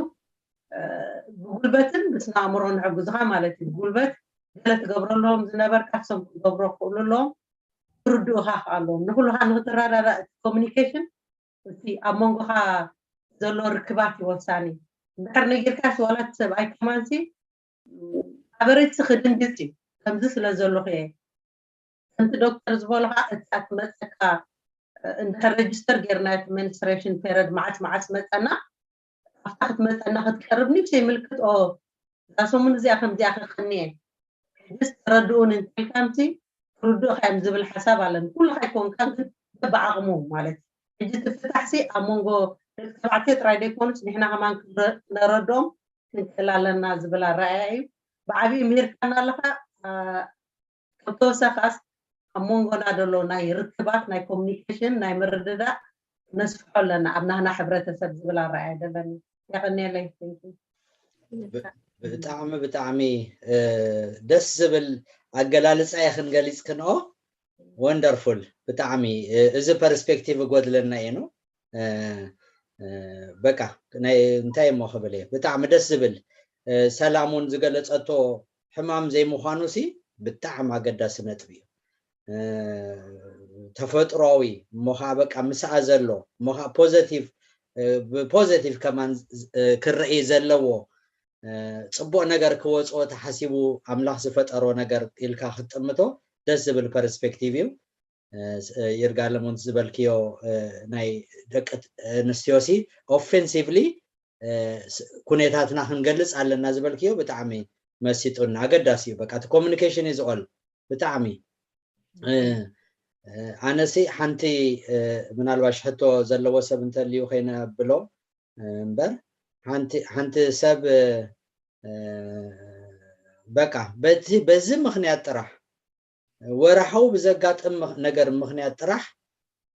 ብጉልበትን ብስነ ኣእምሮ ንሕግዙኻ ማለት እዩ። ብጉልበት ገለ ትገብረሎም ዝነበርካ ክሶም ክትገብሮ ክኽእሉ ኣለዎም። ክርድኡኻ ኣለዎም። ንኩሉኻ ንክትረዳዳእ እቲ ኮሚኒኬሽን እቲ ኣብ መንጎኻ ዘሎ ርክባት እዩ ወሳኒ። እንድሕር ነጊርካስ ዋላ እቲ ሰብኣይ ከማንሲ ሓበሬትሲ ክድንግፅ እዩ። ከምዚ ስለ ዘለኹ እየ ከምቲ ዶክተር ዝበልኻ እታ ትመፀካ እንድሕር ረጅስተር ጌርና እቲ መንስትሬሽን ፔረድ መዓስ መዓስ መፀና ኣብታ ክትመፀና ክትቀርብ ንእሽተይ ምልክት ኦ እዛ ሰሙን እዚኣ ከምዚኣ ክኸኒ እየ ሕጅስ ተረድኡን እንተልካምሲ ክርድኡኻ እዮም ዝብል ሓሳብ ኣለኒ። ኩሉ ኣይኮንካን ግን በብዓቕሙ ማለት እዩ። ሕጂ እቲ ፍታሕሲ ኣብ መንጎ ደቂ ተባዕትዮ ጥራይ ዘይኮኑስ ንሕና ከማን ክነረድኦም ክንክእል ኣለና ዝብል ኣረኣያ እዩ። ብዓብዩ ምሂርካና ኣለኻ። ካብ ተወሳኺ ከኣስ ኣብ መንጎና ዘሎ ናይ ርክባት ናይ ኮሚኒኬሽን ናይ ምርድዳእ ነስፍሖ ኣለና ኣብ ናህና ሕብረተሰብ ዝብል ኣረኣያ ዘለኒ። የቐንየለይ። ብጣዕሚ ብጣዕሚ ደስ ዝብል ኣገላልፃ ኢኽን ገሊፅክንኦ። ወንደርፉል። ብጣዕሚ እዚ ፐርስፔክቲቭ እጎድለና እዩ። በቃ እንታይ እሞ ክብል እየ። ብጣዕሚ ደስ ዝብል። ሰላም እውን ዝገለፀቶ ሕማም ዘይምዃኑ ሲ ብጣዕሚ ኣገዳሲ ነጥቢ እዩ። ተፈጥሮዊ እሞ ከዓ በቃ ምስኣ ዘሎ እሞ ከዓ ፖዘቲቭ ብፖዘቲቭ ከማን ክረኢ ዘለዎ ፅቡቅ ነገር ክወፅኦ ተሓሲቡ ኣምላኽ ዝፈጠሮ ነገር ኢልካ ክትጥምቶ ደስ ዝብል ፐርስፔክቲቭ እዩ። ይርጋለም እውን ዝበልክዮ ናይ ደቂ ኣንስትዮ ሲ ኦፌንሲቭሊ ኩነታትና ክንገልፅ ኣለና ዝበልክዮ ብጣዕሚ መሲጡና ኣገዳሲ እዩ። በቃ እቲ ኮሚኒኬሽን እዩ ዝቆል ብጣዕሚ ኣነሲ ሓንቲ ምናልባሽ ሕቶ ዘለዎ ሰብ እንተልዩ ከይነብሎ እምበር ሓንቲ ሰብ በቃ በዚ ምክንያት ጥራሕ ወርሓዊ ብዘጋጥም ነገር ምክንያት ጥራሕ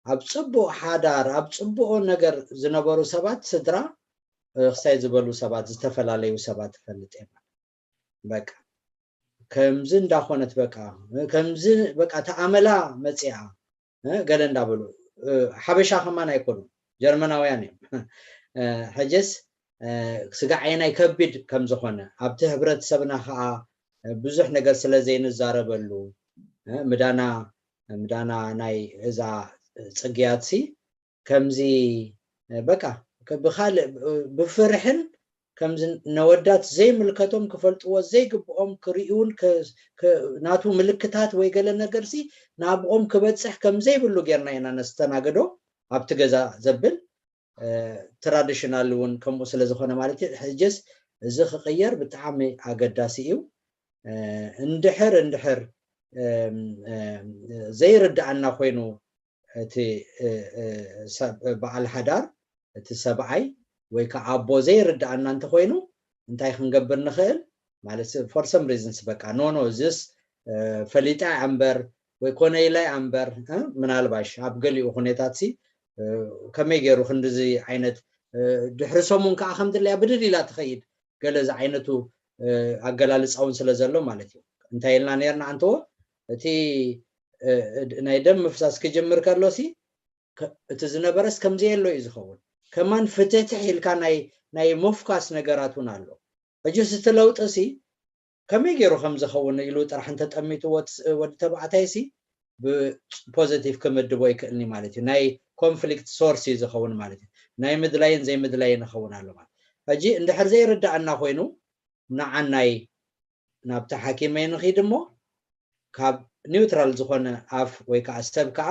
ኣብ ፅቡቅ ሓዳር ኣብ ፅቡቅ ነገር ዝነበሩ ሰባት ስድራ ክሳይ ዝበሉ ሰባት ዝተፈላለዩ ሰባት ትፈልጥ እየ። በቃ ከምዚ እንዳኾነት በቃ ከምዚ በቃ ተኣመላ መፅኣ ገለ እንዳበሉ ሓበሻ ከማን ኣይኮኑ ጀርመናውያን እዮም። ሕጅስ ስጋዕ የናይ ከቢድ ከምዝኾነ ኣብቲ ህብረተሰብና ከዓ ብዙሕ ነገር ስለ ዘይንዛረበሉ ምዳና ምዳና ናይ እዛ ፅግያትሲ ከምዚ በቃ ብካልእ ብፍርሕን ከምዚ ነወዳት ዘይምልከቶም ክፈልጥዎ ዘይግብኦም ክርእዩን ናቱ ምልክታት ወይ ገለ ነገርሲ ናብኦም ክበፅሕ ከምዘይብሉ ጌርና ኢና ነስተናግዶ ኣብቲ ገዛ ዘብል ትራዲሽናል እውን ከምኡ ስለ ዝኾነ ማለት እዩ። ሕጅስ እዚ ክቕየር ብጣዕሚ ኣገዳሲ እዩ። እንድሕር እንድሕር ዘይርድኣና ኮይኑ እቲ በዓል ሓዳር እቲ ሰብኣይ ወይ ከዓ ኣቦ ዘይርድኣና እንተኮይኑ እንታይ ክንገብር ንኽእል ማለት for some reasons በቃ no no እዚስ ፈሊጣ እያ እምበር ወይ ኮነ ኢላ እያ እምበር ምናልባሽ ኣብ ገሊኡ ኩነታት ሲ ከመይ ገይሩ ክንድዚ ዓይነት ድሕሪ ሰሙን ከዓ ከም ድለያ ብድድ ኢላ ትኸይድ ገለ ዝዓይነቱ ኣገላልፃ እውን ስለ ዘሎ ማለት እዩ። እንታይ ኢልና ነርና ኣንተዎ እቲ ናይ ደም ምፍሳስ ክጅምር ከሎ ሲ እቲ ዝነበረስ ከምዘየሎ እዩ ዝኸውን። ከማን ፍትሕትሕ ኢልካ ናይ ናይ ምፍኳስ ነገራት እውን ኣሎ። ሕጂ እቲ ለውጢ ሲ ከመይ ገይሩ ከም ዝኸውን ኢሉ ጥራሕ እንተጠሚቱ ወዲ ተባዕታይ ሲ ብፖዘቲቭ ክምድቦ ይክእልኒ ማለት እዩ። ናይ ኮንፍሊክት ሶርስ እዩ ዝኸውን ማለት እዩ። ናይ ምድላይን ዘይምድላይን ይኸውን ኣሎ ማለት። ሕጂ እንድሕር ዘይርዳኣና ኮይኑ ንዓናይ ናብቲ ሓኪመይ ንኺድ እሞ ካብ ኒውትራል ዝኾነ ኣፍ ወይ ከዓ ሰብ ከዓ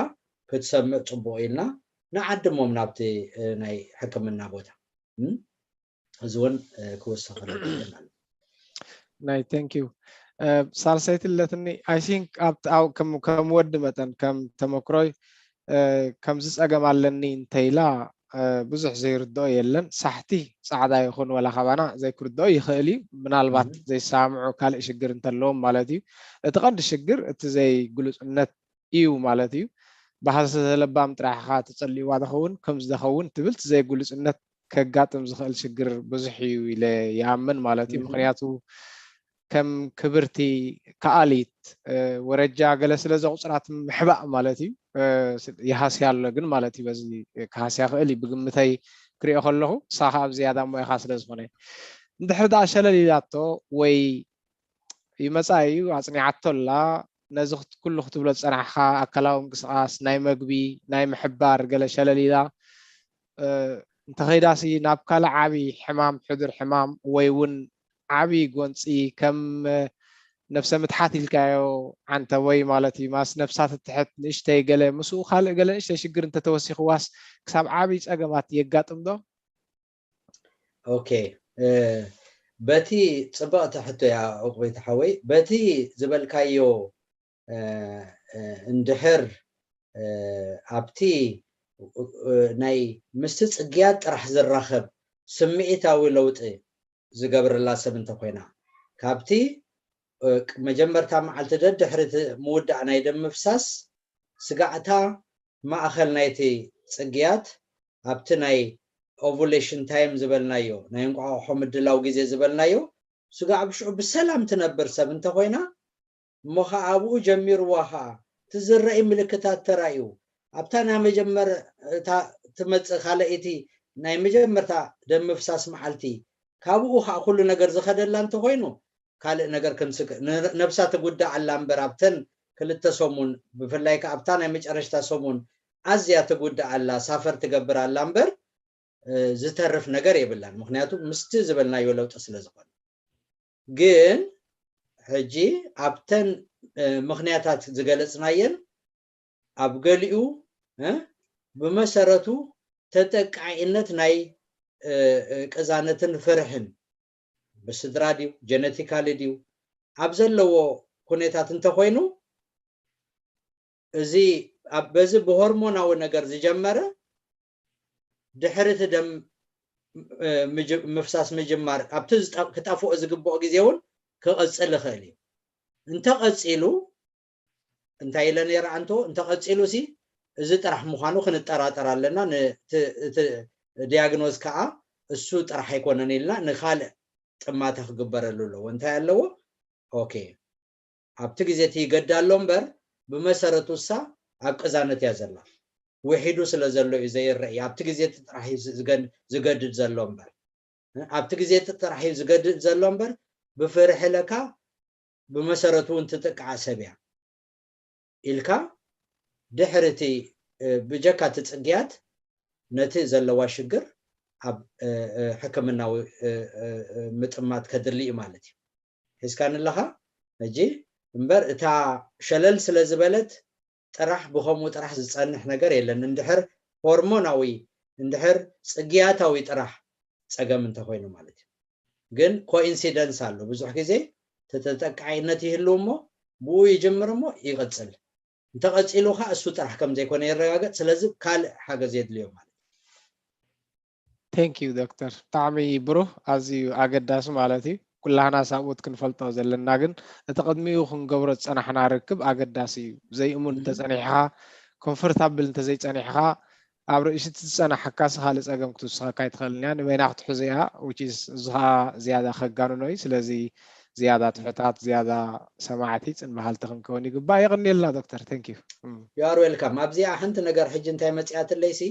ክትሰምዕ ፅቡቕ ኢልና ንዓድሞም ናብቲ ናይ ሕክምና ቦታ። እዚ እውን ክውሰኸሉ ማለት። ናይ thank you። ሳልሰይቲ ኣለትኒ። I think ከም ወዲ መጠን ከም ተመክሮይ ከምዚ ፀገም ኣለኒ እንተኢላ ብዙሕ ዘይርድኦ የለን። ሳሕቲ ፃዕዳ ይኹን ወላ ካባና ዘይክርድኦ ይኽእል እዩ። ምናልባት ዘይሰማምዑ ካልእ ሽግር እንተለዎም ማለት እዩ። እቲ ቀንዲ ሽግር እቲ ዘይግሉፅነት እዩ ማለት እዩ። ብሃሰሰ ለባም ጥራሕ ኢኻ ተፀሊእዋ ዝኸውን ከምዚ ዝኸውን ትብል እቲ ዘይግሉፅነት ከጋጥም ዝኽእል ሽግር ብዙሕ እዩ ኢለ ይኣምን ማለት እዩ። ምኽንያቱ ከም ክብርቲ ከኣሊት ወረጃ ገለ ስለ ዘቑፅራት ምሕባእ ማለት እዩ። ይሃስያ ኣሎ ግን ማለት እዩ። በዚ ክሃስያ ክእል እዩ ብግምተይ ክሪኦ ከለኹ፣ ንሳ ከዓ ኣብ ዝያዳ ሞያኻ ስለ ዝኾነ። እንድሕር ደኣ ሸለል ኢላቶ ወይ ይመፃ እዩ ኣፅኒዓቶ ኣላ። ነዚ ኩሉ ክትብሎ ዝፀናሕካ ኣካላዊ ምንቅስቃስ፣ ናይ መግቢ፣ ናይ ምሕባር ገለ ሸለል ኢላ እንተኸይዳሲ ናብ ካልእ ዓብዪ ሕማም፣ ሕዱር ሕማም ወይ እውን ዓብዪ ጎንፂ ከም ነብሰ ምትሓት ኢልካዮ ዓንተቦይ ማለት እዩ። ማስ ነብሳ ትትሕት ንእሽተይ ገለ ምስኡ ካልእ ገለ ንእሽተይ ሽግር እንተተወሲኽዋስ ክሳብ ዓብዪ ፀገማት የጋጥም ዶ? ኦኬ በቲ ፅብቕቲ ሕቶ እያ ዑቕቤት ሓወይ። በቲ ዝበልካዮ እንድሕር ኣብቲ ናይ ምስቲ ፅግያት ጥራሕ ዝራኸብ ስምዒታዊ ለውጢ ዝገብረላ ሰብ እንተኮይና ካብቲ መጀመርታ መዓልቲ ደድሕሪ እቲ ምውዳእ ናይ ደም ምፍሳስ ስጋዕታ ማእኸል ናይቲ ፅግያት ኣብቲ ናይ ኦቭሌሽን ታይም ዝበልናዮ ናይ እንቋቑሖ ምድላው ግዜ ዝበልናዮ ስጋዕ ብሽዑ ብሰላም ትነብር ሰብ እንተኮይና እሞ ከዓ ኣብኡ ጀሚርዋ ከዓ እቲ ዝረኢ ምልክታት ተራእዩ ኣብታ ናይ መጀመርታ ትመፅእ ካልኣይቲ ናይ መጀመርታ ደም ምፍሳስ መዓልቲ ካብኡ ከዓ ኩሉ ነገር ዝኸደላ እንተኮይኑ ካልእ ነገር ክንስክ ነብሳ ትጉዳእ ኣላ እምበር ኣብተን ክልተ ሰሙን ብፍላይ ከዓ ኣብታ ናይ መጨረሽታ ሰሙን ኣዝያ ትጉዳእ ኣላ ሳፈር ትገብር ኣላ እምበር ዝተርፍ ነገር የብላን። ምክንያቱ ምስቲ ዝበልናዮ ለውጢ ስለ ዝኾነ ግን ሕጂ ኣብተን ምክንያታት ዝገለፅናየን ኣብ ገሊኡ ብመሰረቱ ተጠቃዒነት ናይ ቅዛነትን ፍርሕን ብስድራ ድዩ ጀነቲካሊ ድዩ ኣብ ዘለዎ ኩነታት እንተኮይኑ እዚ በዚ ብሆርሞናዊ ነገር ዝጀመረ ድሕሪ እቲ ደም ምፍሳስ ምጅማር ኣብቲ ክጠፍኦ ዝግብኦ ግዜ እውን ክቐፅል ይኽእል እዩ። እንተቐፂሉ እንታይ ኢለ ነይረ ኣንቶ እንተቐፂሉ ሲ እዚ ጥራሕ ምዃኑ ክንጠራጠር ኣለና። እቲ ዲያግኖዝ ከዓ እሱ ጥራሕ ኣይኮነን ኢልና ንካልእ ጥማተ ክግበረሉ ኣለዎ። እንታይ ኣለዎ? ኦኬ ኣብቲ ግዜ እቲ ይገድ ኣሎ እምበር ብመሰረቱ እሳ ኣብ ቅዛነት እያ ዘላ። ውሒዱ ስለ ዘሎ እዩ ዘይረእ። ኣብቲ ግዜ እቲ ጥራሕ እዩ ዝገድድ ዘሎ እምበር ኣብቲ ግዜ እቲ ጥራሕ እዩ ዝገድድ ዘሎ እምበር ብፍርሒ ለካ ብመሰረቱ እውን ትጥቃዕ ሰብ እያ ኢልካ ድሕሪ እቲ ብጀካ እቲ ፅግያት ነቲ ዘለዋ ሽግር ኣብ ሕክምናዊ ምጥማት ከድሊ እዩ ማለት እዩ። ሒዝካኒ ኣለኻ ሕጂ እምበር እታ ሸለል ስለ ዝበለት ጥራሕ ብኸምኡ ጥራሕ ዝፀንሕ ነገር የለን። እንድሕር ሆርሞናዊ እንድሕር ፅግያታዊ ጥራሕ ፀገም እንተኮይኑ ማለት እዩ። ግን ኮኢንሲደንስ ኣሎ። ብዙሕ ግዜ ተተጠቃዒነት ይህልው እሞ ብኡ ይጅምር እሞ ይቕፅል። እንተቐፂሉ ከዓ እሱ ጥራሕ ከም ዘይኮነ የረጋገፅ። ስለዚ ካልእ ሓገዝ የድልዮ ማለት እዩ። Thank you ዶክተር፣ ብጣዕሚ ብሩህ፣ ኣዝዩ ኣገዳሲ ማለት እዩ። ኩላህና ሳብኡት ክንፈልጦ ዘለና ግን እቲ ቅድሚኡ ክንገብሮ ዝፀናሕና ርክብ ኣገዳሲ እዩ። ዘይእሙን እንተፀኒሕኻ፣ ኮንፈርታብል እንተዘይፀኒሕኻ ኣብ ርእሲ እቲ ዝፀናሓካሲ ካልእ ፀገም ክትውስኸካ ኣይትኽእልን እያ። ንበይና ክትሕዞ እያ። እዚ ከዓ ዝያዳ ከጋንኖ እዩ። ስለዚ ዝያዳ ትሑታት ዝያዳ ሰማዕቲ ጽን በሃልቲ ክንከውን ይግባእ። የቐንየልና ዶክተር። Thank you። You are welcome። ኣብዚኣ ሓንቲ ነገር ሕጂ እንታይ መፅያትለይ ሲ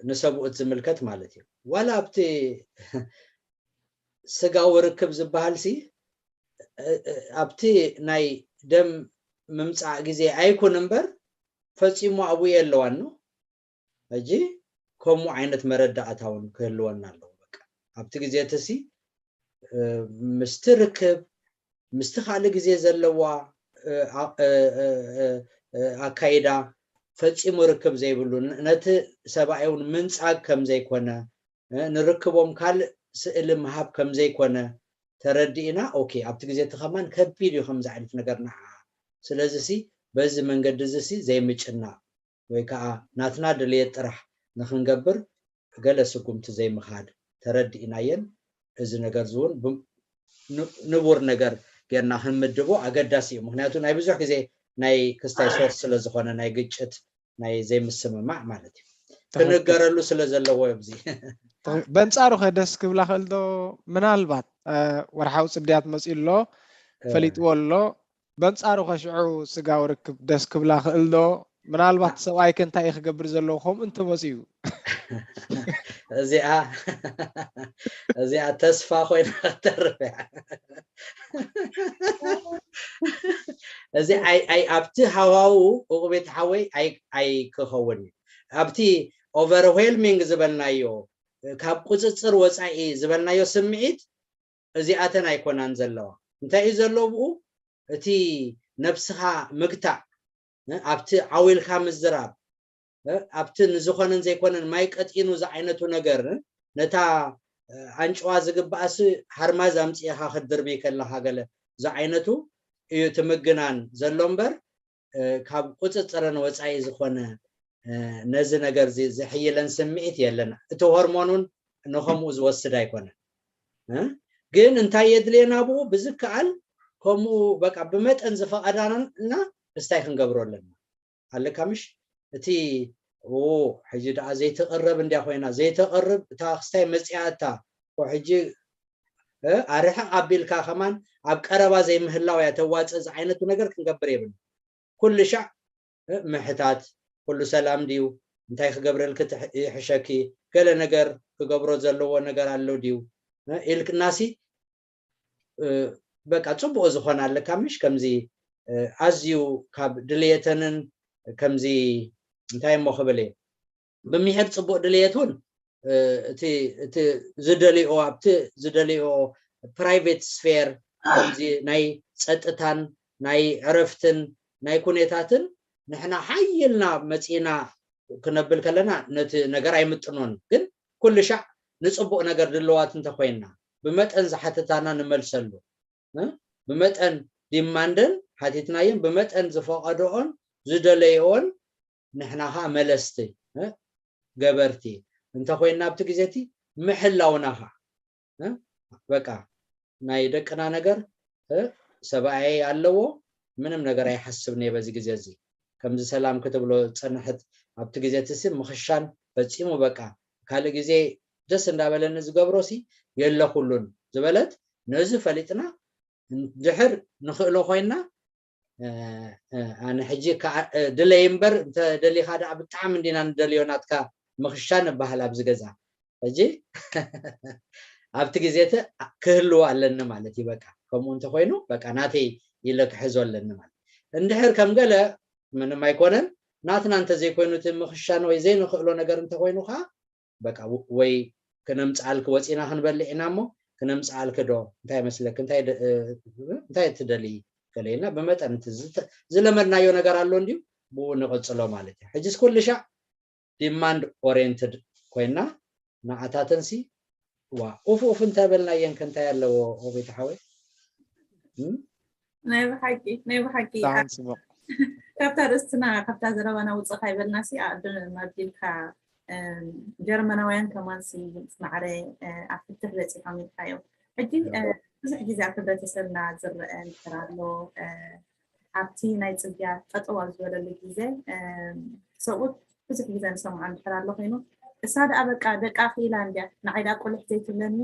ንሰብኡት ዝምልከት ማለት እዩ። ዋላ ኣብቲ ስጋዊ ርክብ ዝበሃል ሲ ኣብቲ ናይ ደም ምምፃእ ግዜ ኣይኩን እምበር ፈፂሙ ኣብኡ የለዋን ነው። ሕጂ ከምኡ ዓይነት መረዳእታ እውን ክህልወና ኣለዎ። በቃ ኣብቲ ግዜ እቲ ሲ ምስቲ ርክብ ምስቲ ካልእ ግዜ ዘለዋ ኣካይዳ ፈፂሙ ርክብ ዘይብሉ፣ ነቲ ሰብኣይ እውን ምንፃግ ከም ዘይኮነ፣ ንርክቦም ካልእ ስእሊ ምሃብ ከም ዘይኮነ ተረዲእና፣ ኦኬ ኣብቲ ግዜ እቲ ከማን ከቢድ እዩ ከምዚ ዓይነት ነገር ንዓ። ስለዚ ሲ በዚ መንገዲ እዚ ሲ ዘይምጭናቕ ወይ ከዓ ናትና ድልየት ጥራሕ ንክንገብር ገለ ስጉምቲ ዘይምኻድ ተረዲእናየን። እዚ ነገር እዚ እውን ንቡር ነገር ጌርና ክንምድቦ ኣገዳሲ እዩ። ምክንያቱ ናይ ብዙሕ ግዜ ናይ ክስታይ ሶርስ ስለዝኾነ ናይ ግጭት ናይ ዘይምስምማዕ ማለት እዩ ክንገረሉ ስለ ዘለዎ ኣብዚ በንፃሩ ከ ደስ ክብላ ክእል ዶ? ምናልባት ወርሓዊ ፅድያት መፅኡ ኣሎ ፈሊጥዎ ኣሎ። በንፃሩ ከሽዑ ስጋዊ ርክብ ደስ ክብላ ክእል ዶ? ምናልባት ሰብኣይ ከ እንታይ እዩ ክገብር ዘለዎ ከምኡ እንተመፅኡ? እዚኣ እዚኣ ተስፋ ኮይና ክተርፍ እያ። እዚ ኣብቲ ሃዋው ቁቁቤት ሓወይ ኣይክኸውን እዩ። ኣብቲ ኦቨርዌልሚንግ ዝበልናዮ ካብ ቁፅፅር ወፃኢ ዝበልናዮ ስምዒት እዚኣተን ኣይኮናን ዘለዋ። እንታይ እዩ ዘሎ ብኡ? እቲ ነብስኻ ምግታእ፣ ኣብቲ ዓው ኢልካ ምዝራብ፣ ኣብቲ ንዝኾነን ዘይኮነን ማይ ቀጢኑ ዝዓይነቱ ነገር ነታ ኣንጭዋ ዝግባኣሲ ሃርማዝ ኣምፅእኻ ክትድርቢ ከለኻ ገለ ዝዓይነቱ እዩ እቲ ምግናን ዘሎ እምበር ካብ ቁፅፅረን ወፃኢ ዝኾነ ነዚ ነገር እዚ ዝሕይለን ስምዒት የለን። እቲ ሆርሞን እውን ንከምኡ ዝወስድ ኣይኮነን። ግን እንታይ የድልየና ብኡ ብዝከኣል ከምኡ በቃ ብመጠን ዝፈቐዳና እስታይ ክንገብሮ ኣለና ኣለካ ምሽ እቲ ሕጂ ደኣ ዘይተቐረብ እንድያ ኮይና ዘይተቐርብ እታ ክስታይ መፅያ እታ ሕጂ ኣርሕቕ ኣቢልካ ከማን ኣብ ቀረባ ዘይምህላው እያ ተዋፅእ ዝዓይነቱ ነገር ክንገብር የብልና። ኩሉ ሻዕ ምሕታት ኩሉ ሰላም ድዩ እንታይ ክገብረልኪ ይሕሸኪ ገለ ነገር ክገብሮ ዘለዎ ነገር ኣሎ ድዩ ኢልክናሲ በቃ ፅቡቅ ዝኾነ ኣለካ ምሽ ከምዚ ኣዝዩ ካብ ድልየተንን ከምዚ እንታይ እሞ ክብል እየ ብምሕር ፅቡቅ ድልየት እውን እቲ ዝደልዮ ኣብቲ ዝደልዮ ፕራይቬት ስፌር ከምዚ ናይ ፀጥታን ናይ ዕረፍትን ናይ ኩነታትን ንሕና ሓይልና መፂና ክነብል ከለና ነቲ ነገር ኣይምጥኖን ግን ኩሉ ሻዕ ንፅቡቅ ነገር ድልዋት እንተኮይንና ብመጠን ዝሓተታና ንመልሰሉ ብመጠን ዲማንደን ሓቲትናየን ብመጠን ዝፈቀድኦን ዝደለይኦን ንሕና ከዓ መለስቲ ገበርቲ እንተኮይንና ኣብቲ ግዜ እቲ ምሕላውና ከዓ በቃ ናይ ደቅና ነገር ሰብኣየይ ኣለዎ ምንም ነገር ኣይሓስብን እየ በዚ ግዜ እዚ ከምዚ ሰላም ክትብሎ ዝፀንሐት ኣብቲ ግዜ እቲ ሲ ምኽሻን ፈፂሙ በቃ ካልእ ግዜ ደስ እንዳበለኒ ዝገብሮ ሲ የለኩሉን ዝበለት ነዚ ፈሊጥና ድሕር ንክእሎ ኮይና ኣነ ሕጂ ድለይ እምበር እንተደሊካ ደኣ ብጣዕሚ እንዲና ንደልዮ ናትካ ምኽሻን እበሃል ኣብዚ ገዛ ሕጂ ኣብቲ ግዜ እቲ ክህልዎ ኣለኒ ማለት እዩ በቃ ከምኡ እንተኮይኑ በቃ ናተይ ኢለ ክሕዞ ኣለኒ ማለት እንድሕር ከም ገለ ምንም ኣይኮነን ናትና እንተዘይኮይኑ እቲ ምኽሻን ወይ ዘይንኽእሎ ነገር እንተኮይኑ ከዓ በቃ ወይ ክነምፅኣልክ ወፂና ክንበልዕ ኢና እሞ ክነምፅኣልክ ዶ እንታይ መስለክ እንታይ ትደሊ ገለና ብመጠን ዝለመድናዮ ነገር ኣሎ እንዲዩ ብኡ ንቕፅሎ ማለት እዩ ሕጅስ ኩሉ ሻዕ ዲማንድ ኦሪየንትድ ኮይና ንዓታተንሲ ዋ ኡፍ ኡፍ እንታይ በልናየን ከንታይ ኣለዎ ኦቤት ሓወይ ናይ ብሓቂ ናይ ብሓቂ ብጣዕሚ ፅቡቅ ካብታ ርእስትና ካብታ ዘረባና ውፅእ ካይበልና ሲ ኣድን መቢልካ ጀርመናውያን ከማን ሲ ማዕረ ኣብ ፍትሕ በፂሖም ኢልካዮ ሕጂ ብዙሕ ግዜ ኣብ ሕብረተሰብና ዝረአ እንድሕር ኣሎ ኣብቲ ናይ ፅርግያ ጠጠው ኣብ ዝበለሉ ግዜ ሰብኡት ብዙሕ ግዜ ንሰምዖ እንድሕር ኣሎ ኮይኑ እሳ ደኣ በቃ ደቃ ክኢላ እንድያ ንዓይ ደኣ ቆልሕ ዘይትብለኒ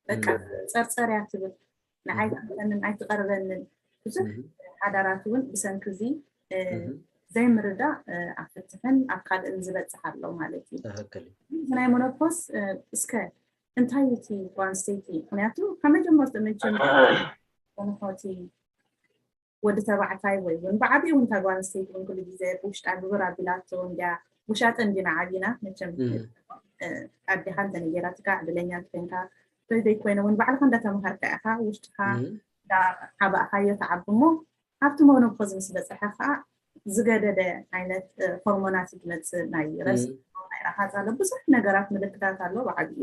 በቃ ፀርፀር እያ ትብል ንዓይ ትፈትወንን ኣይትቐርበንን ብዙሕ ሓዳራት እውን ብሰንኪ እዚ ዘይምርዳእ ኣብ ፍትሕን ኣብ ካልእን ዝበፅሕ ኣሎ ማለት እዩ። ናይ ሞኖፖስ እስከ እንታይ እቲ ጓል ኣንስተይቲ ምክንያቱ ካብ መጀመርቱ መቸም ንሆቲ ወዲ ተባዕታይ ወይ እውን ብዓብኡ እውን እታ ጓል ኣንስተይቲ እውን ኩሉ ግዜ ብውሽጣ ግብር ኣቢላቶ እንድያ ውሻጠ እንዲና ዓቢና መቸም ኣዴኻ እንተነገራትካ ዕድለኛ እንተኮይንካ ዘይኮይነ እውን ባዕልካ እንዳተምሃርካ ኢኻ ውሽጥካ እንዳዓባእካዮ ተዓቢ እሞ ኣብቲ ሞኖፖዝ ምስ በፅሐ ከዓ ዝገደደ ዓይነት ሆርሞናት ዝመፅእ ናይ ረስ ናይ ረሃፅ ኣሎ ብዙሕ ነገራት ምልክታት ኣሎ ብዓብኡ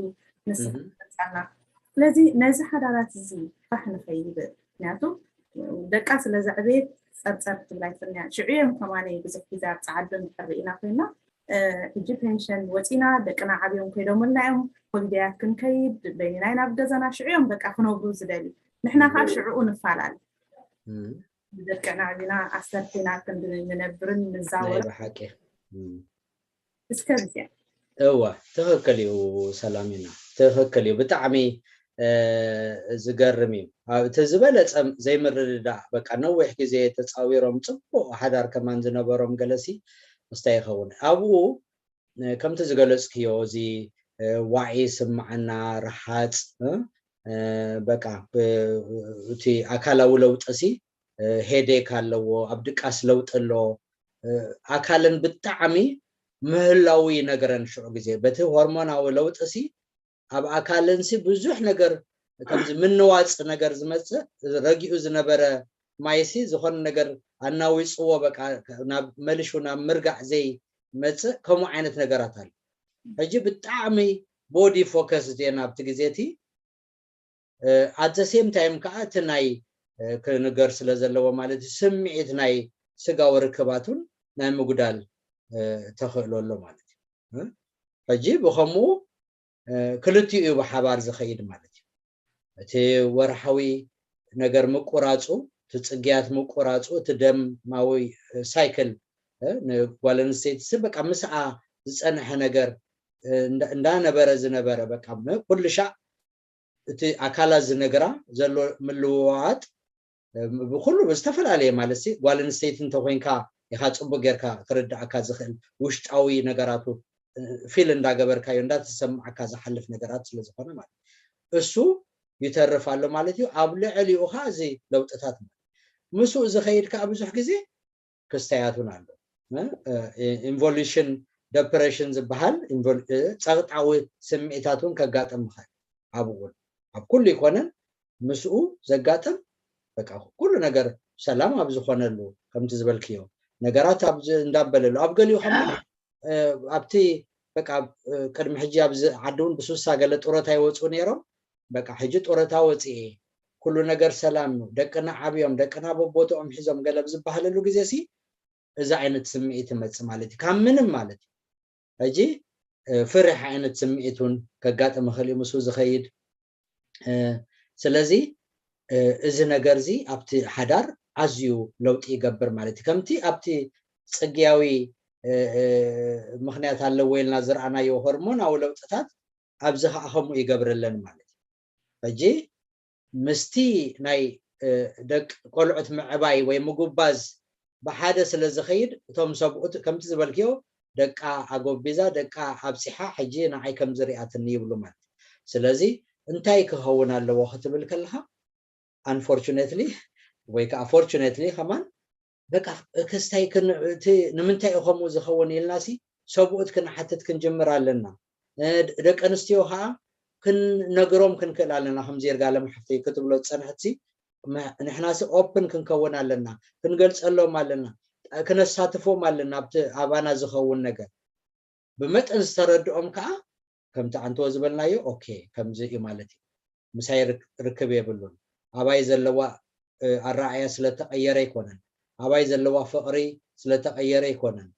ንስና ስለዚ ነዚ ሓዳራት እዚ ፋሕ ንኸይብል ምክንያቱ ደቃ ስለ ዘዕበየት ፀርፀር ትብል ኣይትኽእልንያ ሽዑ እዮም ከማነ ብዙሕ ግዜ ኣብ ፀዓዱ እንድሕር ርኢና ኮይና ሕጂ ፔንሽን ወፂና ደቅና ዓብዮም ከይዶምልና እዮም ሆሊደያት ክንከይድ በይንና ኢና ኣብ ገዛና ሽዑ እዮም በቃ ክነብሩ ዝደልዩ ንሕና ከዓ ሽዕኡ ንፋላል ብደቅና ዓቢና ኣሰርቲና ክንዲ ንነብርን ንዛወር ብሓቂ እስከ ብዚያ እዋ ትኽክል እዩ ሰላሚና ትኽክል እዩ ብጣዕሚ ዝገርም እዩ እቲ ዝበለፀ ዘይምርድዳእ በቃ ነዊሕ ግዜ ተፃዊሮም ፅቡቅ ሓዳር ከማን ዝነበሮም ገለሲ ምስታይ ይኸውን ኣብኡ ከምቲ ዝገለፅክዮ እዚ ዋዒ ስምዓና ረሓፅ በቃ እቲ ኣካላዊ ለውጢ ሲ ሄዴክ ኣለዎ ኣብ ድቃስ ለውጢ ኣሎ ኣካለን ብጣዕሚ ምህላው ይነግረን ሽዑ ግዜ በቲ ሆርሞናዊ ለውጢ ሲ ኣብ ኣካለን ሲ ብዙሕ ነገር ከምዚ ምንዋፅ ነገር ዝመፅእ ረጊኡ ዝነበረ ማይ ሲ ዝኾነ ነገር ኣናዊፅዎ በቃ ናብ መሊሹ ናብ ምርጋዕ ዘይመፅእ ከምኡ ዓይነት ነገራት ኣሎ ሕጂ ብጣዕሚ ቦዲ ፎከስ እየን ኣብቲ ግዜ እቲ at the same time ከዓ እቲ ናይ ክንገር ስለ ዘለዎ ማለት እዩ ስምዒት ናይ ስጋዊ ርክባቱን ናይ ምጉዳል ተኽእሎ ኣሎ ማለት እዩ ሕጂ ብኸምኡ ክልቲኡ እዩ ብሓባር ዝኸይድ ማለት እዩ እቲ ወርሓዊ ነገር ምቁራፁ እቲ ፅግያት ምቁራፁ እቲ ደማዊ ሳይክል ንጓል ኣንስተይቲ ሲ በቃ ምስኣ ዝፀንሐ ነገር እንዳነበረ ዝነበረ በቃ ኩሉ ሻዕ እቲ ኣካላት ዝነግራ ዘሎ ምልውዋጥ ብኩሉ ዝተፈላለየ ማለት ሲ ጓል ኣንስተይቲ እንተኮይንካ ኢካ ፅቡቅ ጌርካ ክርዳእካ ዝክእል ውሽጣዊ ነገራቱ ፊል እንዳገበርካዮ እንዳተሰማዓካ ዝሓልፍ ነገራት ስለዝኮነ ማለት እሱ ይተርፍ ኣሎ ማለት እዩ ኣብ ልዕሊኡ ከዓ እዚ ለውጥታት ማለት ምስኡ ዝከይድ ከዓ ብዙሕ ግዜ ክስተያት እውን ኣሎ ኢንቮሉሽን ደፕሬሽን ዝበሃል ፀቅጣዊ ስምዒታት እውን ከጋጥም ይኽእል ኣብኡ እውን ኣብ ኩሉ ይኮነን ምስኡ ዘጋጥም በቃ ኩሉ ነገር ሰላም ኣብ ዝኾነሉ ከምቲ ዝበልክዮ ነገራት ኣብ እንዳበለሉ ኣብ ገሊኡ ከማ ኣብቲ በቃ ቅድሚ ሕጂ ኣብዚ ዓዲ እውን ብሱሳ ገለ ጡረታ ይወፁ ነይሮም በቃ ሕጂ ጡረታ ወፅኤ ኩሉ ነገር ሰላም እዩ ደቅና ዓብዮም ደቅና በቦትኦም ሒዞም ገለ ብዝበሃለሉ ግዜ ሲ እዚ ዓይነት ስምዒት ይመፅእ ማለት እዩ ካብ ምንም ማለት እዩ ሕጂ ፍርሕ ዓይነት ስምዒት እውን ከጋጥም ይኽእል እዩ ምስኡ ዝኸይድ ስለዚ እዚ ነገር እዚ ኣብቲ ሓዳር ኣዝዩ ለውጢ ይገብር ማለት እዩ ከምቲ ኣብቲ ፅግያዊ ምክንያት ኣለዎ ኢልና ዝረኣናዮ ሆርሞናዊ ለውጥታት ኣብዚ ከዓ ከምኡ ይገብረለን ማለት እዩ ሕጂ ምስቲ ናይ ደቂ ቆልዑት ምዕባይ ወይ ምጉባዝ ብሓደ ስለ ዝኸይድ እቶም ሰብኡት ከምቲ ዝበልክዮ ደቃ ኣጎቢዛ ደቃ ኣብፂሓ ሕጂ ንዓይ ከምዚ ሪኣትኒ ይብሉ ማለት እዩ ስለዚ እንታይ ክኸውን ኣለዎ ክትብል ከለካ unfortunately ወይ ከዓ fortunately ከማን በቃ ክስታይ እቲ ንምንታይ እዩ ከምኡ ዝኸውን ኢልና ሲ ሰብኡት ክንሓትት ክንጅምር ኣለና ደቂ ኣንስትዮ ከዓ ክንነግሮም ክንክእል ኣለና ከም ዜርጋለም ሓፍተይ ክትብሎ ዝፀንሐት ሲ ንሕናሲ ኦፕን ክንከውን ኣለና ክንገልፀሎም ኣለና ክነሳትፎም ኣለና ኣብቲ ኣባና ዝኸውን ነገር ብመጠን ዝተረድኦም ከዓ ከምቲ ኣንተወ ዝበልናዮ ኦኬ ከምዚ እዩ ማለት እዩ ምሳይ ርክብ የብሉን ኣባይ ዘለዋ ኣረኣያ ስለተቀየረ ኣይኮነን ኣባይ ዘለዋ ፍቅሪ ስለተቀየረ ኣይኮነን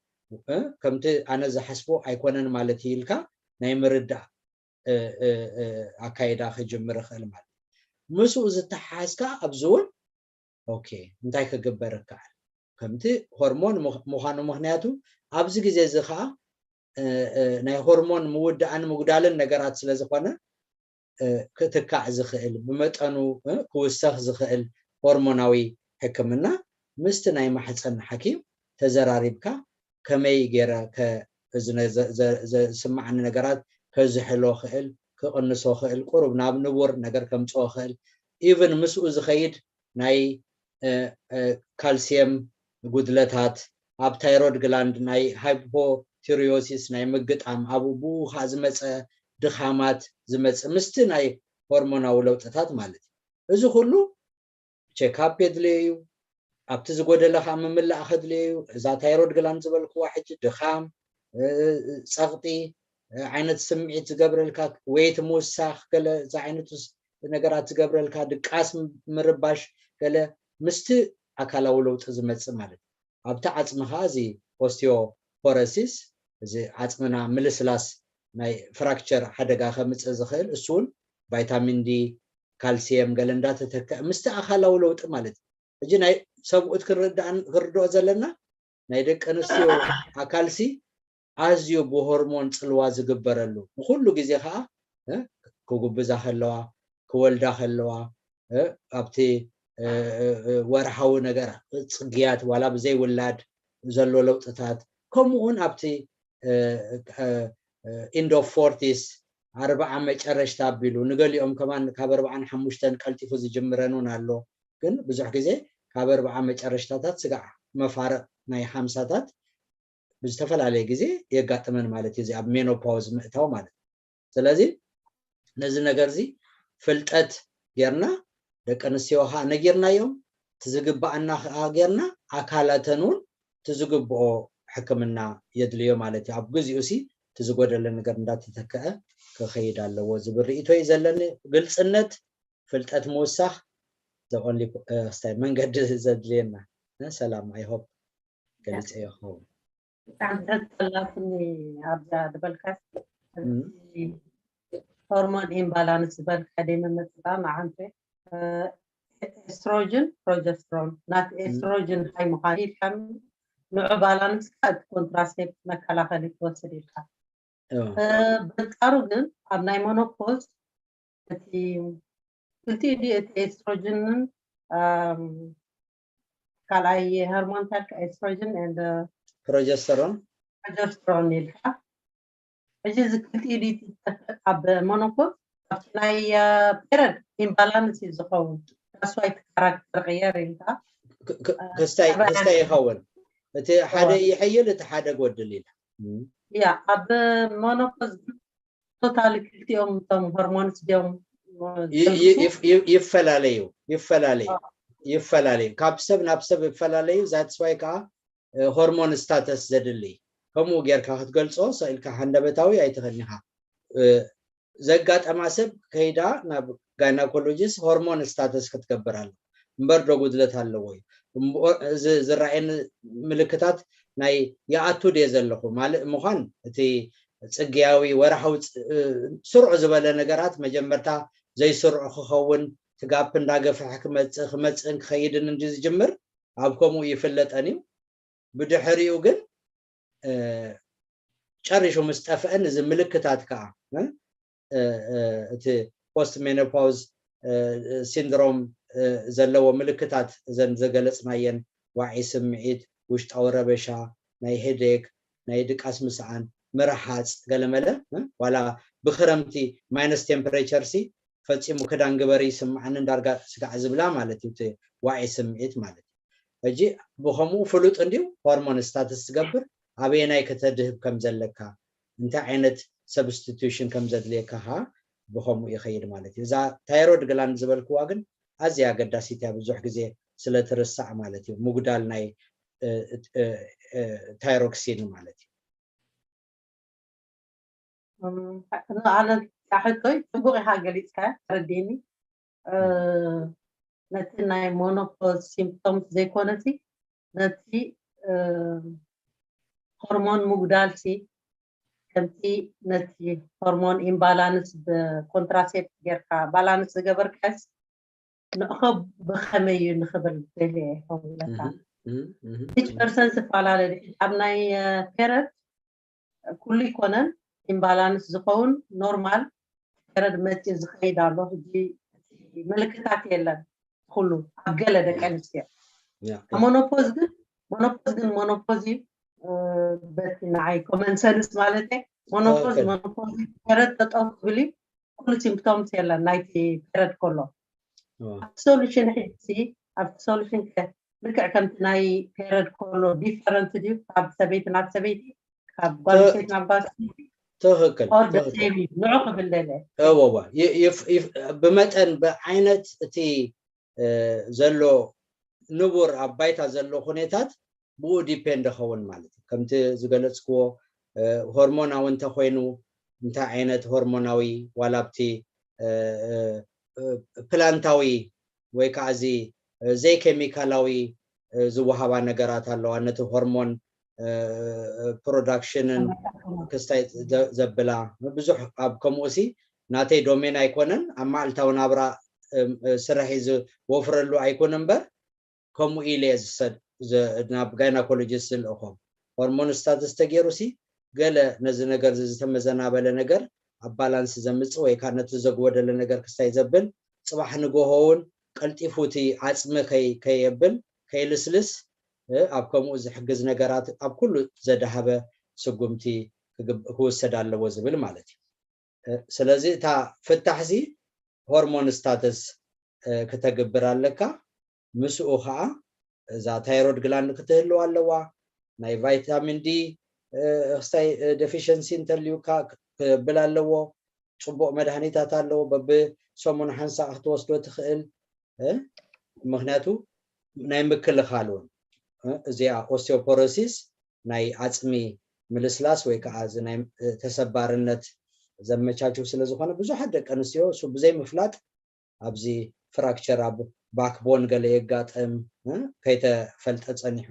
ከምቲ ኣነ ዝሓስቦ ኣይኮነን ማለት እዩ ኢልካ ናይ ምርዳእ ኣካይዳ ክጅምር ይኽእል ማለት ምስኡ ዝተሓሓዝካ ኣብዚ እውን ኦኬ እንታይ ክግበር ይከኣል ከምቲ ሆርሞን ምዃኑ ምክንያቱ ኣብዚ ግዜ እዚ ከዓ ናይ ሆርሞን ምውዳእን ምጉዳልን ነገራት ስለ ዝኾነ ክትካእ ዝኽእል፣ ብመጠኑ ክውሰኽ ዝኽእል ሆርሞናዊ ሕክምና ምስቲ ናይ ማሕፀን ሓኪም ተዘራሪብካ፣ ከመይ ገይረ ከ እዚ ዘስምዓኒ ነገራት ከዝሕሎ ክእል፣ ክቕንሶ ክእል፣ ቁሩብ ናብ ንቡር ነገር ከምፅኦ ክእል፣ ኢቭን ምስኡ ዝኸይድ ናይ ካልሲየም ጉድለታት፣ ኣብ ታይሮድ ግላንድ ናይ ሃይፖቲሪዮሲስ ናይ ምግጣም፣ ኣብ ብኡ ከዓ ዝመፀ ድኻማት ዝመፅእ ምስቲ ናይ ሆርሞናዊ ለውጥታት ማለት እዩ። እዚ ኩሉ ቸካፕ የድልዮ እዩ። ኣብቲ ዝጎደለ ከዓ ምምላእ ከድልዮ እዩ። እዛ ታይሮድ ግላንድ ዝበልክዋ ሕጂ ድኻም፣ ፀቕጢ፣ ዓይነት ስምዒት ዝገብረልካ፣ ወይት ምውሳኽ፣ ገለ እዚ ዓይነት ነገራት ዝገብረልካ፣ ድቃስ ምርባሽ፣ ገለ ምስቲ ኣካላዊ ለውጢ ዝመፅእ ማለት እዩ። ኣብቲ ዓፅሚ ከዓ እዚ ኦስቲዮፖረሲስ፣ እዚ ዓፅምና ምልስላስ፣ ናይ ፍራክቸር ሓደጋ ከምፅእ ዝኽእል፣ እሱ እውን ቫይታሚን ዲ፣ ካልሲየም ገለ እንዳተተከአ ምስቲ ኣካላዊ ለውጢ ማለት እዩ። ሕጂ ናይ ሰብኡት ክንርድኦ ዘለና፣ ናይ ደቂ ኣንስትዮ ኣካልሲ ኣዝዩ ብሆርሞን ፅልዋ ዝግበረሉ፣ ንኩሉ ግዜ ከዓ ክጉብዛ ከለዋ፣ ክወልዳ ከለዋ፣ ኣብቲ ወርሓዊ ነገር፣ ፅግያት ዋላ ብዘይ ውላድ ዘሎ ለውጥታት፣ ከምኡ እውን ኣብቲ ኢንድ ኦፍ ፎርቲስ፣ ኣርብዓ መጨረሽታ ኣቢሉ፣ ንገሊኦም ከማን ካብ ኣርብዓን ሓሙሽተን ቀልጢፉ ዝጅምረን እውን ኣሎ። ግን ብዙሕ ግዜ ካብ ኣርብዓ መጨረሽታታት ስጋዕ መፋርቕ ናይ ሓምሳታት ብዝተፈላለየ ግዜ የጋጥመን ማለት እዩ፣ እዚ ኣብ ሜኖፓውዝ ምእታው ማለት እዩ። ስለዚ ነዚ ነገር እዚ ፍልጠት ጌርና፣ ደቂ ኣንስትዮ ከዓ ነጊርናዮም፣ እቲ ዝግባኣና ከዓ ጌርና፣ ኣካላተን እውን እቲ ዝግብኦ ሕክምና የድልዮ ማለት እዩ። ኣብ ግዚኡ ሲ እቲ ዝጎደለ ነገር እንዳተተከአ ክኸይድ ኣለዎ ዝብል ርእይቶ እዩ ዘለኒ። ግልፅነት፣ ፍልጠት ምውሳኽ፣ the only መንገዲ ዘድልየና። ሰላም፣ I hope ገሊፀ ይኸውን። ብጣዕሚ ትሕት ኣላትኒ ኣብዛ ዝበልካስ፣ ሆርሞን ኢምባላንስ ዝበልካ ደይ መመፅኣ መዓንተ፣ ኤስትሮጅን፣ ፕሮጀስትሮን፣ ናቲ ኤስትሮጅን ሃይ ምዃን ኢልካ፣ ንዑ ባላንስ እቲ ኮንትራሴፕት መከላኸሊ ትወስድ ኢልካ። በንጻሩ ግን ኣብ ናይ ሞኖፖዝ እቲ ክልቲኡ ድዩ እቲ ኤስትሮጅንን ካልኣይ ሆርሞን ታልካ ኤስትሮጅን and ፕሮጀስተሮን ፕሮጀስትሮን ኢልካ። ሕጂ እዚ ክልቲኡ ድዩ ዝጠፍእ ኣብ ሞኖፖዝ? ኣብቲ ናይ ፔረድ ኢምባላንስ እዩ ዝኸውን። ታስዋይ እቲ ካራክተር ቅየር ኢልካ ክስታይ ክስታይ ይኸውን። እቲ ሓደ ይሕይል፣ እቲ ሓደ ጎድል ኢላ። ያ ኣብ ሞኖፖዝ ቶታሊ ክልቲኦም እቶም ሆርሞንስ ድዮም ይፈላለዩ ይፈላለዩ ይፈላለዩ፣ ካብ ሰብ ናብ ሰብ ይፈላለዩ። ዛትስዋይ ከዓ ሆርሞን ስታተስ ዘድሊ፣ ከምኡ ጌርካ ክትገልፆ ሰኢልካ፣ ሃንደበታዊ ኣይትኸኒኻ። ዘጋጠማ ሰብ ከይዳ ናብ ጋይናኮሎጂስት ሆርሞን ስታተስ ክትገብር ኣለ። እምበር ዶ ጉድለት ኣለዎ እዩ? ዝረኣየኒ ምልክታት ናይ ይኣቱ ድየ ዘለኹ ማልእ ምዃን፣ እቲ ፅግያዊ ወርሓዊ ስሩዕ ዝበለ ነገራት መጀመርታ ዘይስሩዕ ክኸውን፣ ትጋፕ እንዳገፍሐ ክመፅእ ክመፅእን ክኸይድን እንዲ ዝጅምር፣ ኣብ ከምኡ ይፍለጠን እዩ። ብድሕሪኡ ግን ጨሪሹ ምስ ጠፍአን፣ እዚ ምልክታት ከዓ እቲ ፖስት ሜኖፓውዝ ሲንድሮም ዘለዎ ምልክታት፣ እዘን ዘገለፅናየን፣ ዋዒ ስምዒት፣ ውሽጣዊ ረበሻ፣ ናይ ሄዴክ፣ ናይ ድቃስ ምስዓን፣ ምርሓፅ፣ ገለመለ ዋላ ብክረምቲ ማይነስ ቴምፕሬቸር ሲ ፈፂሙ ክዳን ግበሪ ይስምዓኒ እንዳርጋ ስጋዕ ዝብላ ማለት እዩ፣ እቲ ዋዒ ስምዒት ማለት እዩ። ሕጂ ብኸምኡ ፍሉጥ እንድዩ ሆርሞን ስታተስ ትገብር፣ ኣበየናይ ከተድህብ ከም ዘለካ፣ እንታይ ዓይነት ሰብስቲቱሽን ከም ዘድልየካ ከዓ ብኸምኡ ይኸይድ ማለት እዩ። እዛ ታይሮድ ግላንድ ዝበልክዋ ግን ኣዝያ ኣገዳሲት እያ፣ ብዙሕ ግዜ ስለ ትርሳዕ ማለት እዩ፣ ምጉዳል ናይ ታይሮክሲን ማለት እዩ። ኣነ ሕቶይ ፅቡቅ ኢካ ገሊፅካ፣ ተረዲእኒ። ነቲ ናይ ሞኖፖዝ ሲምፕቶምስ ዘይኮነሲ ነቲ ሆርሞን ምጉዳልሲ ከምቲ ነቲ ሆርሞን ኢምባላንስ ብኮንትራሴፕት ጌርካ ባላንስ ዝገበርካስ ንእኸ ብኸመይ እዩ ንኽብል ደልየ ይኸውን ለካ። ኢች ፐርሰን ዝፈላለ ድዩ? ኣብ ናይ ፔረድ ኩሉ ይኮነን ኢምባላንስ ዝኸውን ኖርማል ፔረድ መፂኡ ዝኸይድ ኣሎ። ሕጂ ምልክታት የለን። ኩሉ ኣብ ገለ ደቂ ኣንስትዮ ሞኖፖዝ ግን ሞኖፖዝ ግን ሞኖፖዝ እዩ። በቲ ንዓይ ኮመን ሰንስ ማለት ሞኖፖዝ ሞኖፖዝ ፔረድ ጠጠው ክብል እዩ። ኩሉ ሲምፕቶምስ የለን ናይቲ ፔረድ ከሎ። ኣብቲ ሶሉሽን ሕጂ ኣብቲ ሶሉሽን ከ ልክዕ ከምቲ ናይ ፔረድ ከሎ ዲፈረንት ድዩ ካብ ሰበይቲ ናብ ሰበይቲ ካብ ጓል ኣንስተይቲ ናብ ጓል ኣንስተይቲ? ትክክል ኦር ሴም እዩ ንዑ ክብል ደለ እወዋ ብመጠን ብዓይነት እቲ ዘሎ ንቡር ኣብ ባይታ ዘሎ ኩነታት ብኡ ዲፔንድ ኸውን ማለት እዩ። ከምቲ ዝገለፅክዎ ሆርሞናዊ እንተኮይኑ እንታይ ዓይነት ሆርሞናዊ ዋላ ኣብቲ ፕላንታዊ ወይ ከዓ እዚ ዘይኬሚካላዊ ዝወሃባ ነገራት ኣለዋ ነቲ ሆርሞን ፕሮዳክሽንን ክስታይ ዘብላ ብዙሕ ኣብ ከምኡ ሲ ናተይ ዶሜን ኣይኮነን ኣብ ማዕልታዊ ናብራ ስራሕ ዝወፍረሉ ኣይኮነ እምበር ከምኡ ኢለ ዝሰድ ናብ ጋይናኮሎጂስት ዝልእኾም ሆርሞን ስታትስ ተገይሩ ሲ ገለ ነዚ ነገር ዝተመዘናበለ ነገር ኣብ ባላንስ ዘምፅእ ወይ ከዓ ነቲ ዘግወደለ ነገር ክስታይ ዘብል ፅባሕ ንጎሆውን ቀልጢፉ እቲ ዓፅሚ ከየብል ከይልስልስ ኣብ ከምኡ ዝሕግዝ ነገራት ኣብ ኩሉ ዘዳሃበ ስጉምቲ ክውሰድ ኣለዎ ዝብል ማለት እዩ። ስለዚ እታ ፍታሕዚ ሆርሞን ስታተስ ክተግብር ኣለካ። ምስኡ ከዓ እዛ ታይሮድ ግላንድ ክትህልው ኣለዋ። ናይ ቫይታሚን ዲ ክስታይ ዴፊሽንሲ እንተልዩካ ክብል ኣለዎ። ፅቡቅ መድሃኒታት ኣለዎ። በብሰሙኑ ሓንሳእ ክትወስዶ ትኽእል። ምክንያቱ ናይ ምክልኻል እውን እዚኣ ኦስቲዮፖሮሲስ ናይ ዓፅሚ ምልስላስ ወይ ከዓ ናይ ተሰባርነት ዘመቻችው ስለ ዝኾነ ብዙሓት ደቂ ኣንስትዮ እሱ ብዘይ ምፍላጥ ኣብዚ ፍራክቸር ኣብ ባክቦን ገለ የጋጥም ከይተፈልጠ ፀኒሑ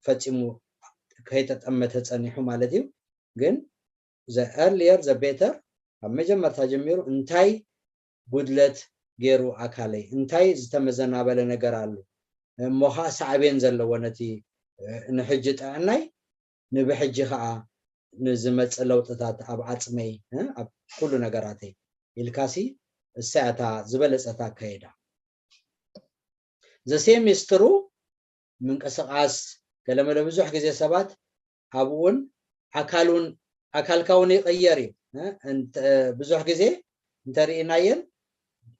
ፈፂሙ ከይተጠመተ ፀኒሑ ማለት እዩ። ግን the earlier the better ካብ መጀመርታ ጀሚሩ እንታይ ጉድለት ገይሩ ኣካለይ እንታይ ዝተመዘናበለ ነገር ኣሎ እሞ ከዓ ሳዕቤን ዘለዎ ነቲ ንሕጂ ጥዕናይ ንብሕጂ ከዓ ንዝመፅእ ለውጥታት ኣብ ዓፅመይ ኣብ ኩሉ ነገራተይ ኢልካሲ እሳያታ ዝበለፀት ኣካይዳ ዘሴም ስትሩ ምንቅስቃስ ገለመለ ብዙሕ ግዜ ሰባት ኣብኡን ኣካሉን ኣካልካ እውን ይቀየር እዩ። ብዙሕ ግዜ እንተርኢናየን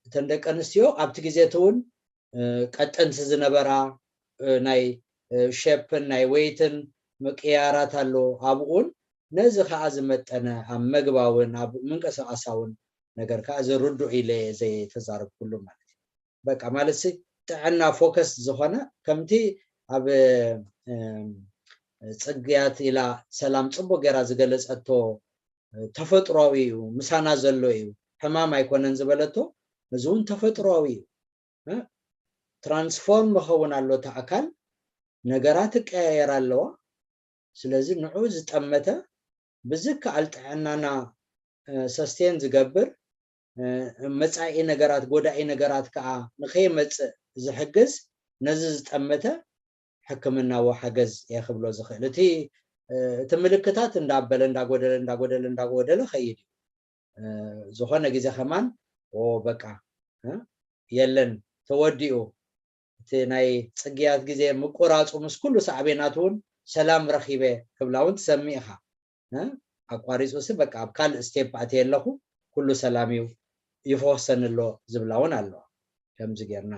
እተን ደቂ ኣንስትዮ ኣብቲ ግዜ እቲ እውን ቀጠንቲ ዝነበራ ናይ ሸፕን ናይ ወይትን ምቅያራት ኣሎ ኣብኡን ነዚ ከዓ ዝመጠነ ኣብ መግባውን ኣብ ምንቅስቃሳውን ነገር ከዓ እዚ ርዱእ ኢለ ዘይተዛረብኩሉ ማለት እዩ። በቃ ማለት ጥዕና ፎከስ ዝኾነ ከምቲ ኣብ ፅግያት ኢላ ሰላም ፅቡቅ ገይራ ዝገለፀቶ ተፈጥሯዊ እዩ ምሳና ዘሎ እዩ ሕማም ኣይኮነን ዝበለቶ እዚ እውን ተፈጥሯዊ እዩ። ትራንስፎርም መኸውን ኣሎ እቲ ኣካል ነገራት እቀያየር ኣለዋ። ስለዚ ንዑ ዝጠመተ ብዝከኣል ጥዕናና ሰስቴን ዝገብር መፃኢ ነገራት ጎዳኢ ነገራት ከዓ ንከይመፅእ ዝሕግዝ ነዚ ዝጠመተ ሕክምናዊ ሓገዝ እየ ክብሎ ዝኽእል። እቲ እቲ ምልክታት እንዳበለ እንዳጎደለ እንዳጎደለ እንዳጎደለ ኸይድ እዩ። ዝኾነ ግዜ ከማን ኦ በቃ የለን ተወዲኡ እቲ ናይ ፅግያት ግዜ ምቁራፁ ምስ ኩሉ ሳዕቤናት እውን ሰላም ረኪበ ክብላ እውን ትሰምእ ኢኻ። ኣቋሪፁ ሲ በቃ ኣብ ካልእ ስቴፕ ኣትየ ኣለኹ ኩሉ ሰላም እዩ ይፈወሰኒ ኣሎ ዝብላ እውን ኣለዋ። ከምዚ ጌርና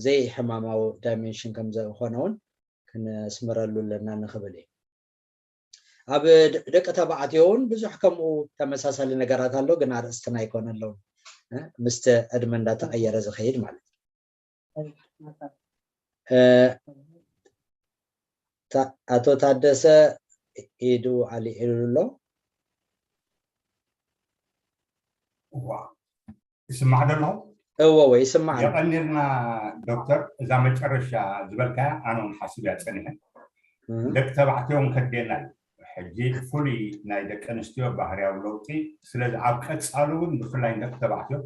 ዘይሕማማዊ ዳይሜንሽን ከም ዝኾነ እውን ክነስምረሉ ኣለና ንኽብል እዩ። ኣብ ደቂ ተባዕትዮ እውን ብዙሕ ከምኡ ተመሳሳሊ ነገራት ኣሎ፣ ግን ኣርእስትና ኣይኮነ ኣለዉ ምስቲ ዕድመ እንዳተቐየረ ዝኸይድ ማለት እዩ። ኣቶ ታደሰ ኢዱ ኣልዒሉ ኣሎ። ይስማዕ ዶ ኣለኹ? እወ ወይ ይስማዕ ኣሎ። የቐኒልና ዶክተር፣ እዛ መጨረሻ ዝበልካያ ኣነ እውን ሓሲበያ ፀኒሐ። ደቂ ተባዕትዮ እውን ከድልየና እዩ። ሕጂ ፍሉይ ናይ ደቂ ኣንስትዮ ባህርያዊ ለውጢ፣ ስለዚ ኣብ ቀፃሊ እውን ብፍላይ ንደቂ ተባዕትዮ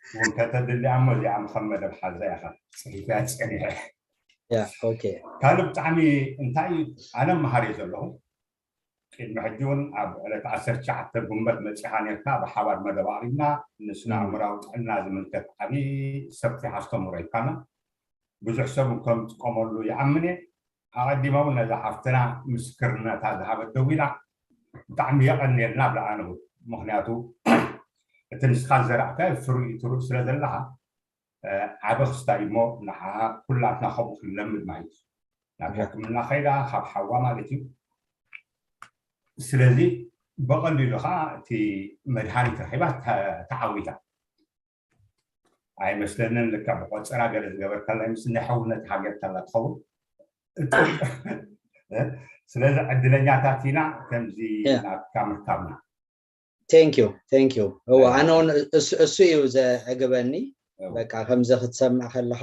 እውን ከተድሊ እሞ እዚኣ ከም መደብ ሓዛ ኢኻ ፅሒፈያ ፀኒሐ። ካልእ ብጣዕሚ እንታይ እዩ ኣነ መሃር እየ ዘለኹ ቅድሚ ሕጂ እውን ኣብ ዕለት ዓሰርተ ትሽዓተ ጉንበት መፂኻ ነርካ፣ ብሓባር መደብ ኣቕሪብና፣ ንስነ ኣእምራዊ ጥዕና ዝምልከት ዓብዪ ሰፊሕ ኣስተምህሮ ሂብካና። ብዙሕ ሰብ እውን ከም ዝጥቀመሉ ይኣምን እየ። ኣቐዲመ እውን ነዛ ሓፍትና ምስክርነታ ዝሃበት ደዊላ ብጣዕሚ የቐንየልና ብለኣነ እውን። ምክንያቱ እቲ ንስኻ ዝዘራእካዮ ፍሩይ ትርኢ ስለ ዘለኻ፣ ዓቢ ክስታይ እሞ ንዓ ኩላትና ከምኡ ክንለምድ ማለት እዩ። ናብ ሕክምና ከይዳ ካብ ሓዋ ማለት እዩ። ስለዚ ብቐሊሉ ከዓ እቲ መድሃኒት ረኺባ ተዓዊታ ኣይመስለንን። ልካ ብቆፀራ ገለ ዝገበርካላ ይምስ ናይ ሕውነት ሃገርካላ ትኸውን። ስለዚ ዕድለኛታት ኢና ከምዚ ናትካ ምርካብና። Thank you, thank you። እወ ኣነ እውን እሱ እዩ ዘዕግበኒ። በቃ ከምዚ ክትሰምዕ ከለካ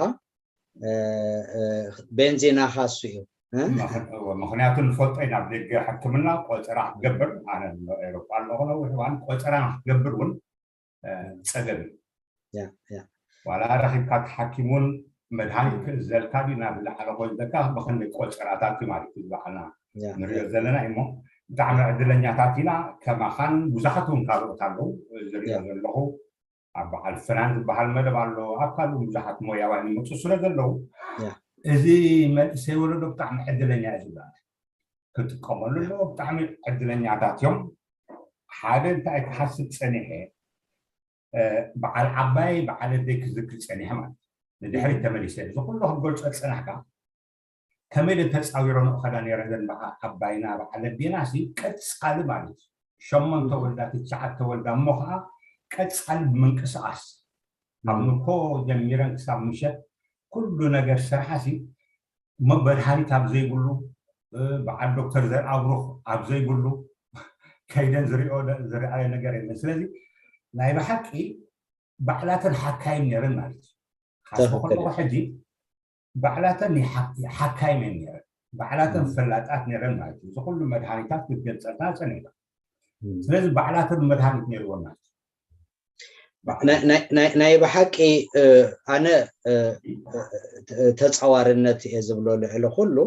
ቤንዚናካ እሱ እዩ። ምክንያቱ ንፈልጦ ኢና ኣብ ደገ ሕክምና ቆፀራ ክትገብር፣ ኣነ ኤሮጳ ኣለኹ ነዊሕ እዋን፣ ቆፀራ ክትገብር እውን ፀገም እዩ። ዋላ ረኪብካ እቲ ሓኪም እውን መድሃኒት ክእዘልካ ድዩ ናብ ዝለዓለ ኮይንካ ብክንደይ ቆፀራታት እዩ ማለት እዩ ዝበዓልና ንሪኦ ዘለና እሞ ብጣዕሚ ዕድለኛታት ኢና። ከማኻን ብዙሓት እውን ካልኦት ኣለዉ ዝሪኦ ዘለኹ ኣብ በዓል ፍናን ዝበሃል መደብ ኣሎ ኣብ ካልእ ብዙሓት ሞያውያን ይመፁ ስለ ዘለዉ እዚ መንእሰይ ወለዶ ብጣዕሚ ዕድለኛ እዩ ዝብላ ክጥቀመሉ ኣለዎ። ብጣዕሚ ዕድለኛታት እዮም። ሓደ እንታይ ክሓስብ ፀኒሐ በዓል ዓባይ በዓል ኣደይ ክዝክር ፀኒሐ ማለት ንድሕሪት ተመሊሰ እዚ ኩሉ ክትገልፆ ዝፀናሕካ ከመይ ኢለ ተፃዊረን እኸዳ ነይረ ዘን በዓል ዓባይና በዓል ኣዴና ሲ ቀፃሊ ማለት እዩ ሸሞንተ ወልዳ ትሽዓተ ወልዳ እሞ ከዓ ቀፃሊ ብምንቅስቃስ ካብ ንኮ ጀሚረን ክሳብ ምሸት ኩሉ ነገር ስርሓ ሲ መበድሃኒት ኣብ ዘይብሉ በዓል ዶክተር ዘርኣብሩኽ ኣብ ዘይብሉ ከይደን ዝሪኦ ዝረኣዮ ነገር የለን። ስለዚ ናይ ብሓቂ ባዕላተን ሓካይም ነይረን ማለት እዩ። ሓስቦ ከለኹ ሕጂ ባዕላተን ሓካይም እየን ነይረን፣ ባዕላተን ፈላጣት ነይረን ማለት እዩ። እዚ ኩሉ መድሃኒታት ክትገልፀልና ፀኒሕካ። ስለዚ ባዕላተን መድሃኒት ነይርወን ማለት እዩ። ናይ ብሓቂ ኣነ ተፃዋርነት እየ ዝብሎ ልዕሊ ኩሉ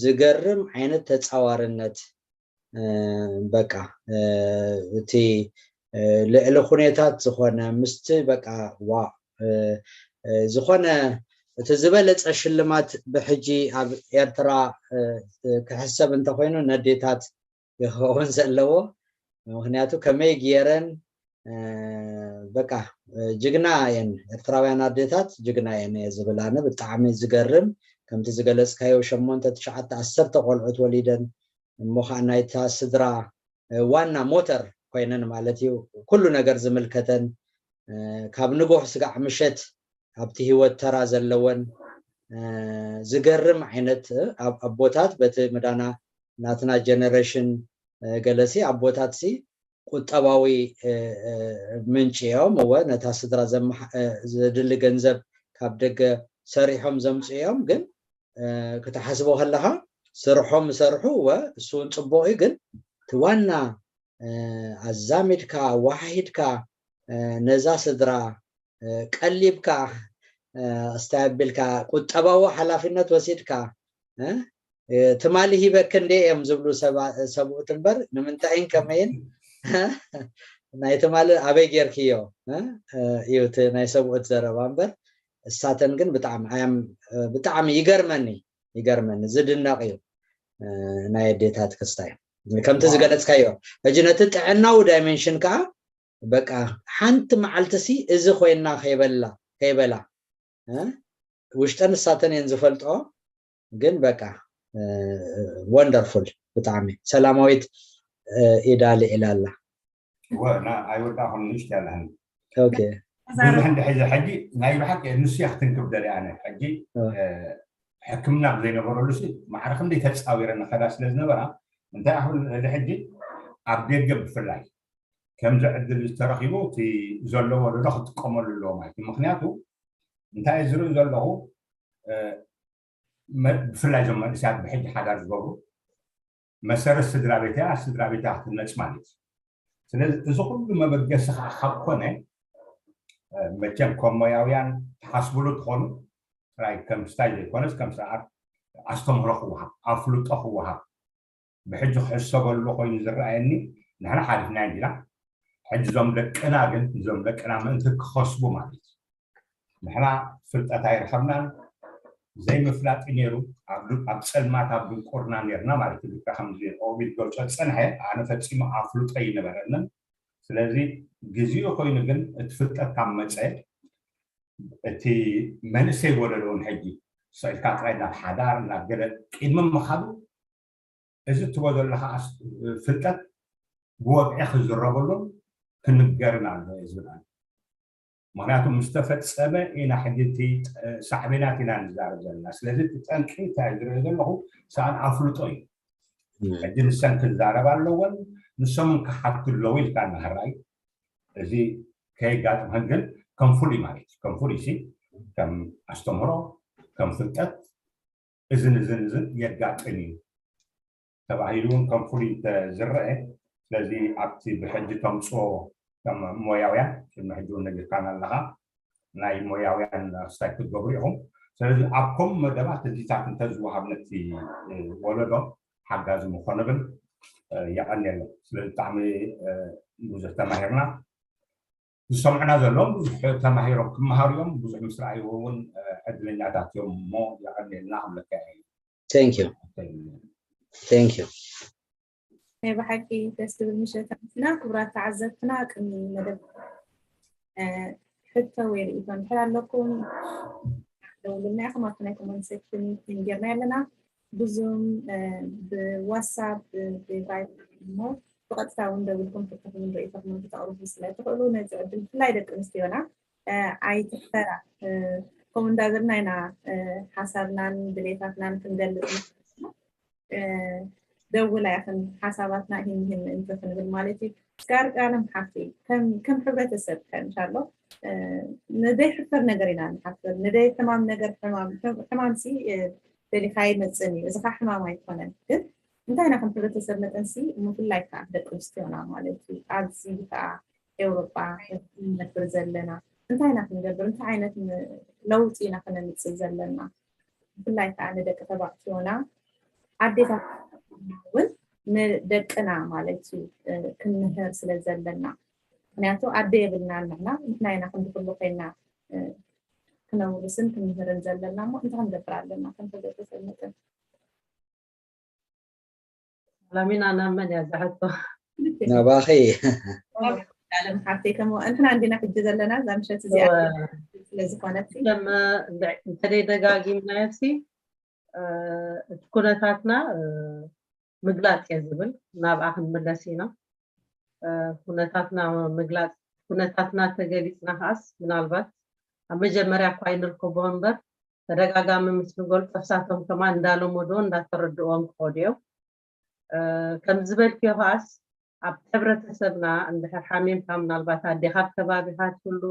ዝገርም ዓይነት ተፃዋርነት በቃ እቲ ልዕሊ ኩነታት ዝኾነ ምስቲ በቃ ዋ ዝኾነ እቲ ዝበለፀ ሽልማት ብሕጂ ኣብ ኤርትራ ክሕሰብ እንተኮይኑ ነዴታት ይኸውን ዘለዎ ምክንያቱ ከመይ ገይረን በቃ ጅግና እየን ኤርትራውያን ኣዴታት ጅግና እየን እየ ዝብል ኣነ ብጣዕሚ ዝገርም ከምቲ ዝገለፅካዮ ሸሞንተ ትሽዓተ ዓሰርተ ቆልዑት ወሊደን እሞ ከዓ ናይታ ስድራ ዋና ሞተር ኮይነን ማለት እዩ ኩሉ ነገር ዝምልከተን ካብ ንጎሕ ስጋዕ ምሸት ኣብቲ ህይወት ተራ ዘለወን ዝገርም ዓይነት ኣቦታት በቲ ምዳና ናትና ጀነሬሽን ገለሲ ኣቦታት ሲ ቁጠባዊ ምንጭ እዮም እወ ነታ ስድራ ዘድሊ ገንዘብ ካብ ደገ ሰሪሖም ዘምፅኡ እዮም ግን ክትሓስቦ ከለካ ስርሖም ይሰርሑ እወ እሱ እውን ፅቡቅ እዩ ግን እቲ ዋና ኣዛሚድካ ዋሓሂድካ ነዛ ስድራ ቀሊብካ እስታይ ኣቢልካ ቁጠባዊ ሓላፊነት ወሲድካ ትማሊ ሂበክ እንደ እዮም ዝብሉ ሰብኡት እምበር ንምንታይን ከመይን ናይ ትማሊ ኣበይ ጌርክዮ እዩ እቲ ናይ ሰብኡት ዘረባ እምበር እሳተን ግን ብጣዕሚ ኣያም ብጣዕሚ ይገርመኒ ይገርመኒ ዝድነቕ እዩ ናይ ኣዴታት ክስታይ ከምቲ ዝገለፅካዮ ሕጂ ነቲ ጥዕናዊ ዳይሜንሽን ከዓ በቃ ሓንቲ መዓልቲ ሲ እዚ ኮይና ከይበላ ከይበላ ውሽጠን ንሳተን እየን ዝፈልጦ ግን በቃ ወንደርፉል ብጣዕሚ ሰላማዊት ኢዳ ልዒላ ኣላ ኣይወዳኹን ንእሽት ያለህን ብዙሕ እንድሕዚ ሕጂ ናይ ብሓቂ ንሱ እያ ክትንክብ ደልያ ኣነ ሕጂ ሕክምና ብዘይነበረሉ ሲ ማዕረ ክንደይ ተፃዊረ ንኸዳ ስለ ዝነበራ እንታይ ኣሁን እዚ ሕጂ ኣብ ደገ ብፍላይ ከምዚ ዕድል ዝተረኪቡ እቲ ዘለዎ ወለዶ ክጥቀመሉ ኣለዎ ማለት እዩ ምክንያቱ እንታይ ዝርኢ ዘለኹ ብፍላይ ዞም መንእሰያት ብሕጂ ሓዳር ዝገብሩ መሰረት ስድራ ቤት እያ ስድራ ቤት ክትነፅ ማለት እዩ ስለዚ እዚ ኩሉ መበገሲ ከዓ ካብ ኮነ መቸም ከም ሞያውያን ትሓስብሉ ትኾኑ ጥራይ ከም ስታይ ዘይኮነስ ከም ስርዓት ኣስተምህሮ ክወሃብ ኣፍልጦ ክወሃብ ብሕጂ ክሕሰበሉ ኮይኑ ዝረኣየኒ፣ ንሕና ሓሊፍና ኢና። ሕጂ እዞም ደቅና ግን፣ እዞም ደቅና ምእንቲ ክኸስቡ ማለት እዩ። ንሕና ፍልጠት ኣይረኸብናን፣ ዘይምፍላጥ እዩ ነይሩ። ኣብ ዱ-፣ ኣብ ጸልማት፣ ኣብ ድንቁርና ነርና ማለት እዩ። ልክዕ ከምዚ ኦቢት ገልጾ ዝጸንሐ፣ ኣነ ፈጺሙ ኣፍልጦ ኣይነበረንን። ስለዚ ግዜኡ ኮይኑ ግን እቲ ፍልጠት ካብ መጸ፣ እቲ መንእሰይ ወለዶ እውን ሕጂ ስቕ ኢልካ ጥራይ ናብ ሓዳር፣ ናብ ገለ ቅድሚ ምኻዱ፣ እዚ እትቦ ዘለኻ ኣስ-፣ ፍልጠት ብወግዒ ክዝረበሉን ክንገርን ኣለዎ እየ ዝብል ኣነ። ምኽንያቱ ምስ ተፈጸመ ኢና ሕጂ እቲ፣ እ፣ ሳዕቤናት ኢና ንዛረብ ዘለና። ስለዚ እቲ ጠንቂ እንታይ ዝርኢ ዘለኹ፣ ሰኣን ኣፍልጦ እዩ። ሕጂ ንሰን ክዛረባ ኣለወን፣ ንሶም እውን ክሓቱ ኣለዉ ኢልካ እናሃራይ፣ እዚ ከየጋጥመን ግን ከም ፍሉይ ማለት እዩ። ከም ፍሉይ ሲ፣ ከም ኣስተምህሮ፣ ከም ፍልጠት፣ እዝን እዝን እዝን የጋጥም እዩ ተባሂሉ እውን ከም ፍሉይ እንተዝረአ፣ ስለዚ ኣብቲ ብሕጂ ተምፅኦ ከም ሞያውያን፣ ቅድሚ ሕጂ እውን ነጊርካና ኣለኻ፣ ናይ ሞያውያን ክስታይ ክትገብሩ ኢኹም። ስለዚ ኣብ ከምኡ መደባት እዚታት እንተዝወሃብ ነቲ፣ እ፣ ወለዶ ሓጋዚ ምኾነ ብል፣ እ፣ የቐንየሎም። ስለዚ ብጣዕሚ፣ እ፣ ብዙሕ ተማሂርና። ዝሰምዑና ዘለዎም ብዙሕ ተማሂሮም ክመሃሩ እዮም። ብዙሕ ምስ ረኣይዎ እውን፣ እ፣ ዕድለኛታት እዮም እሞ የቐንየልና ክብለካ እየ። Thank you. Thank you. ናይ ብሓቂ ደስ ዝብል ምሸት ኣሕሊፍና። ክቡራት ተዓዘብትና፣ ቅድሚ መደብ፣ እ፣ ሕቶ ወይ ርእይቶ እንድሕር ኣለኩም ደውሉልና ኢኹም። ኣብቲ ናይ ኮመንት ሴክሽን ፒን ጌርና ኣለና። ብዙም፣ እ፣ ብዋትሳፕ፣ ብ-፣ ብቫይበር እሞ ብቐጥታ እውን ደዊልኩም ሕቶኹምን ርእይቶኹምን ክተቕርቡ ስለ ትኽእሉ ነዚ ዕድል ብፍላይ ደቂ ኣንስትዮና፣ እ፣ ኣይትሕፈራ። እ፣ ከምኡ እንዳበልና ኢና፣ እ፣ ሓሳብናን ድሌታትናን ክንገልጽ ንኽእል። እ፣ ደውላ ኢኽን ሓሳባትና ይህን ይህን ምእንቲ ክንብል ማለት እዩ። እስከ ኣርቃለም ሓፍተይ ከም፣ ከም ሕብረተሰብ ከ እንሻሎ፣ እ፣ ንደይሕፈር ነገር ኢና ንሓፍር፣ ንደይ ሕማም ነገር ሕማም፣ ሕማም ሲ፣ እ፣ ደሊኻ ኣይመጽእን እዩ። እዚ ኸዓ ሕማም ኣይኮነን። ግን እንታይ ኢና ከም ሕብረተሰብ መጠን ሲ፣ ምፍላይ ከዓ ደቂ ኣንስትዮና ማለት እዩ። ኣብዚ ከዓ ኤውሮጳ ንነብር ዘለና እንታይ ኢና ክንገብር፣ እንታይ ዓይነት ን-፣ ለውጢ ኢና ክነምጽእ ዘለና? ብፍላይ ከዓ ንደቂ ተባዕትዮና ኣዴታት እውን ንደቅና ማለት እዩ፣ እ፣ ክንምህር ስለ ዘለና። ምክንያቱ ኣደ የብልናን ንሕና፣ ንሕና ኢና ክንዲ ኩሉ ኮይና፣ እ፣ ክነውርስን ክንምህርን ዘለና እሞ እንታይ ክንገብር ኣለና ከም ሕብረተሰብ መጠን? ላሚና ናብ መን እያ ዝሕቶ? ናባኺ። ኣለም ሓፍተይ፣ ከምኡ እንትና እንዲና ሕጂ ዘለና እዛ ምሸት እዚኣ ስለ ዝኾነት ሲ። ከም እንተደይ ደጋጊምናዮ ሲ፣ እ፣ እቲ ኩነታትና፣ እ፣ ምግላፅ እየ ዝብል፣ ናብኣ ክንምለስ ኢና። እ፣ ኩነታትና ምግላፅ፣ ኩነታትና ተገሊፅና ከዓስ ምናልባት ኣብ መጀመርያ እኳ ኣይንርከቦ እምበር ተደጋጋሚ ምስ ንገልፆ እሳቶም ከማን እንዳለመዶ እንዳተረድኦም ክኸዱ እዮም። እ፣ ከም ዝበልክዮ ከዓስ ኣብ ሕብረተሰብና እንድሕር ሓሚምካ ምናልባት ኣዴኻ ኣብ ከባቢኻ ትህሉ፣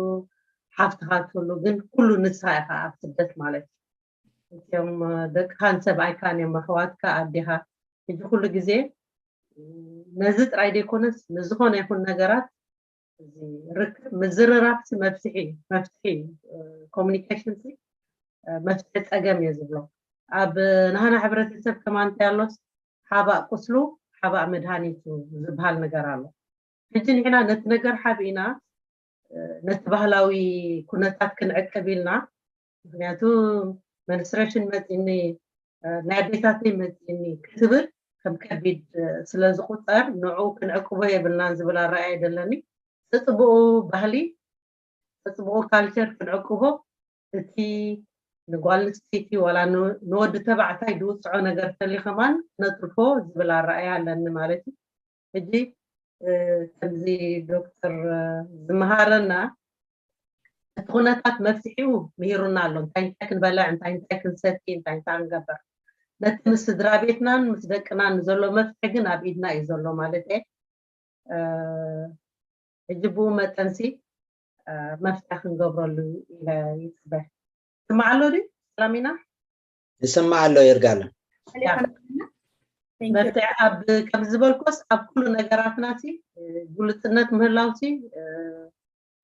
ሓፍትኻ ትህሉ፣ ግን ኩሉ ንስኻ ኢኻ ኣብ ስደት ማለት እዩ። እቲኦም፣ እ፣ ደቅኻን ሰብኣይካን እዮም ኣሕዋትካ ኣዴኻ። ሕጂ ኩሉ ግዜ ነዚ ጥራይ ዘይኮነስ ንዝኾነ ይኹን ነገራት እዚ ርክብ ምዝርራብ ሲ መፍትሒ እዩ። መፍትሒ እዩ። እ፣ ኮሚኒኬሽን ሲ፣ እ፣ መፍትሒ ፀገም እየ ዝብሎ። ኣብ ናህና ሕብረተሰብ ከማን እንታይ ኣሎስ ሓባእ ቁስሉ ሓባእ መድሃኒቱ ዝበሃል ነገር ኣሎ። ሕጂ ንሕና ነቲ ነገር ሓቢእና፣ እ፣ ነቲ ባህላዊ ኩነታት ክንዕቅብ ኢልና፣ ምክንያቱ መንስትሬሽን መፂኒ፣ እ፣ ናይ ኣዴታተይ መፂኒ ክትብል ከም ከቢድ፣ እ፣ ስለ ዝቁፀር ንዕኡ ክንዕቅቦ የብልናን ዝብል ኣረኣእያ ደለኒ። ተፅብኡ ባህሊ፣ ተፅብኡ ካልቸር ክንዕቅቦ፣ እቲ ንጓል ኣንስተይቲ ዋላ ን-፣ ንወዲ ተባዕታይ ዝውፅዖ ነገር ተልዩ ከማን ነትርፎ ዝብል ኣረኣእያ ኣለኒ ማለት እዩ። ሕጂ፣ እ፣ ከምዚ ዶክተር፣ እ፣ ዝመሃረና እቲ ኩነታት መፍትሒኡ ምሂሩና ኣሎ። እንታይ እንታይ ክንበልዕ፣ እንታይ እንታይ ክንሰቲ፣ እንታይ እንታይ ክንገብር። ነቲ ምስ ስድራ ቤትናን ምስ ደቅናን ዘሎ መፍትሒ ግን ኣብ ኢድና እዩ ዘሎ ማለት እየ። እ፣ ሕጂ ብኡ መጠንሲ፣ እ፣ መፍትሒ ክንገብረሉ ኢለ ይፅበ። ትስማዕ ኣሎ ድዩ? ሰላም ኢና? ይስማዕ ኣሎ ይርጋለም። Thank you. መፍትሒ ኣብ፣ ከም ዝበልኮስ ኣብ ኩሉ ነገራትና ሲ፣ እ፣ ግሉጽነት ምህላው ሲ፣ እ፣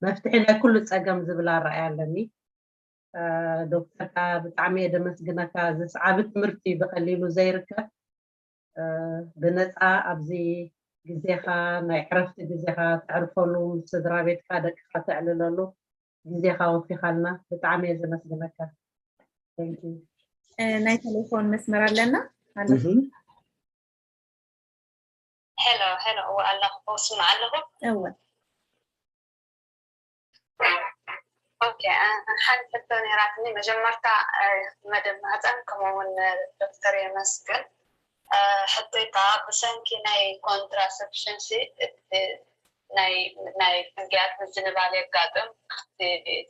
መፍትሒ ናይ ኩሉ ጸገም ዝብል ኣረኣእያ ኣለኒ። እ፣ ዶክተር ከኣ ብጣዕሚ እየ ደመስግነካ። ዘስዓቢ ትምህርቲ ብቐሊሉ ዘይርከብ። ብነፃ ኣብዚ ግዜኻ፣ ናይ ዕረፍቲ ግዜኻ ተዕርፈሉ፣ ምስ ስድራ ቤትካ ደቅኻ ተዕልለሉ ግዜኻ ወፊኻልና ብጣዕሚ እየ ዘመስግነካ። ናይ ቴሌፎን መስመር ኣለና። ሄሎ ሄሎ፣ እወ ኣለኹ፣ ስምዕ ኣለኹ። እወ ኦኬ። ሓንቲ ሕቶ ነይራትኒ። መጀመርታ መደብ ማህፀን ከምኡ እውን ዶክተር የመስግን። ሕቶይ ከዓ ብሰንኪ ናይ ኮንትራሰፕሽን ሲ ናይ ናይ ጽግያት ምዝንባል የጋጥም።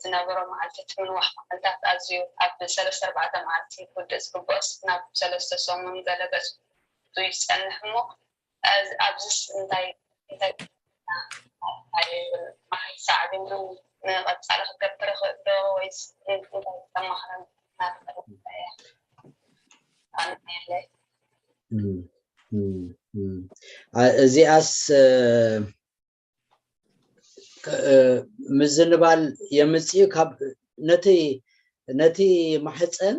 ዝነበሮ መዓልቲ እቲ ምንዋሕ መዓልታት ኣዝዩ ኣብ ሰለስተ ኣርባዕተ መዓልቲ ክውድእ ዝግብኦስ ናብ ሰለስተ ሰሙን ገለ ገጹ ይጸንሕ እሞ ኣብዚስ እንታይ እንታይ ሳዕቤኑ ንቐጻሊ ክገብር ይኽእል ዶ ወይስ እንታይ ተማኽረን? እዚኣስ ምዝንባል የምፅእ ካብ ነቲ ነቲ ማሕፀን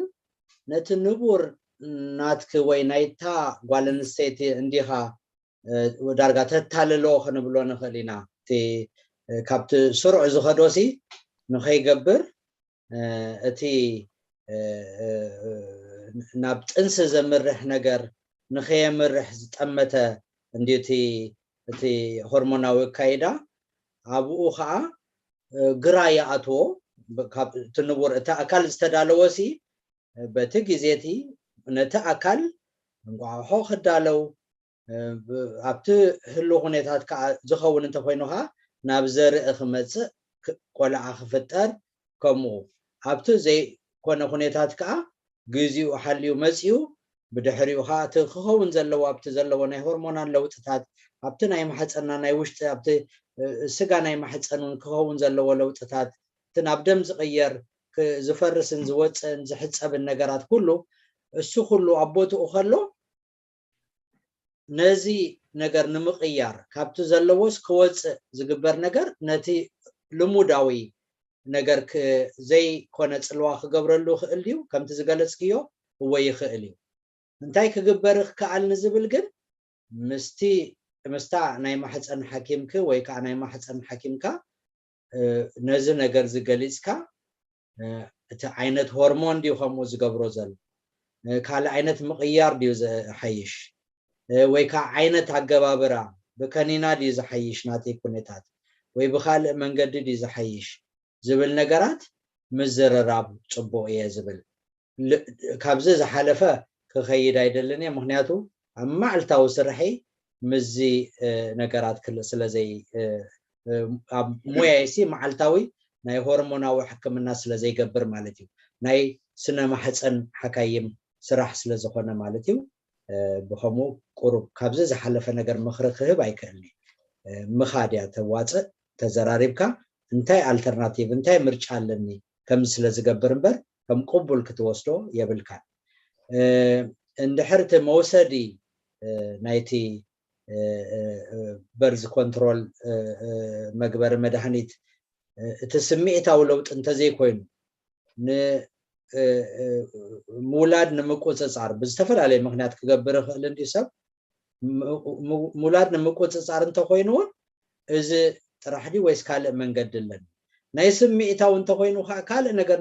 ነቲ ንቡር ናትኪ ወይ ናይታ ጓል ኣንስተይቲ እንዲኻ ዳርጋ ተታልሎ ክንብሎ ንኽእል ኢና። እቲ ካብቲ ስሩዕ ዝኸዶሲ ንኸይገብር እቲ ናብ ጥንሲ ዘምርሕ ነገር ንኸየምርሕ ዝጠመተ እንድዩ እቲ እቲ ሆርሞናዊ ኣካይዳ። ኣብኡ ከዓ ግራ ይኣትዎ። እቲ ንቡር እቲ ኣካል ዝተዳለወሲ በቲ ግዜ እቲ ነቲ ኣካል እንቋቑሖ ክዳለው ኣብቲ ህሉ ኩነታት ከዓ ዝኸውን እንተኮይኑ ከዓ ናብ ዘርኢ ክመፅእ ቆልዓ ክፍጠር ከምኡ ኣብቲ ዘይኮነ ኩነታት ከዓ ግዜኡ ሓልዩ መፅዩ ብድሕሪኡ ከዓ እቲ ክኸውን ዘለዎ ኣብቲ ዘለዎ ናይ ሆርሞናል ለውጥታት ኣብቲ ናይ ማሕፀና ናይ ውሽጢ ኣብቲ ስጋ ናይ ማሕፀን እውን ክኸውን ዘለዎ ለውጥታት እቲ ናብ ደም ዝቕየር ዝፈርስን ዝወፅእን ዝሕፀብን ነገራት ኩሉ እሱ ኩሉ ኣብ ቦትኡ ከሎ ነዚ ነገር ንምቕያር ካብቲ ዘለዎስ ክወፅእ ዝግበር ነገር ነቲ ልሙዳዊ ነገር ዘይኮነ ፅልዋ ክገብረሉ ይኽእል ድዩ? ከምቲ ዝገለፅክዮ እወ ይኽእል እዩ። እንታይ ክግበር ክከኣል ንዝብል ግን ምስቲ ምስታ ናይ ማሕፀን ሓኪምኪ ወይ ከዓ ናይ ማሕፀን ሓኪምካ ነዚ ነገር ዝገሊፅካ እቲ ዓይነት ሆርሞን ድዩ ከምኡ ዝገብሮ ዘሎ ካልእ ዓይነት ምቕያር ድዩ ዝሓይሽ ወይ ከዓ ዓይነት ኣገባብራ ብከኒና ድዩ ዝሓይሽ ናተይ ኩነታት ወይ ብካልእ መንገዲ ድዩ ዝሓይሽ ዝብል ነገራት ምዝርራብ ፅቡቕ እየ ዝብል። ካብዚ ዝሓለፈ ክኸይድ ኣይደልን እየ፣ ምክንያቱ ኣብ መዓልታዊ ስርሐይ ምስዚ ነገራት ክልእ ስለዘይ ኣብ ሞያይሲ መዓልታዊ ናይ ሆርሞናዊ ሕክምና ስለዘይገብር ማለት እዩ። ናይ ስነ ማሕፀን ሓካይም ስራሕ ስለዝኾነ ማለት እዩ። ብኸምኡ ቁሩብ ካብዚ ዝሓለፈ ነገር ምኽሪ ክህብ ኣይክእልኒ። ምኻድ እያ ተዋፅእ። ተዘራሪብካ እንታይ ኣልተርናቲቭ እንታይ ምርጫ ኣለኒ ከምዚ ስለ ዝገብር እምበር ከም ቅቡል ክትወስዶ የብልካን። እንድሕር እቲ መውሰዲ ናይቲ በርዝ ኮንትሮል መግበሪ መድሃኒት እቲ ስምዒታዊ ለውጢ እንተዘይኮይኑ ንምውላድ ንምቁፅፃር ብዝተፈላለየ ምክንያት ክገብር ይኽእል እንዲ ሰብ ምውላድ ንምቁፅፃር እንተኮይኑ እውን እዚ ጥራሕ ድዩ ወይስ ካልእ መንገዲ ኣለኒ? ናይ ስምዒታዊ እንተኮይኑ ከዓ ካልእ ነገር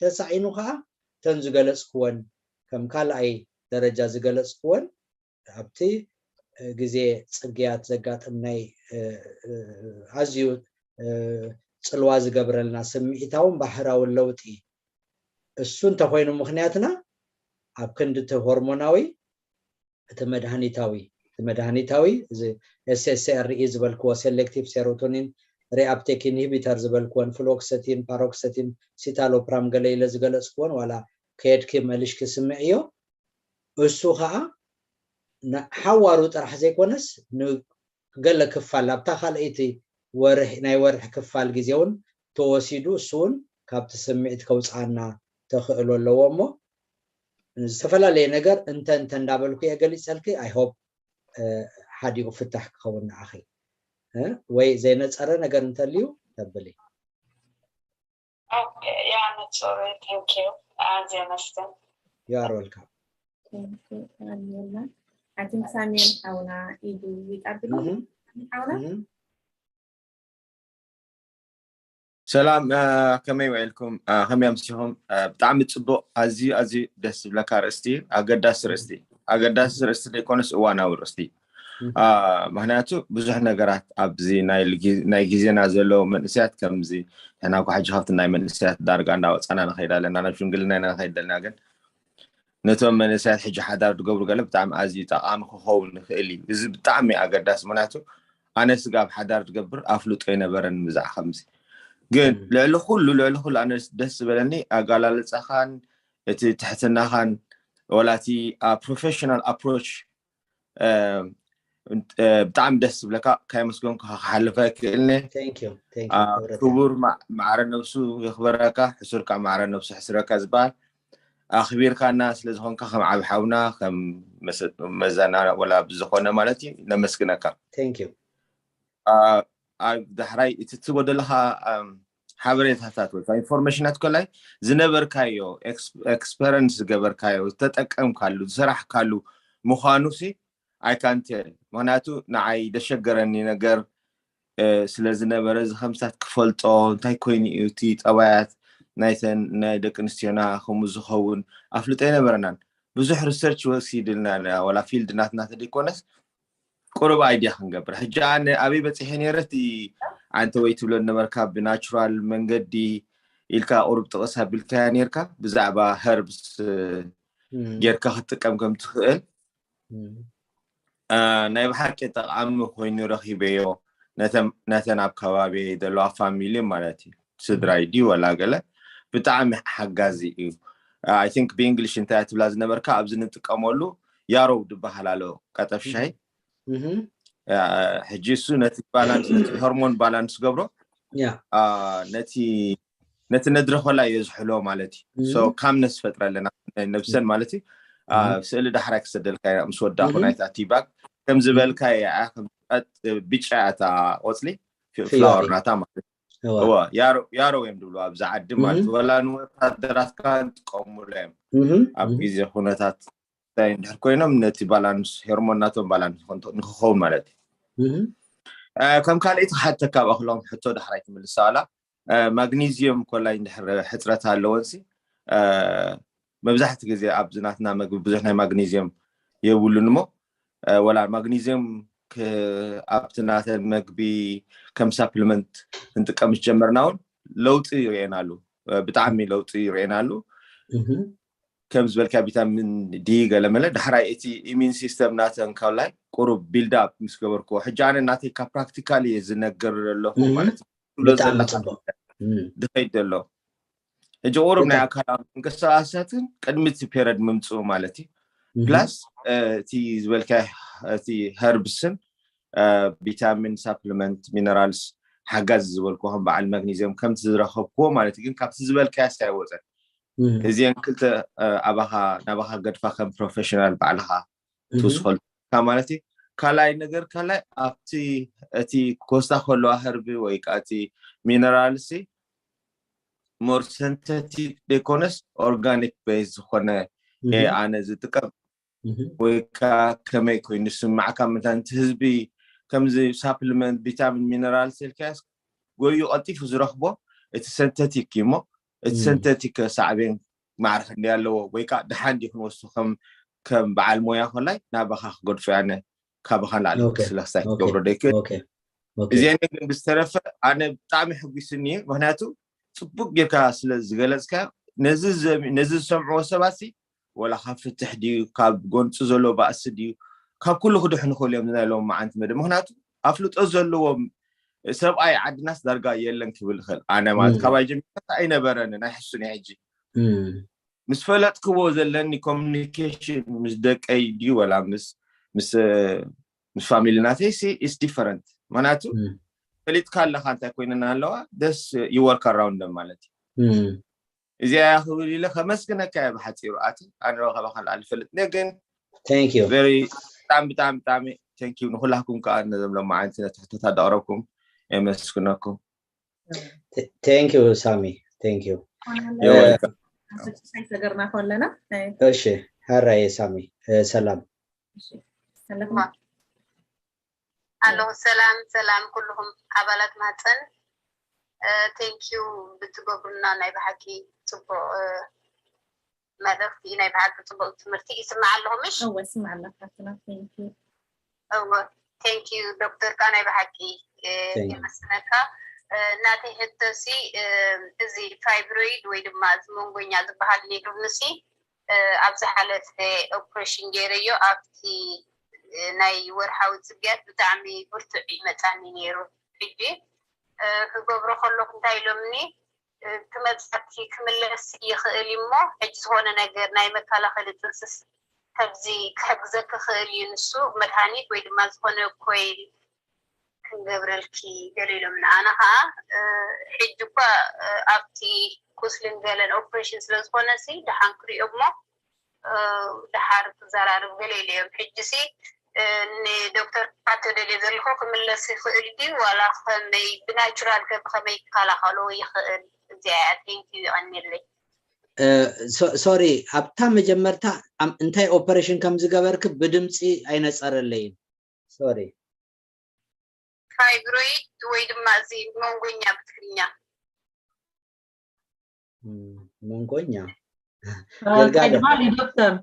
ተሳዒኑ ከዓ እተን ዝገለፅክወን ከም ካልኣይ ደረጃ ዝገለፅክወን ኣብቲ ግዜ ፅግያት ዘጋጥም ናይ ኣዝዩ ፅልዋ ዝገብረልና ስምዒታውን ባህራውን ለውጢ እሱ እንተኮይኑ ምክንያትና ኣብ ክንዲ እቲ ሆርሞናዊ እቲ መድሃኒታዊ እቲ መድሃኒታዊ እዚ SSRE ዝበልክዎ ሴሌክቲቭ ሴሮቶኒን ሪኣፕቴክ ኢንሂቢተር ዝበልክወን ፍሎክሰቲን ፓሮክሰቲን ሲታሎፕራም ገለ ኢለ ዝገለፅክዎን ዋላ ከየድኪ መልሽኪ ስምዕዮ እሱ ከዓ ሓዋሩ ጥራሕ ዘይኮነስ ገለ ክፋል ኣብታ ካልኣይቲ ወርሒ ናይ ወርሒ ክፋል ግዜ እውን ተወሲዱ እሱ እውን ካብቲ ስምዒት ከውፅኣና ተኽእሎ ኣለዎ እሞ ዝተፈላለየ ነገር እንተ እንተ እንዳበልኩ እየ ገሊፀልኪ ኣይሆፕ ሓዲኡ ፍታሕ ክኸውን ንዓኺ ወይ ዘይነፀረ ነገር እንተልዩ ተብሊ ያ መፅሪ ቴንኪዩ ኣዝየ መስግን you are welcome ኣላ I think ሳሚኤል ሓውና ኢዱ ይጣብሉ። ሓውና ሰላም፣ ከመይ ውዒልኩም? ከመይ ኣምሲኹም? ብጣዕሚ ፅቡቕ። ኣዝዩ ኣዝዩ ደስ ዝብለካ ርእስቲ፣ ኣገዳሲ ርእስቲ፣ ኣገዳሲ ርእስቲ ዘይኮነስ እዋናዊ ርእስቲ። ምክንያቱ ብዙሕ ነገራት ኣብዚ ናይ ግዜና ዘለዉ መንእሰያት ከምዚ ንሕና እኳ ሕጂ ካብቲ ናይ መንእሰያት ዳርጋ እንዳወፃና ንኸይድ ኣለና፣ ናብ ሽምግልና ኢና ንኸይድ ኣለና። ግን ነቶም መንእሰያት ሕጂ ሓዳር ዝገብሩ ገለ ብጣዕሚ ኣዝዩ ጠቓሚ ክኸውን ይኽእል እዩ። እዚ ብጣዕሚ ኣገዳሲ፣ ምክንያቱ ኣነ ስጋብ ሓዳር ዝገብር ኣፍልጦ ኣይነበረን ብዛዕባ ከምዚ። ግን ልዕሊ ኩሉ ልዕሊ ኩሉ ኣነ ደስ ዝበለኒ ኣጋላልፃኻን እቲ ትሕትናኻን ወላ እቲ ፕሮፌሽናል ኣፕሮች ብጣዕሚ ደስ ዝብለካ። ካየመስገንኩ ክሓልፍ ኣይክእልኒ። ክቡር ማዕረ ነብሱ የኽብረካ፣ ሕሱር ከዓ ማዕረ ነብሱ ሕስረካ ዝበሃል ኣኽቢርካና ስለ ዝኾንካ ከም ዓብ ሓውና ከም መዘና ወላ ብዝኾነ ማለት እዩ ነመስግነካ። ኣብ ዳሕራይ እቲ ትጎደለካ ሓበሬታታት ወይ ኢንፎርሜሽናት ኮላይ ዝነበርካዮ ኤክስፐረንስ ዝገበርካዮ ዝተጠቀምካሉ ዝሰራሕካሉ ምዃኑ ሲ ኣይካንቴል ምክንያቱ ንዓይ ደሸገረኒ ነገር ስለ ዝነበረ እዚ ከምስታት ክፈልጦ እንታይ ኮይኑ እዩ እቲ ጠባያት ናይተን ናይ ደቂ ኣንስትዮና ከምኡ ዝኸውን ኣፍልጦ ኣይነበረናን። ብዙሕ ሪሰርች ወሲድልና ኢና፣ ወላ ፊልድ ናትና ተደይኮነስ ቁሩብ ኣይድያ ክንገብር። ሕጂ ኣነ ኣበይ በፂሐ ነይረ እቲ ኣንተ ወይ ትብሎ ነበርካ ብናቹራል መንገዲ ኢልካ ቁሩብ ጥቕስ ኣቢልካያ ነይርካ ብዛዕባ ሀርብስ ጌርካ ክትጥቀም ከም ትኽእል ናይ ብሓቂ ጠቓሚ ኮይኑ ረኺበዮ። ነተን ኣብ ከባቢ ዘለዋ ፋሚሊ ማለት እዩ ስድራይ ድዩ ወላ ገለ ብጣዕሚ ሓጋዚ እዩ። I think ብእንግሊሽ እንታይ ትብላ ዝነበርካ ኣብዚ ንጥቀመሉ ያሮው ዝበሃል ኣሎ ቀጠፍ ሻሂ። ሕጂ እሱ ነቲ ባላንስ ነቲ ሆርሞን ባላንስ ገብሮ ነቲ ነቲ ነድረኾላ እየ ዝሕሎ ማለት እዩ። So ካምነስ ፈጥረለና ነብሰን ማለት እዩ። ስእሊ ዳሕራይ ክሰደልካ ምስ ወዳኹ ናይታ ቲባግ ከም ዝበልካ እያ፣ ብጫ እታ ቆፅሊ ፍላወር ናታ ማለት እዩ። ያሮ እዮም ዝብሉ ኣብዚ ዓዲ ማለት እዩ። ወላ ንወታደራት ከዓ ንጥቀሙሉ እዮም ኣብ ግዜ ኩነታት እንታይ እንድሕር ኮይኖም ነቲ ባላንስ ሄርሞን ናቶም ባላንስ ንክኸውን ማለት እዩ። ከም ካልኣይቲ ክሓተካ ኣብ ኣክሎም ሕቶ ዳሕራይ ትምልሳ ዋላ ማግኒዝየም ኮላይ እንድሕር ሕፅረት ኣለወንሲ መብዛሕቲ ግዜ ኣብዚ ናትና መግቢ ብዙሕ ናይ ማግኒዝየም የብሉን እሞ ወላ ማግኒዝየም ኣብቲ ናተን መግቢ ከም ሳፕሊመንት ክንጥቀም ምስ ጀመርና እውን ለውጢ ይርኤናሉ፣ ብጣዕሚ ለውጢ ይርኤናሉ። ከም ዝበልካ ቪታሚን ዲ ገለመለ ዳሕራይ እቲ ኢሚን ሲስተም ናተን ካብላይ ቁሩብ ቢልድ ኣፕ ምስ ገበርክዎ ሕጂ ኣነ ናተይ ካብ ፕራክቲካል እየ ዝነገር ዘለኹ ማለት እዩ። ትብሎ ብጣዕሚ ዘላ ጽቡቅ። እም። ድኸይድ ዘሎ ሕጂ ቁሩብ ናይ ብጣዕሚ። ኣካላዊ ምንቅስቃሳትን ቅድሚ እቲ ፔረድ ምምፅኡ ማለት እዩ። እም። ፕላስ እቲ ዝበልካ እቲ ሀርብስን ቪታሚን ሳፕሊመንት ሚነራልስ ሓጋዚ ዝበልኩ ከም በዓል ማግኒዝየም ከምቲ ዝረኸብክዎ ማለት እዩ። ግን ካብቲ ዝበልካዮ ሳይወፀን እም። እዚአን ክልተ ኣባኻ ናባኻ ገድፋ ከም ፕሮፌሽናል ባዕልኻ እም። ትውስኸሉ ማለት እዩ። ካልኣይ ነገር ካልኣይ ኣብቲ እቲ ኮስታ ከለዋ ሀርቢ ወይ ከዓ እቲ ሚነራልሲ ሞር ሰንተቲክ ደይኮነስ ኦርጋኒክ ቤዝ ዝኾነ እም። ኣነ ዝጥቀም እም። ወይ ከዓ ከመይ ኮይኑ ዝስማዕካ መታን እቲ ህዝቢ ከምዚ ሳፕሊመንት ቪታሚን ሚነራልስ ኢልካያስ ጎዩ ቀልጢፉ ዝረኽቦ እቲ ሰንተቲክ እዩ እሞ እቲ እም። ሰንተቲክ ሳዕቤን ማዕረ ክንደይ ኣለዎ ወይ ከዓ ደሓን ድዩ ክንወስዶ ከም ከም በዓል ሞያ ኮላይ ናባኻ ክገድፎ ኣነ ካባኻ ንላዕሊ ኦኬ፣ ክስለክሳይ ኦኬ፣ ክገብሮ ደይክእል ኦኬ፣ ኦኬ። እዚአን ግን ብዝተረፈ ኣነ ብጣዕሚ ሕጒስኒ እየ ምክንያቱ ፅቡቅ ጌርካ ስለ ዝገለፅካ ነዚ ዘ- ነዚ ዝሰምዕዎ ሰባት ሲ ወላ ካብ ፍትሕ ድዩ ካብ ጎንፂ ዘሎ ባእሲ ድዩ ካብ ኩሉ ክድሕኑ ክኽእሉ እዮም ናይ ሎም መዓንቲ መደብ ምክንያቱ ኣፍልጦ ዘለዎም ሰብኣይ ዓድናስ ዳርጋ የለን ክብል ይኽእል ኣነ ማለት እም። ካባይ ጀሚርካ ኣይነበረንን ኣይሕሱን እየ ሕጂ እም። ምስ ፈለጥክዎ ዘለኒ ኮሚኒኬሽን ምስ ደቀይ ድዩ ወላ ምስ ምስ ምስ ፋሚሊ ናተይ ሲ ኢስ ዲፈረንት ምክንያቱ እም። ፈሊጥካ ኣለካ እንታይ ኮይነን ኣለዋ ደስ ይወርክ ኣራውንድ ማለት እዩ እም። እዚኣ እያ ክብል ኢለ ከመስግነካ እየ ብሓፂሩ ኣቲ ኣነ ካባካ ንላዕሊ ፈልጥኒ ግን Thank you። very ብጣዕሚ ብጣዕሚ ብጣዕሚ thank you ንኩላኩም ከዓ ነዞም ሎማዓንቲ ነቲ ሕቶታት ዳቅረብኩም የመስግነኩም። Thank you ሳሚ። Thank you። You're welcome። ሰገርና ከለና እሺ፣ ሀራየ ሳሚ፣ ሰላም። ኣለኹ። ኣለኹ። ሰላም ሰላም ኩልኹም ኣባላት ማህፀን፣ thank you ብትገብሩና ናይ ብሓቂ ፅቡቕ መልእኽቲ እዩ። ናይ ብሓቂ ፅቡቕ ትምህርቲ ይስማዕ ኣለኹ። ምሽ እወ ስማዕ ኣለካ። ስና thank you። እወ thank you ዶክተር፣ ካ ናይ ብሓቂ የመስነካ። ናተይ ሕቶሲ እዚ ፋይብሮይድ ወይ ድማ እዚ መንጎኛ ዝበሃል ነይሩንሲ ኣብ ዝሓለፈ ኦፕሬሽን ገይረዮ ኣብቲ ናይ ወርሓዊ ፅግያት ብጣዕሚ ብርቱዕ ይመፃኒ ነይሩ። ሕጂ ክገብሮ ከለኩ እንታይ ኢሎምኒ፣ ክመፃኪ ክምለስ ይኽእል እሞ ሕጂ ዝኾነ ነገር ናይ መከላኸሊ ጥንስስ ከዚ ክሕግዘኪ ክእል እዩ፣ ንሱ መድሃኒት ወይ ድማ ዝኾነ ኮይል ክንገብረልኪ ገለ ኢሎምኒ። ኣነ ከዓ ሕጂ እኳ ኣብቲ ቁስልን ገለን ኦፕሬሽን ስለዝኾነ ሲ ደሓን ክሪኦ እሞ ደሓር ክዘራርብ ገለ ኢለዮም። ሕጂ ሲ ንዶክተር ክሓቶ ደልየ ዘለኹ ክምለስ ይኽእል ድዩ ዋላ ከመይ ብናቹራል ከ ብኸመይ ክከላኸሎ ይኽእል? እዚኣ እያ። ቴንኪዩ፣ ይቐንየለይ። ሶሪ ኣብታ መጀመርታ እንታይ ኦፐሬሽን ከም ዝገበርክ ብድምፂ ኣይነፀረለይን። ሶሪ ፋይብሮይድ ወይ ድማ እዚ መንጎኛ ብትግርኛ መንጎኛ ዶክተር፣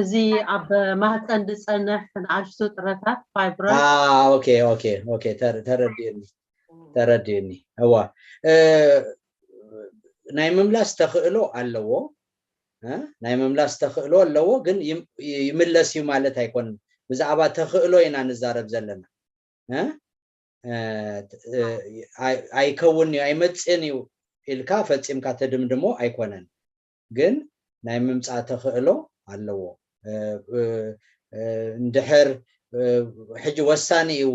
እዚ ኣብ ማህፀን ዝፀንሕ ንኣሽቱ ጥረታት ፋይብሮይድ። ተረዲኡኒ፣ ተረዲኡኒ። እዋ ናይ ምምላስ ተኽእሎ ኣለዎ፣ ናይ ምምላስ ተኽእሎ ኣለዎ፣ ግን ይምለስ እዩ ማለት ኣይኮንን። ብዛዕባ ተኽእሎ ኢና ንዛረብ ዘለና። ኣይከውን እዩ ኣይመፅእን እዩ ኢልካ ፈፂምካ ተድምድሞ ኣይኮነን፣ ግን ናይ ምምፃእ ተኽእሎ ኣለዎ። እንድሕር ሕጂ ወሳኒ እዩ፣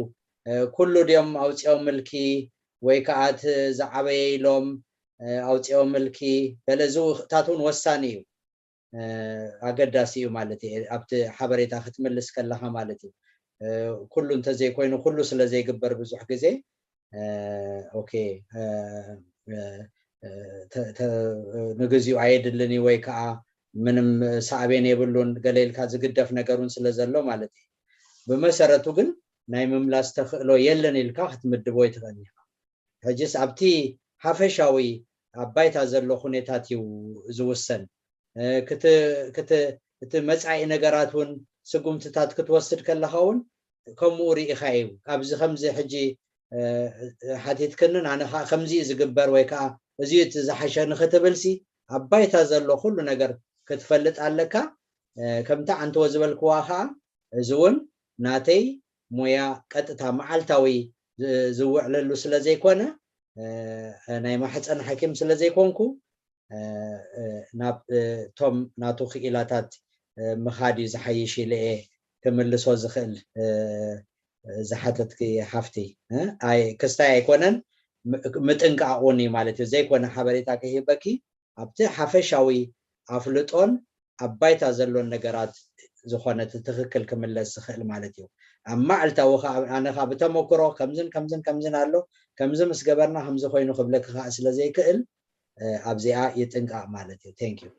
ኩሉ ድዮም ኣውፂኦምልኪ ወይ ከዓ እቲ ዝዓበየ ኢሎም ኣውፂኦምልኪ ገለ ዝውታትውን ወሳኒ እዩ። ኣገዳሲ እዩ ማለት እየ ኣብቲ ሓበሬታ ክትምልስ ከለካ ማለት እዩ። ኩሉ እንተዘይኮይኑ ኩሉ ስለዘይግበር ብዙሕ ግዜ ኦኬ ንግዚኡ ኣየድልን እዩ ወይ ከዓ ምንም ሳዕቤን የብሉን ገለ ኢልካ ዝግደፍ ነገር እውን ስለ ዘሎ ማለት እዩ። ብመሰረቱ ግን ናይ ምምላስ ተኽእሎ የለን ኢልካ ክትምድቦ ኣይትኽእልን ኢኻ። ሕጅስ ኣብቲ ሓፈሻዊ ኣብ ባይታ ዘሎ ኩነታት እዩ ዝውሰን። እቲ መፃኢ ነገራት እውን ስጉምትታት ክትወስድ ከለካ እውን ከምኡ ርኢካ እዩ። ኣብዚ ከምዚ ሕጂ ሓቲትክንን ኣነ ከዓ ከምዚ እዩ ዝግበር ወይ ከዓ እዚ እቲ ዝሓሸ ንክትብልሲ ኣብ ባይታ ዘሎ ኩሉ ነገር ክትፈልጥ ኣለካ። ከምቲ ዓንተወ ዝበልክዋ ከዓ እዚ እውን ናተይ ሞያ ቀጥታ መዓልታዊ ዝውዕለሉ ስለ ዘይኮነ ናይ ማሕፀን ሓኪም ስለ ዘይኮንኩ ናብ ቶም ናቱ ክኢላታት ምኻድ እዩ ዝሓይሽ ኢለ እየ ክምልሶ ዝኽእል። ዝሓተትኪ ሓፍቲ ኣይ ክስታይ ኣይኮነን ምጥንቃቕ እውን እዩ ማለት እዩ። ዘይኮነ ሓበሬታ ክህበኪ ኣብቲ ሓፈሻዊ ኣፍልጦን ኣብ ባይታ ዘሎን ነገራት ዝኾነ ትክክል ክምለስ ዝኽእል ማለት እዩ። ኣብ ማዕልታዊ ከዓ ኣነ ከዓ ብተመክሮ ከምዝን ከምዝን ከምዝን ኣሎ ከምዚ ምስ ገበርና ከምዚ ኮይኑ ክብለኪ ከዓ ስለ ዘይክእል ኣብዚኣ ይጥንቃቕ ማለት እዩ። Thank you።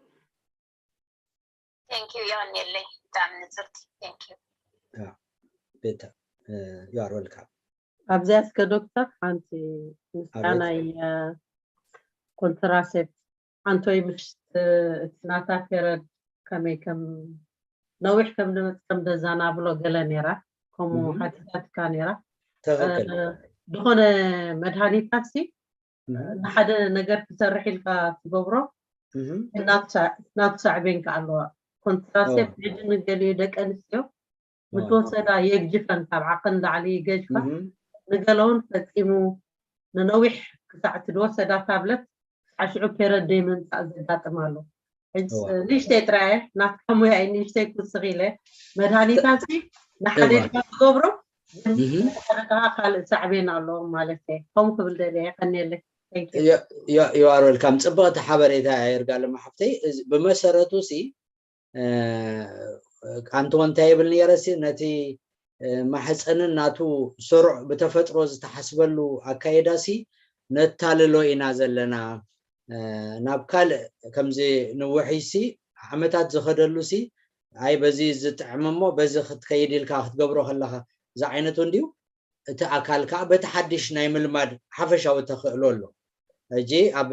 Thank you የቐንየለይ ብጣዕሚ ንፅርቲ። Thank you። ቤታ you are welcome። ኣብዚኣ እስከ ዶክተር ሓንቲ ምስጋናይ ኮንትራሴፕት ኣንቶይ ምሽት እቲ ናታ ፔረድ ከመይ ከም ነዊሕ ከም ዝመፅ ከም ደዛናብሎ ገለ ነይራ ከምኡ ሓቲታትካ ነይራ። ዝኾነ መድሃኒታት ሲ ንሓደ ነገር ክሰርሕ ኢልካ ትገብሮ ናቱ ሳዕቤን ከ ኣለዋ። ኮንትራሴፕት ሕጂ ንገሊኡ ደቂ ኣንስትዮ ምትወሰዳ የግጅፈን ካብ ዓቐን ላዕሊ ይገጅፋ ንገለውን ፈፂሙ ንነዊሕ ክሳዕ እቲ ዝወሰዳ ታብለት ሳዕሽዑ ፔረድ ደይ ምምፃእ ዘጋጥም ኣሎ። ንእሽተይ ጥራየ ናትካ ሙያ እዩ ንእሽተይ ክውስኽ ኢለ መድሃኒታት ንሓደ ኢልካ ትገብሮ ካልእ ሳዕቤን ኣለዎም ማለት እየ። ከምኡ ክብል ደልየ የቀንየለይ። You are welcome። ፅብቕቲ ሓበሬታ እያ ይርጋለም ሓፍተይ። ብመሰረቱ ሲ ኣንተ እንታይ ይብል ነይረ ሲ ነቲ ማሕፀንን ናቱ ስሩዕ ብተፈጥሮ ዝተሓስበሉ ኣካይዳ ሲ ነታልሎ ኢና ዘለና ናብ ካልእ ከምዚ ንውሕይ ሲ ዓመታት ዝኸደሉ ሲ ኣይ በዚ ዝጥዕም እሞ በዚ ክትከይድ ኢልካ ክትገብሮ ከለኻ ዝዓይነቱ እንድዩ። እቲ ኣካል ከዓ በቲ ሓድሽ ናይ ምልማድ ሓፈሻዊ ተኽእሎ ኣሎ። ሕጂ ኣብ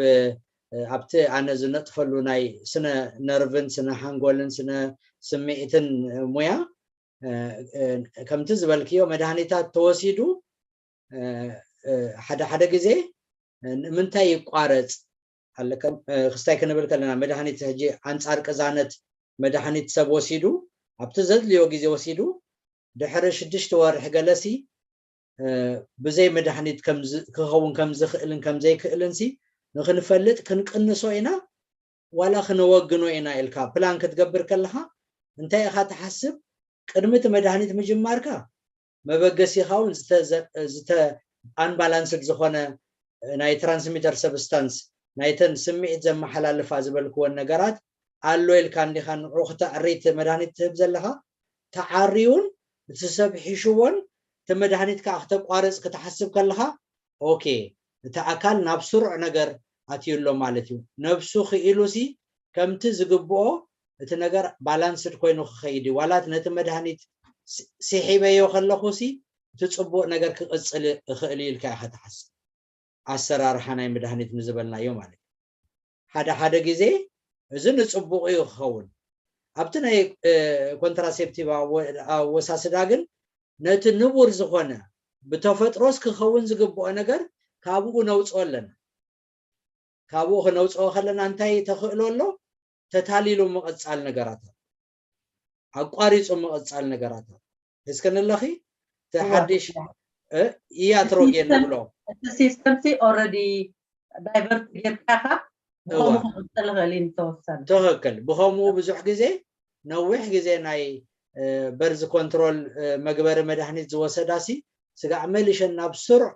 ኣብቲ ኣነ ዝነጥፈሉ ናይ ስነ ነርቭን ስነ ሓንጎልን ስነ ስምዒትን ሙያ ከምቲ ዝበልክዮ መድሃኒታት ተወሲዱ ሓደ ሓደ ግዜ ንምንታይ ይቋረፅ ኣለከ ክስታይ ክንብል ከለና መድሃኒት ሕጂ ኣንፃር ቅዛነት መድሃኒት ሰብ ወሲዱ ኣብቲ ዘድልዮ ግዜ ወሲዱ ድሕሪ ሽዱሽተ ወርሒ ገለሲ ብዘይ መድሃኒት ክኸውን ከም ዝኽእልን ከም ዘይክእልን ሲ ንክንፈልጥ ክንቅንሶ ኢና ዋላ ክነወግኖ ኢና ኢልካ ፕላን ክትገብር ከለካ እንታይ ኢካ ትሓስብ ቅድሚ እቲ መድሃኒት ምጅማርካ መበገሲካ እውን ዝተኣንባላንስድ ዝኾነ ናይ transmitter substance ናይተን ስምዒት ዘመሓላልፋ ዝበልክወን ነገራት ኣሎ ኢልካ እንዲኻ ንዑ ክተዕሪ እቲ መድሃኒት ትህብ ዘለኻ ተዓርዩን እቲ ሰብ ሒሽዎን እቲ መድሃኒት ከዓ ክተቋርፅ ክትሓስብ ከለኻ ኦኬ እቲ ኣካል ናብ ስሩዕ ነገር ኣትዩ ኣሎ ማለት እዩ ነብሱ ክኢሉ ሲ ከምቲ ዝግብኦ እቲ ነገር ባላንስድ ኮይኑ ክኸይድ እዩ ዋላት ነቲ መድሃኒት ስሒበዮ ከለኹ ሲ እቲ ፅቡቅ ነገር ክቅፅል እኽእል እዩ ኢልካ ኢካ ትሓስብ ኣሰራርሓ ናይ መድሃኒት ንዝበልናዮ ማለት ሓደ ሓደ ግዜ እዚ ንፅቡቅ እዩ ክኸውን ኣብቲ ናይ ኮንትራሴፕቲቭ ኣወሳስዳ ግን ነቲ ንቡር ዝኾነ ብተፈጥሮስ ክኸውን ዝግብኦ ነገር ካብኡ ነውፅኦ ኣለና ካብኡ ክነውፅኦ ከለና እንታይ ተኽእሎ ኣሎ ተታሊሉ ምቕፃል ነገራት ኣሎ ኣቋሪፁ ምቕፃል ነገራት ኣሎ ሒዝክን ኣለኺ እቲ ሓድሽ እያትሮጌን ንብሎ እቲ ሲስተም ሲ ኦረዲ ዳይቨርት ጌርካ ኢኻ ብኸምኡ ክቕፅል ይኽእል እዩ ዝተወሰነ ትኽክል ብኸምኡ ብዙሕ ግዜ ነዊሕ ግዜ ናይ በርዝ ኮንትሮል መግበሪ መድሃኒት ዝወሰዳ ሲ ስጋዕ መሊሸን ናብ ስሩዕ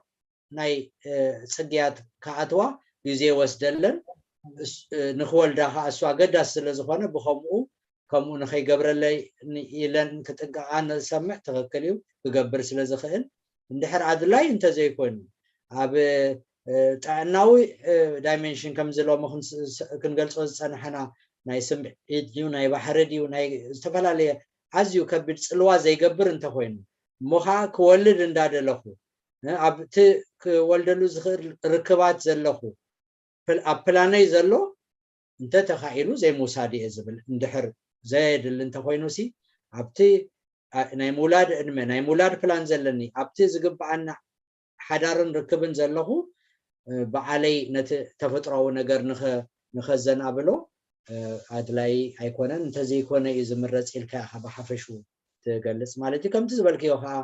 ናይ ፅግያት ክኣትዋ ግዜ ይወስደለን ንክወልዳ ከዓ እሱ ኣገዳሲ ስለ ዝኾነ ብከምኡ ከምኡ ንከይገብረለይ ኢለን ክጥንቀቃ ንሰምዕ ትክክል እዩ ክገብር ስለ ዝክእል እንድሕር ኣድላይ እንተዘይኮይኑ ኣብ ጥዕናዊ ዳይሜንሽን ከምዚ ሎሚ ክንገልፆ ዝፀናሕና ናይ ስምዒት ድዩ ናይ ባሕሪ ድዩ ናይ ዝተፈላለየ ኣዝዩ ከቢድ ፅልዋ ዘይገብር እንተኮይኑ እሞ ከዓ ክወልድ እንዳደለኹ ኣብቲ ክወልደሉ ዝኽእል ርክባት ዘለኹ ኣብ ፕላነይ ዘሎ እንተተኻኢሉ ዘይምውሳድ እየ ዝብል እንድሕር ዘየድሊ እንተኮይኑ ሲ ኣብቲ ናይ ምውላድ ዕድመ ናይ ምውላድ ፕላን ዘለኒ ኣብቲ ዝግብኣና ሓዳርን ርክብን ዘለኹ ብዓለይ ነቲ ተፈጥሮዊ ነገር ንኸዘናብሎ ኣድላይ ኣይኮነን እንተዘይኮነ እዩ ዝምረፅ ኢልካ ኢኻ ብሓፈሹ ትገልፅ ማለት እዩ ከምቲ ዝበልክዮ ከዓ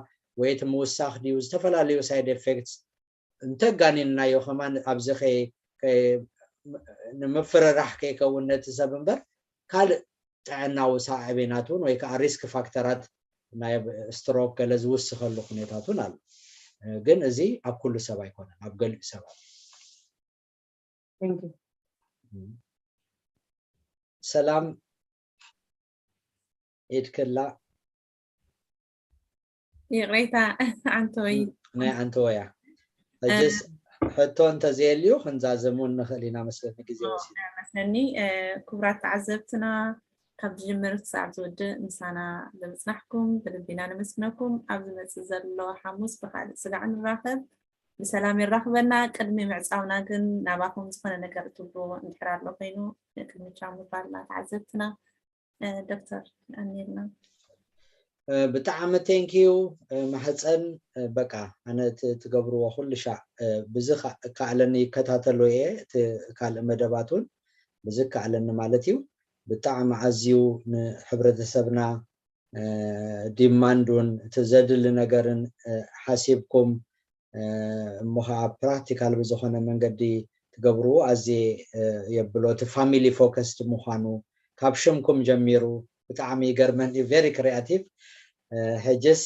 ወይ እቲ ምውሳኽ ድዩ ዝተፈላለዩ ሳይድ ኤፌክትስ እንተጋኒንናዮ ከማን ኣብዚ ንምፍርራሕ ከይከውን ነቲ ሰብ እምበር ካልእ ጥዕናዊ ሳዕቤናት እውን ወይ ከዓ ሪስክ ፋክተራት ናይ ስትሮክ ገለ ዝውስኸሉ ኩነታት እውን ኣሎ ግን እዚ ኣብ ኩሉ ሰብ ኣይኮነን ኣብ ገሊኡ ሰባት ሰላም ኢድክላ ይቕሬታ ኣንቶይ ናይ ኣንቶያ ሕጅስ ሕቶ እንተዘየልዩ ክንዛዘሙ ንኽእል ኢና መስለኒ ግዜ ወሲድና መስለኒ ክቡራት ተዓዘብትና ካብ ዝጅምር ክሳብ ዝውድእ ምሳና ብምፅናሕኩም ብልቢና ነመስግነኩም ኣብ ዝመፅእ ዘሎ ሓሙስ ብካልእ ስጋዕ ንራኸብ ብሰላም የራኽበና ቅድሚ ምዕፃውና ግን ናባኹም ዝኾነ ነገር ትብሉ እንድሕር ኣሎ ኮይኑ ቅድሚ ቻው ምባልና ተዓዘብትና ዶክተር ኣኒልና ብጣዕሚ ቴንኪዩ ማህፀን በቃ ኣነ ትገብርዎ ኩሉ ሻዕ ብዚ ከኣለኒ ይከታተሎ እየ እቲ ካልእ መደባት እውን ብዚ ከኣለኒ ማለት እዩ ብጣዕሚ ኣዝዩ ንሕብረተሰብና ዲማንድ እውን እቲ ዘድሊ ነገርን ሓሲብኩም እሞ ከዓ ፕራክቲካል ብዝኾነ መንገዲ ትገብርዎ ኣዝየ የብሎ እቲ ፋሚሊ ፎከስድ ምዃኑ ካብ ሽምኩም ጀሚሩ ብጣዕሚ ይገርመን እዩ very creative ሕጅስ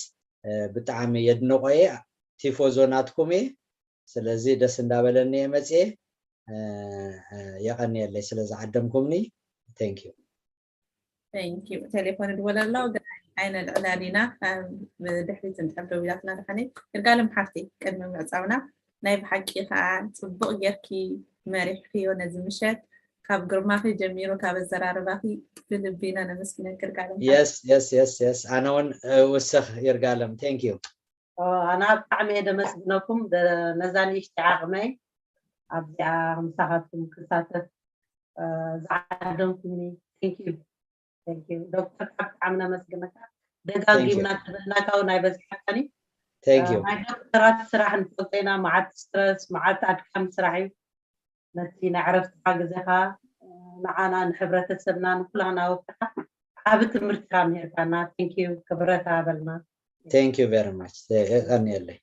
ብጣዕሚ የድንቆ እየ ቲፎዞ ናትኩም እየ ስለዚ ደስ እንዳበለኒ እየ መፅየ የቐንየለይ ስለ ዝዓደምኩምኒ thank you ቴሌፎን ድወለ ኣሎ ኣይነልዕላ ዲና ድሕሪት እንድሕር ደው ኢላትና ድሓነይ ይርጋለም ሓፍቲ ቅድሚ ምዕፃውና ናይ ብሓቂ ከዓ ፅቡቅ ጌርኪ መሪሕክዮ ነዚ ምሸት ካብ ግርማኺ ጀሚሩ ካብ ኣዘራርባኺ ብልቢ ኢና ነመስግነኪ ይርጋለም። Yes, yes, yes, yes. ኣነ እውን እውስኽ ይርጋለም። Thank you. ኣና ብጣዕሚ እየ ደመስግነኩም ነዛ ንእሽቲ ዓቕመይ ኣብዚኣ ምሳኻትኩም ክሳተፍ ዝዓደምኩምኒ። Thank you ዶክተር፣ ብጣዕሚ ነመስግነካ። ደጋጊምና ተበልናካ እውን ኣይበዝሓካኒ። Thank you. ናይ ዶክተራት ስራሕ ንፈልጦ ኢና። መዓት ስትረስ፣ መዓት ኣድካሚ ስራሕ እዩ። ነቲ ናይ ዕረፍትኻ ግዜኻ ንዓና ንሕብረተሰብና ንኩላና ወፍርካ ዓቢ ትምህርቲ ኢኻ ምሂርካና። Thank you ክብረት ኣበልና። Thank you very much. የቀንየለይ።